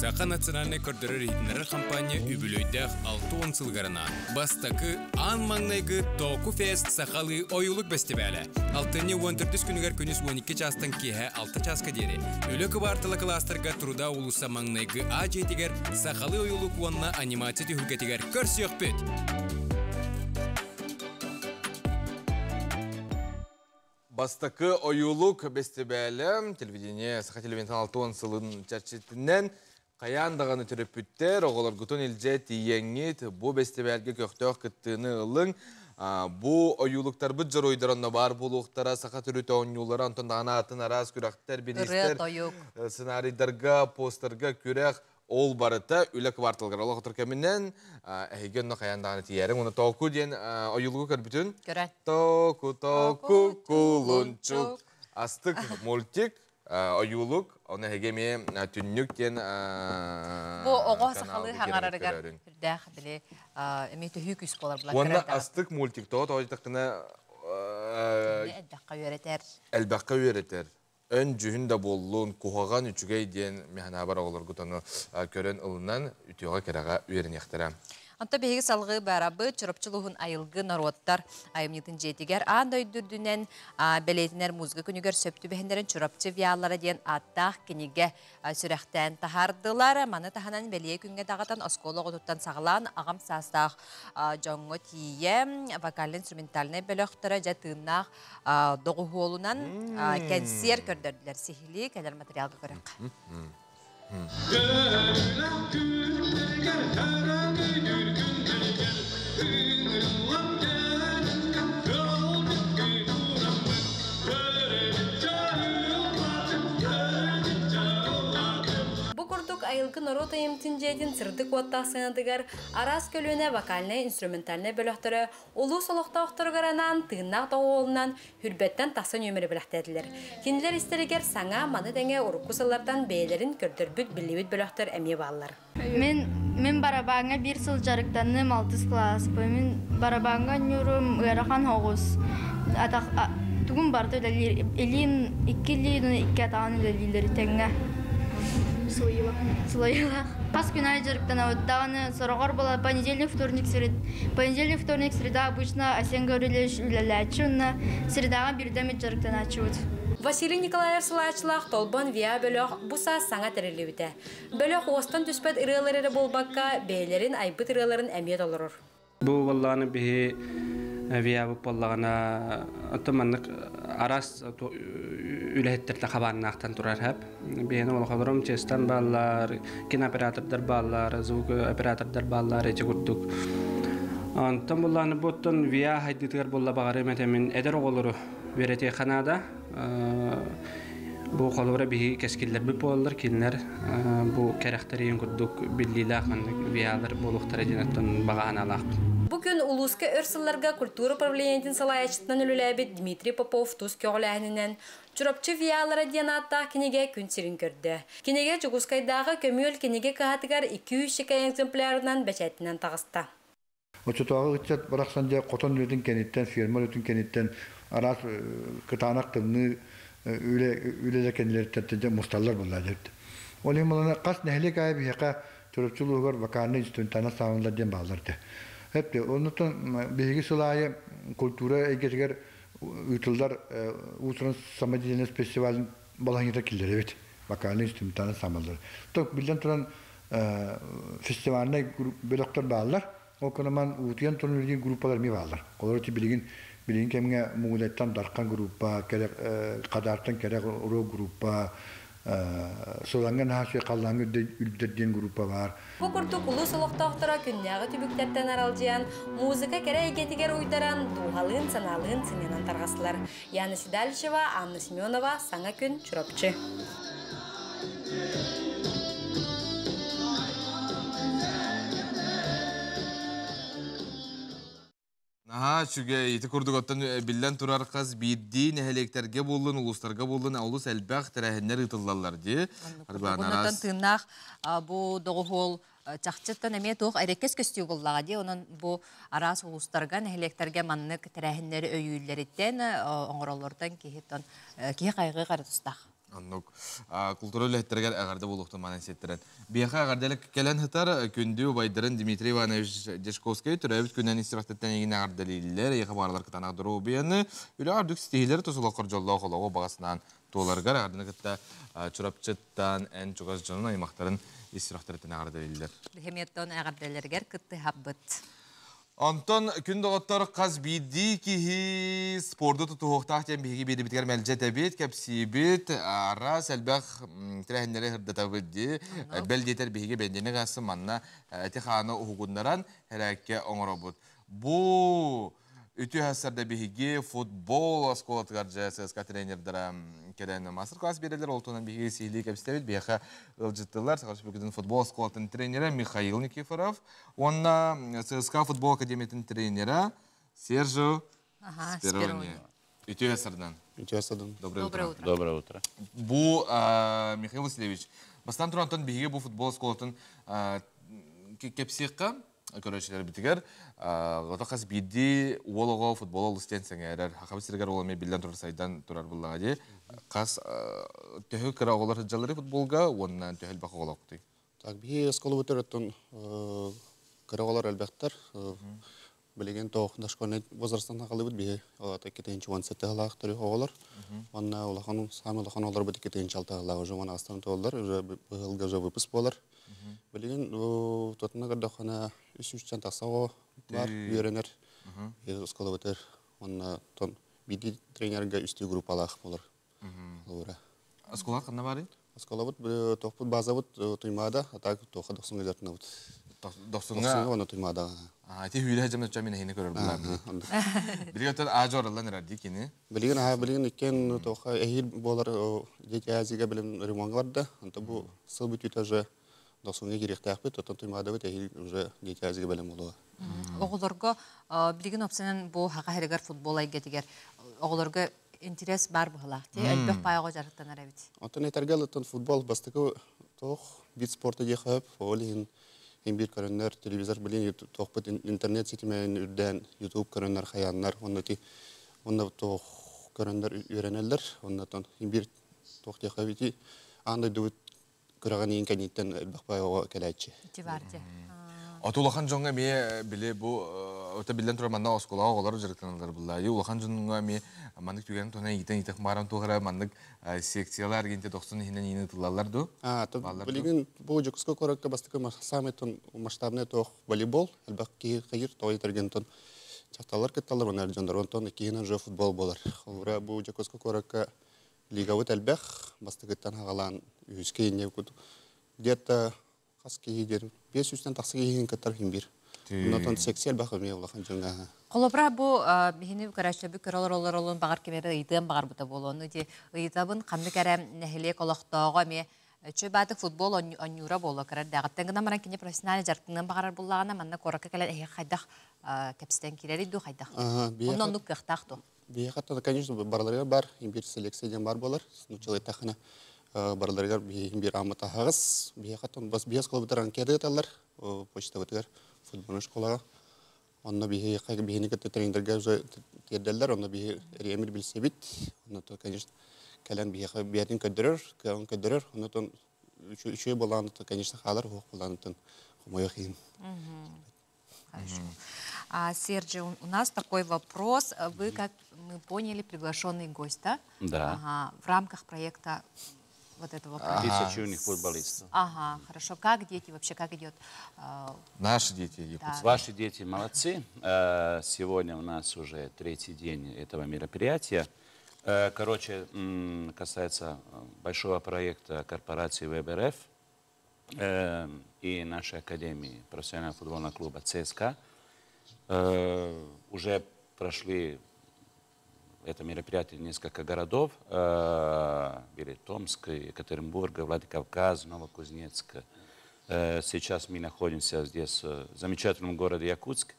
Саха национальнай көрдөрөр-иһитиннэрэр хампаанньа үбүлүөйдээх 60 сылыгар анаан бастакы аан маҥнайгы Току Фест сахалыы ойуулук бэстибээлэ. Алтынньы 14 күнүгэр күнүс 12 чаастан киэһэ 6 чааска диэри Үлэ кыбаартала кылаастарга Труда уулусса маҥнайгы А дьиэтигэр сахалыы ойуулук уонна анимация түһүлгэтигэр көрсүөхпүт! Бастакы ойуулук бэстибээлэ телевидение Саха телевидениетин 60 сылын чэрчитинэн хайаан даҕаны төрөппүттэр оҕолоргутун илдьэ тиийэҥҥит бу бэстибээлгэ көхтөөх кыттыыны ылыҥ. Бу ойуулуктарбыт дьоруойдара онно баар буолуохтара, саха төрүт оонньуулара, онтон даҕаны атын араас күрэхтэр, бириистэр, сценарийдарга, постерга күрэх, ол барыта үлэ кварталгар олохтор кэминэн эһиги онно хайаан даҕаны тиийэриҥ. Уонна Току диэн ойуулугу көрбүтүн. Көрөн. Току, току, кулунчук. Астык мультик, ойуулук, оны эһиги эмиэ түннүк диэн Бу оҕо сахалыы хаҥарарыгар үрдээх били эмиэ төһүү күүс буолар була. Уонна астык мультик тоҕо тоҕо элбэххэ үөрэтэр. Элбэххэ үөрэтэр. Өн дьүһүн да буоллун, куһаҕан үчүгэй диэн механабар оҕолоргут ону көрөн ылынан үтүөҕэ кэрэҕэ үөрэниэхтэрэ. Онто биһиги салгыы барабыт Чурапчы улууһун айылгы норуоттар айымньытын дьиэтигэр аан дойду үрдүнэн бэлиэтинэр музыка күнүгэр сөп түбэһиннэрэн Чурапчы виаллара диэн ааттаах кинигэ сүрэхтээн таһаардылар. Маны таһынан бэлиэ күҥҥэ даҕатан оскуола оҕотуттан саҕалаан аҕам саастаах дьоҥҥо тиийэ вокально-инструментальнай бөлөхтөрө дьэ тыыннаах доҕуһуолунан кэнсиэр көрдөрдүлэр. Сиһилии кэлэр материалга көрөххө. Бу курдук айылгы норуот айымтын дьиэтин сырдык уоттаах сыанатыгар араас көлүөнэ вокальнай инструментальнай бөлөхтөрө улуус олохтоохторугар анаан тыыннаах доҕуһуолунан хүрбэттэн тахса нүөмэри бэлэхтээтилэр. Кинилэр истэригэр саҥа, маны тэҥэ урукку сыллартан бэйэлэрин көрдөрбүт, биллибит бөлөхтөр эмиэ бааллар. Мин мин барабааҥҥа биир сыл дьарыктанным алтыс кылааспын. Мин барабааҥҥа оонньуурум ыарахан оҕус. Атах тугум барыта үлэлиир. Илиим икки илиин икки атаҕын үлэлииллэр тэҥҥэ. Сылайыылаах. Сылайыылаах. Хас күн аайы дьарыктанабыт даҕаны сороҕор була понедельник, вторник, сред... понедельник, вторник, среда обычно Асен Гаврильевич үлэлээччи уонна средаҕа биирдэ эмит дьарыктанааччыбыт. Василий Николаев салааччылаах Толбон ВИА бөлөх бу саас саҥа тэриллибитэ. Бөлөх уостан түспэт ырыалар эрэ буолбакка, бэйэлэрин айбыт ырыаларын эмиэ толорор. Бу буоллаҕына биһи ВИАбыт буоллаҕына оттон маннык араас үлэһиттэртэ хабааннаахтан турар хэп. Биһини олохолорум честан бааллар, кинооператордар бааллар, звук оператордар бааллар эти курдук. Онтон буллааны буттун ВИА хайдытыгар булла баҕарым этэмин эдэр оҕолору үөрэтиэххэ наада. Бу холобура биһи кэскиллэрбит буолаллар, кинилэр бу кэрэхтэриин курдук биллиилээх маннык ВИАлар буолуохтара диэн оттон баҕа санаалаахпын. Бу күн улууска өр сылларга культура управлениетын салайааччытынан үлэлээбит Дмитрий Попов тус көҕүлээһининэн Чурапчы ВИАлара диэн ааттаах кинигэ күн сирин көрдө. Кинигэ Дьокуускайдааҕы көмүөл кинигэ кыһатыгар 200 чэкэй экземплярынан бэчээтинэн таҕыста. Оччотооҕу ыччат барахсан дьэ хотон үлэтин кэнниттэн, ферма үлэтин кэнниттэн араас кытаанах тымныы үлэ үлэлэр кэннилэриттэн дьэ мусталлар буолла дьэ. Ол иһин булана хас нэһилиэк аайы биһиэхэ Чурапчы улууһугар вокальнай инструментальнай саалалар диэн бааллар этэ. Эппи, оннуттан биһиги сыл аайы культура эйгэтигэр ыытыллар уус-уран самодеятельность фестивалын балаһыҥҥыта киллэрэбит. Вокальнай инструментальнай саамаллар. То биллэн туран фестивальнай бөлөхтөр бааллар. Ол кынаман уутуйан туран үлэлиир группалар эмиэ бааллар. Олор ити билигин билигин кэмҥэ Мугудайтан Дархан группа, Хадаартан Кэрэх рок группа, Сылаҥҥа наһаа үчүгэй халлааҥҥа үрдэр диэн группа баар. Бу курдук улуус олохтоохторо күннээҕи түбүктэртэн аралдьыйан, музыка кэрэ эйгэтигэр уйдаран, дууһалыын, санаалыын сынньанан тарҕастылар. Яна Седалищева, Анна Семенова, Саҥа күн, Чурапчы. Наһаа үчүгэй. Ити курдук оттон биллэн турар хас биирдии нэһилиэктэргэ буоллун, улуустарга буоллун олус элбэх тэрээһиннэр ыытыллаллар дии. Арбаан тыыннаах бу доҕуһуол чахчыттан эмиэ туох эрэккэс көстүү буоллаҕа дии. Онон бу араас улуустарга, нэһилиэктэргэ маннык тэрээһиннэри өйүүллэриттэн, оҥороллоруттан киһи киһи хайҕыы хара тустаах. Оннук култуура үлэһиттэригэр эҕэрдэ буолуохтун манан сиэттэрэн. Биһиэхэ эҕэрдэлик кэлэн сытар күндү убайдарын Дмитрий Иванович Дьячковскай төрөөбүт күнүнэн ис сүрэхтэттэн эйигин эҕэрдэлииллэр, эйиэхэ баҕаралар кытаанах доруобуйаны, үлэҕэ үрдүк ситиһиилэри тус олоххор дьоллоох олоҕу баҕа санаан туоларыгар эҕэрдэни кытта Чурапчыттан эн чугас дьонун аймахтарын ис сүрэхтэриттэн эҕэрдэлииллэр. Биһимиэттон эҕэрдэлэригэр кыттыһабыт. Онтон күн доҕоттор хас биирдии киһи спорду тутуһуохтаах диэн биһиги биэрибитигэр мэлдьи этэбит, кэпсиибит, араас элбэх тэрээһиннэри сырдатабыт дии. Бэл диэтэр биһиги бэнньэни гаассын манна эти-хааны уһугуннаран хэрээккэ оҥоробут. Бу үтүө сарда биһиги футбол оскуолатыгар дьэ ССК тренердара кэлэн мастер-класс биэрэллэр. Ол туһунан биһиги сиһилии кэпсэтэбит. Биһиэхэ ыалдьыттылар Саха Республикатын футбол оскуолатын тренерэ Михаил Никифоров уонна ЦСКА футбол академиятын тренера Сержо Сперони. Үтүө сардан. Үтүө сардан. Доброе утро. Доброе утро. Бу Михаил Васильевич, бастаан туран онтон биһиги бу футбол оскуолатын кэпсиэххэ көрөөччүлэрбитигэр ото хас биирдии уол оҕо футбол олус диэн сэҥээрэр. Хахабыт сиригэр ол эмиэ биллэн турар сайдан турар буллаҕа дии. Хас төһө кыра оҕолор сылдьалларый футболга уонна төһө элбэх оҕолоохтуй? Так, биһи оскуолабыт өрөттөн кыра оҕолор элбэхтэр. Билигин тоох дошкольный возрастан хаалыбыт биһи 2017 сылаах төрү оҕолор. Онна улахан саамай улахан оҕолорбут 2006 сылаах уже 10 туоллар, уже быһылга уже выпуск буолар. Билигин тотуна көрдөххүнэ үс үстэн тахса оҕо бар үөрэнэр оскуолабытыр. Онна тон биирдии тренергэ үстүү группалаах болар. Оскуола ханна барый? Оскуолабыт тохпут базабыт Туймаада, а так тоха дохсунга жартынабыт. Дохсунга? Дохсунга Туймаада. А, ти хүлэ жамна чамин хини көрөр булар. Билигин тон ажор аллан эрэр ди кини. Билигин аха билигин иккен тоха эхил болар дети Азига билим ремонт барда. Онто бу сыл бүтүтэ уже дохсунга кириэхтээхпит, оттон Туймаадабыт эхил уже дети Азига билим болуа. Оҕолорго билигин опсанан бу хака хэригэр футбол айгетигер оҕолорго интерес бар быһылаах ти элбэх паайга жарыктанар эбит. Оттон этэргэ ылыттан футбол бастакы тоох вид спорта диэх хөп, ол иһин иһин биир көрөннөр телевизор билин тоохпут интернет ситимин үрдээн YouTube көрөннөр хаяннар онно ти онно тоох көрөннөр үөрэнэллэр оннотон иһин биир тоох диэх ити аан дойдубут күрэҕин иин кэнниттэн элбэх баай оҕо кэлээччи. Ити бар дии. Оту улахан дьоҥҥо эмиэ били бу өтө биллэн турар манна оскуолаҕа оҕолор дьарыктаналлар булла. Улахан дьоҥҥо эмиэ маннык түгэн туһунан иитэн иитэх баран туох эрэ маннык секциялар гинте дохсун иһинэн иини ытыллаллар ду? Билигин бу Дьокуускай куоракка бастакы самый масштабный туох волейбол элбэх киһи хайыр тоҕо этэргентон дьахталлар кытталлар уонна дьоннор онтон иккиһинэн уже футбол буолар. Холобура бу Дьокуускай куоракка лигабыт элбэх бастакыттан хагалаан үһүскэ инне где-то хас киһи диэн 500-тэн тахса киһини кыттар иһин биир. Онтон секция элбэх эмиэ улахан дьоҥҥо. Холобура бу биһини көрөөччүбүт көрө олоролорун баҕар ким эрэ ыйытыан баҕарбыта буолуо. Ди ыйытабын ханнык эрэ нэһилиэк олохтооҕо эмиэ чөй баатык футбол онньуура буолуо кырардааҕыттан гынан баран кини профессиональный дьарыктаныан баҕарар буллаҕына манна куоракка кэлэн эһиэхэ хайдах кэпсэтэн киирэрий дуу хайдах? Онно оннук кыахтаах дуо? Биһиэхэ конечно барыларыгар бар биир селекция диэн бар буолар. Нуччалыы эттэххинэ барыларыгар биһиги биир ааммыт аһаҕас. Биһиэхэ бас биэс школабытыгар анкета ыыталлар почтабытыгар футбольнай школаҕа. Онно биһиэхэ биһини кытта тренердэргэ уже тиэрдэллэр, онно биһи эриэмир билсэбит. Онно то, конечно, кэлэн биһиэхэ биэтин көрдөрөр, кыаҕын көрдөрөр. Оннотон үчүгэй буолаан, конечно, хаалар, уһук буолаанытын хомойуох иһин. Хорошо. Серджи, у нас такой вопрос. Вы, как мы поняли, приглашенный гость, да? Да. Ага. В рамках проекта вот этого проекта. Тысячи юных футболистов. Ага, хорошо. Как дети вообще, как идет? Наши дети, якутские. Да. Ваши дети молодцы. Сегодня у нас уже третий день этого мероприятия. Короче, касается большого проекта корпорации ВБРФ и нашей академии профессионального футбольного клуба ЦСКА. Уже прошли это мероприятие несколько городов. Были Томск, Екатеринбург, Владикавказ, Новокузнецк. Сейчас мы находимся здесь, в замечательном городе Якутск,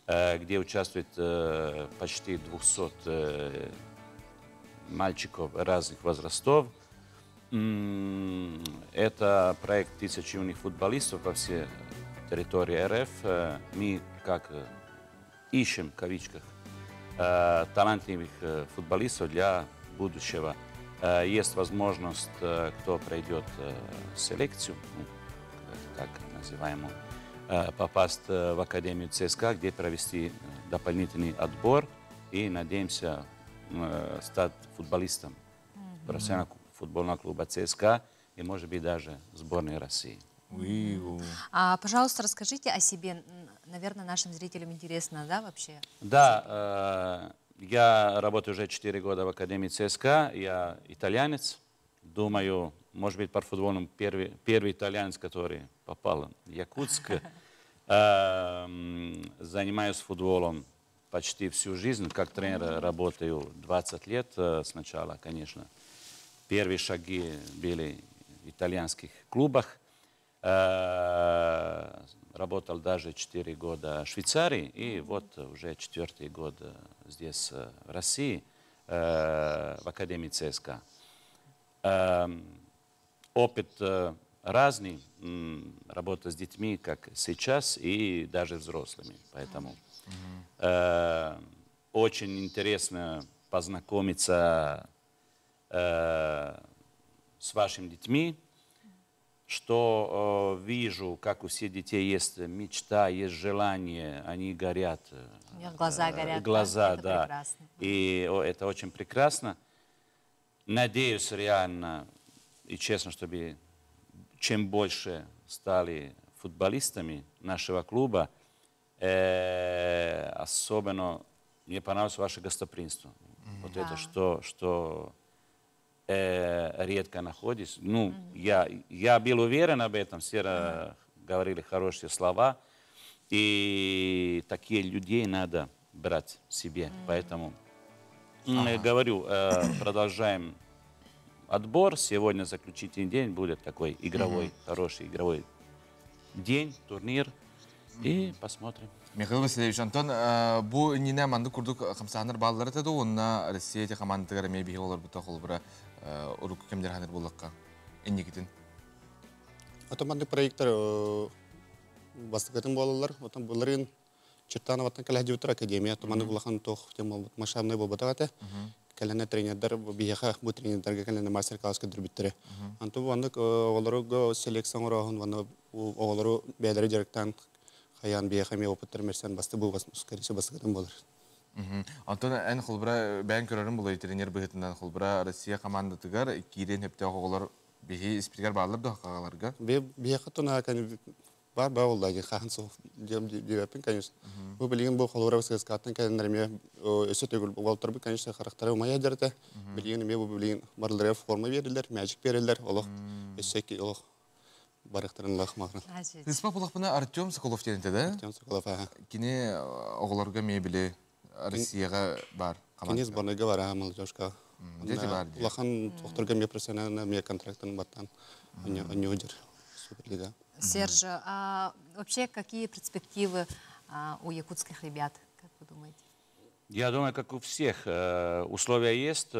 где участвует почти 200 мальчиков разных возрастов. Это проект «Тысячи юных футболистов» по всей территории РФ. Мы как ищем, в кавычках, талантливых футболистов для будущего. Есть возможность, кто пройдет селекцию, ну, так называемую, попасть в Академию ЦСКА, где провести дополнительный отбор и, надеемся, стать футболистом профессионального футбольного клуба ЦСКА и, может быть, даже сборной России. А, пожалуйста, расскажите о себе. Наверное, нашим зрителям интересно, да, вообще? Да, я работаю уже 4 года в Академии ЦСКА, я итальянец. Думаю, может быть, по футболу первый итальянец, который попал в Якутск. Занимаюсь футболом почти всю жизнь. Как тренер работаю 20 лет сначала, конечно. Первые шаги были в итальянских клубах. Работал даже 4 года в Швейцарии. И вот уже четвертый год здесь, в России, в Академии ЦСКА. Опыт разный, работа с детьми, как сейчас, и даже взрослыми. Поэтому очень интересно познакомиться с вашими детьми, что вижу, как у всех детей есть мечта, есть желание, они горят. У них глаза горят. Глаза, да. Да. Прекрасно. И это очень прекрасно. Надеюсь реально и честно, чтобы чем больше стали футболистами нашего клуба, особенно мне понравилось ваше гостеприимство. Вот это, что редко находишь. Ну, я был уверен об этом, все говорили хорошие слова. И такие людей надо брать себе. Поэтому говорю, продолжаем отбор. Сегодня заключительный день будет такой игровой, хороший игровой день, турнир. И посмотрим. Михаил Васильевич, Антон, бу иннинэ маннык курдук хамсааһыннар бааллар этэ дуо, уонна Россия ити хамаандатыгар эмиэ биһиги оҕолорбут холобура урукку кэмнэр ханыр буоллахха инникитин. Ото маннык проекттар бастакытын буолаллар. Отон былырыын Чертановаттан кэлэ сылдьыбыттар академия. Маннык улахан туох тем масштабный буолбатах этэ. Кэлэнэ тренердер биһиэхэ бу тренердерге кэлэнэ мастер-класс көрдөрбүттэрэ. Онтон бу маннык оҕолорго селекция оҥорооһун уонна оҕолору бэйэлэрэ дьарыктаан хайаан биһиэхэ эмиэ опыттар мерсен басты бу скорее всего бастакытын буолар. Онтон эн холобура бэйэҥ көрөрүн булай тренер быһыытынан холобура Россия командатыгар киириэн сөптөөх оҕолор биһи испитигэр бааллар дуо хаҕаларга? Биһиэхэ туна бар бар буолла диэн хаһан суох диэбэппин, конечно. Бу билигин бу холобура ССК-тан кэлэннэр эмиэ өссө төгүл уолтарбыт, конечно, харахтара умайа дьарыта. Билигин эмиэ бу билигин барыларыгар форма биэрэллэр, мячик биэрэллэр, олох өссө олох барыктарын лах махран. Ыспа булахпына Артем Соколов диэн этэ да? Артем Соколов, аха. Кини оҕолорго эмиэ били Россияҕа бар. Кини сборныйга бар, аха, молодежка. Дети бар дии. Улахан тохторго эмиэ профессионально эмиэ контрактын баттан онньуу дьар Суперлига. Серджо, а вообще какие перспективы у якутских ребят, как вы думаете? Я думаю, как у всех, условия есть,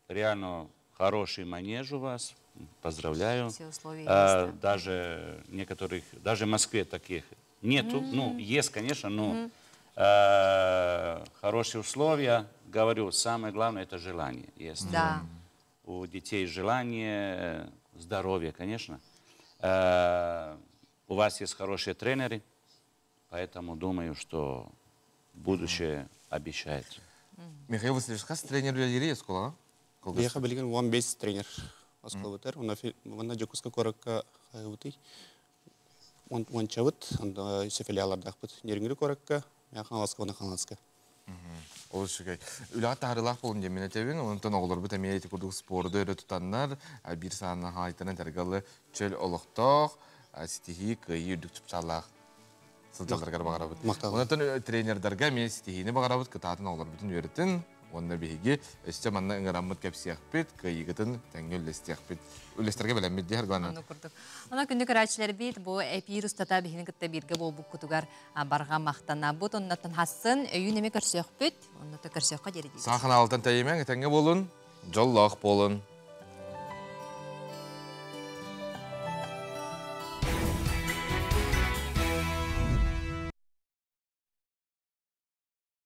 реально хороший манеж у вас, поздравляю. Все условия есть, да. Даже некоторых, даже в Москве таких нету. Ну, есть, конечно, но хорошие условия. Говорю, самое главное это желание. Есть у детей желание, здоровье, конечно. У вас есть хорошие тренеры, поэтому думаю, что будущее обещает. Михаил Васильевич, хас тренер үлэлиирий оскуолаҕа? Биһиэхэ билигин 15 тренер оскуолабытыгар. Уонна Дьокуускай куоракка хайабытый? Уончабыт, онно үсэ филиаллардаахпыт. Нерюнгри куоракка, Хаҥаласка уонна Хаҥаласка. Олус үчүгэй. Үлэҕэ таһаарыылаах буолун диэн мин этэбин. Онтон оҕолорбут эмиэ ити курдук спорду өрө тутаннар, биир саанан хаайтаран тэргалы чөл олохтоох, ситиһии, кыайыы үрдүк чыпчааллаах сылдьалларыгар баҕарабыт. Онтон тренердарга эмиэ ситиһиини баҕарабыт, кытаатын оҕолорбутун үөрэтин. Уонна биһиги өссө манна ыҥыраммыт кэпсиэхпит, кыайыыгытын тэҥҥэ үллэстиэхпит. Үллэстэргэ бэлэммит дии Аргана. Оннук курдук. Онон күндү көрөөччүлэрбит бу эпир устата биһини кытта бииргэ буолбуккутугар барҕа махтанабыт. Оннотон хассын өйүүн эми көрсүөхпүт. Онното көрсүөххэ диэри диибит. Саха ханаалтан тэйимэҥ, этэҥҥэ буолун, дьоллоох буолун.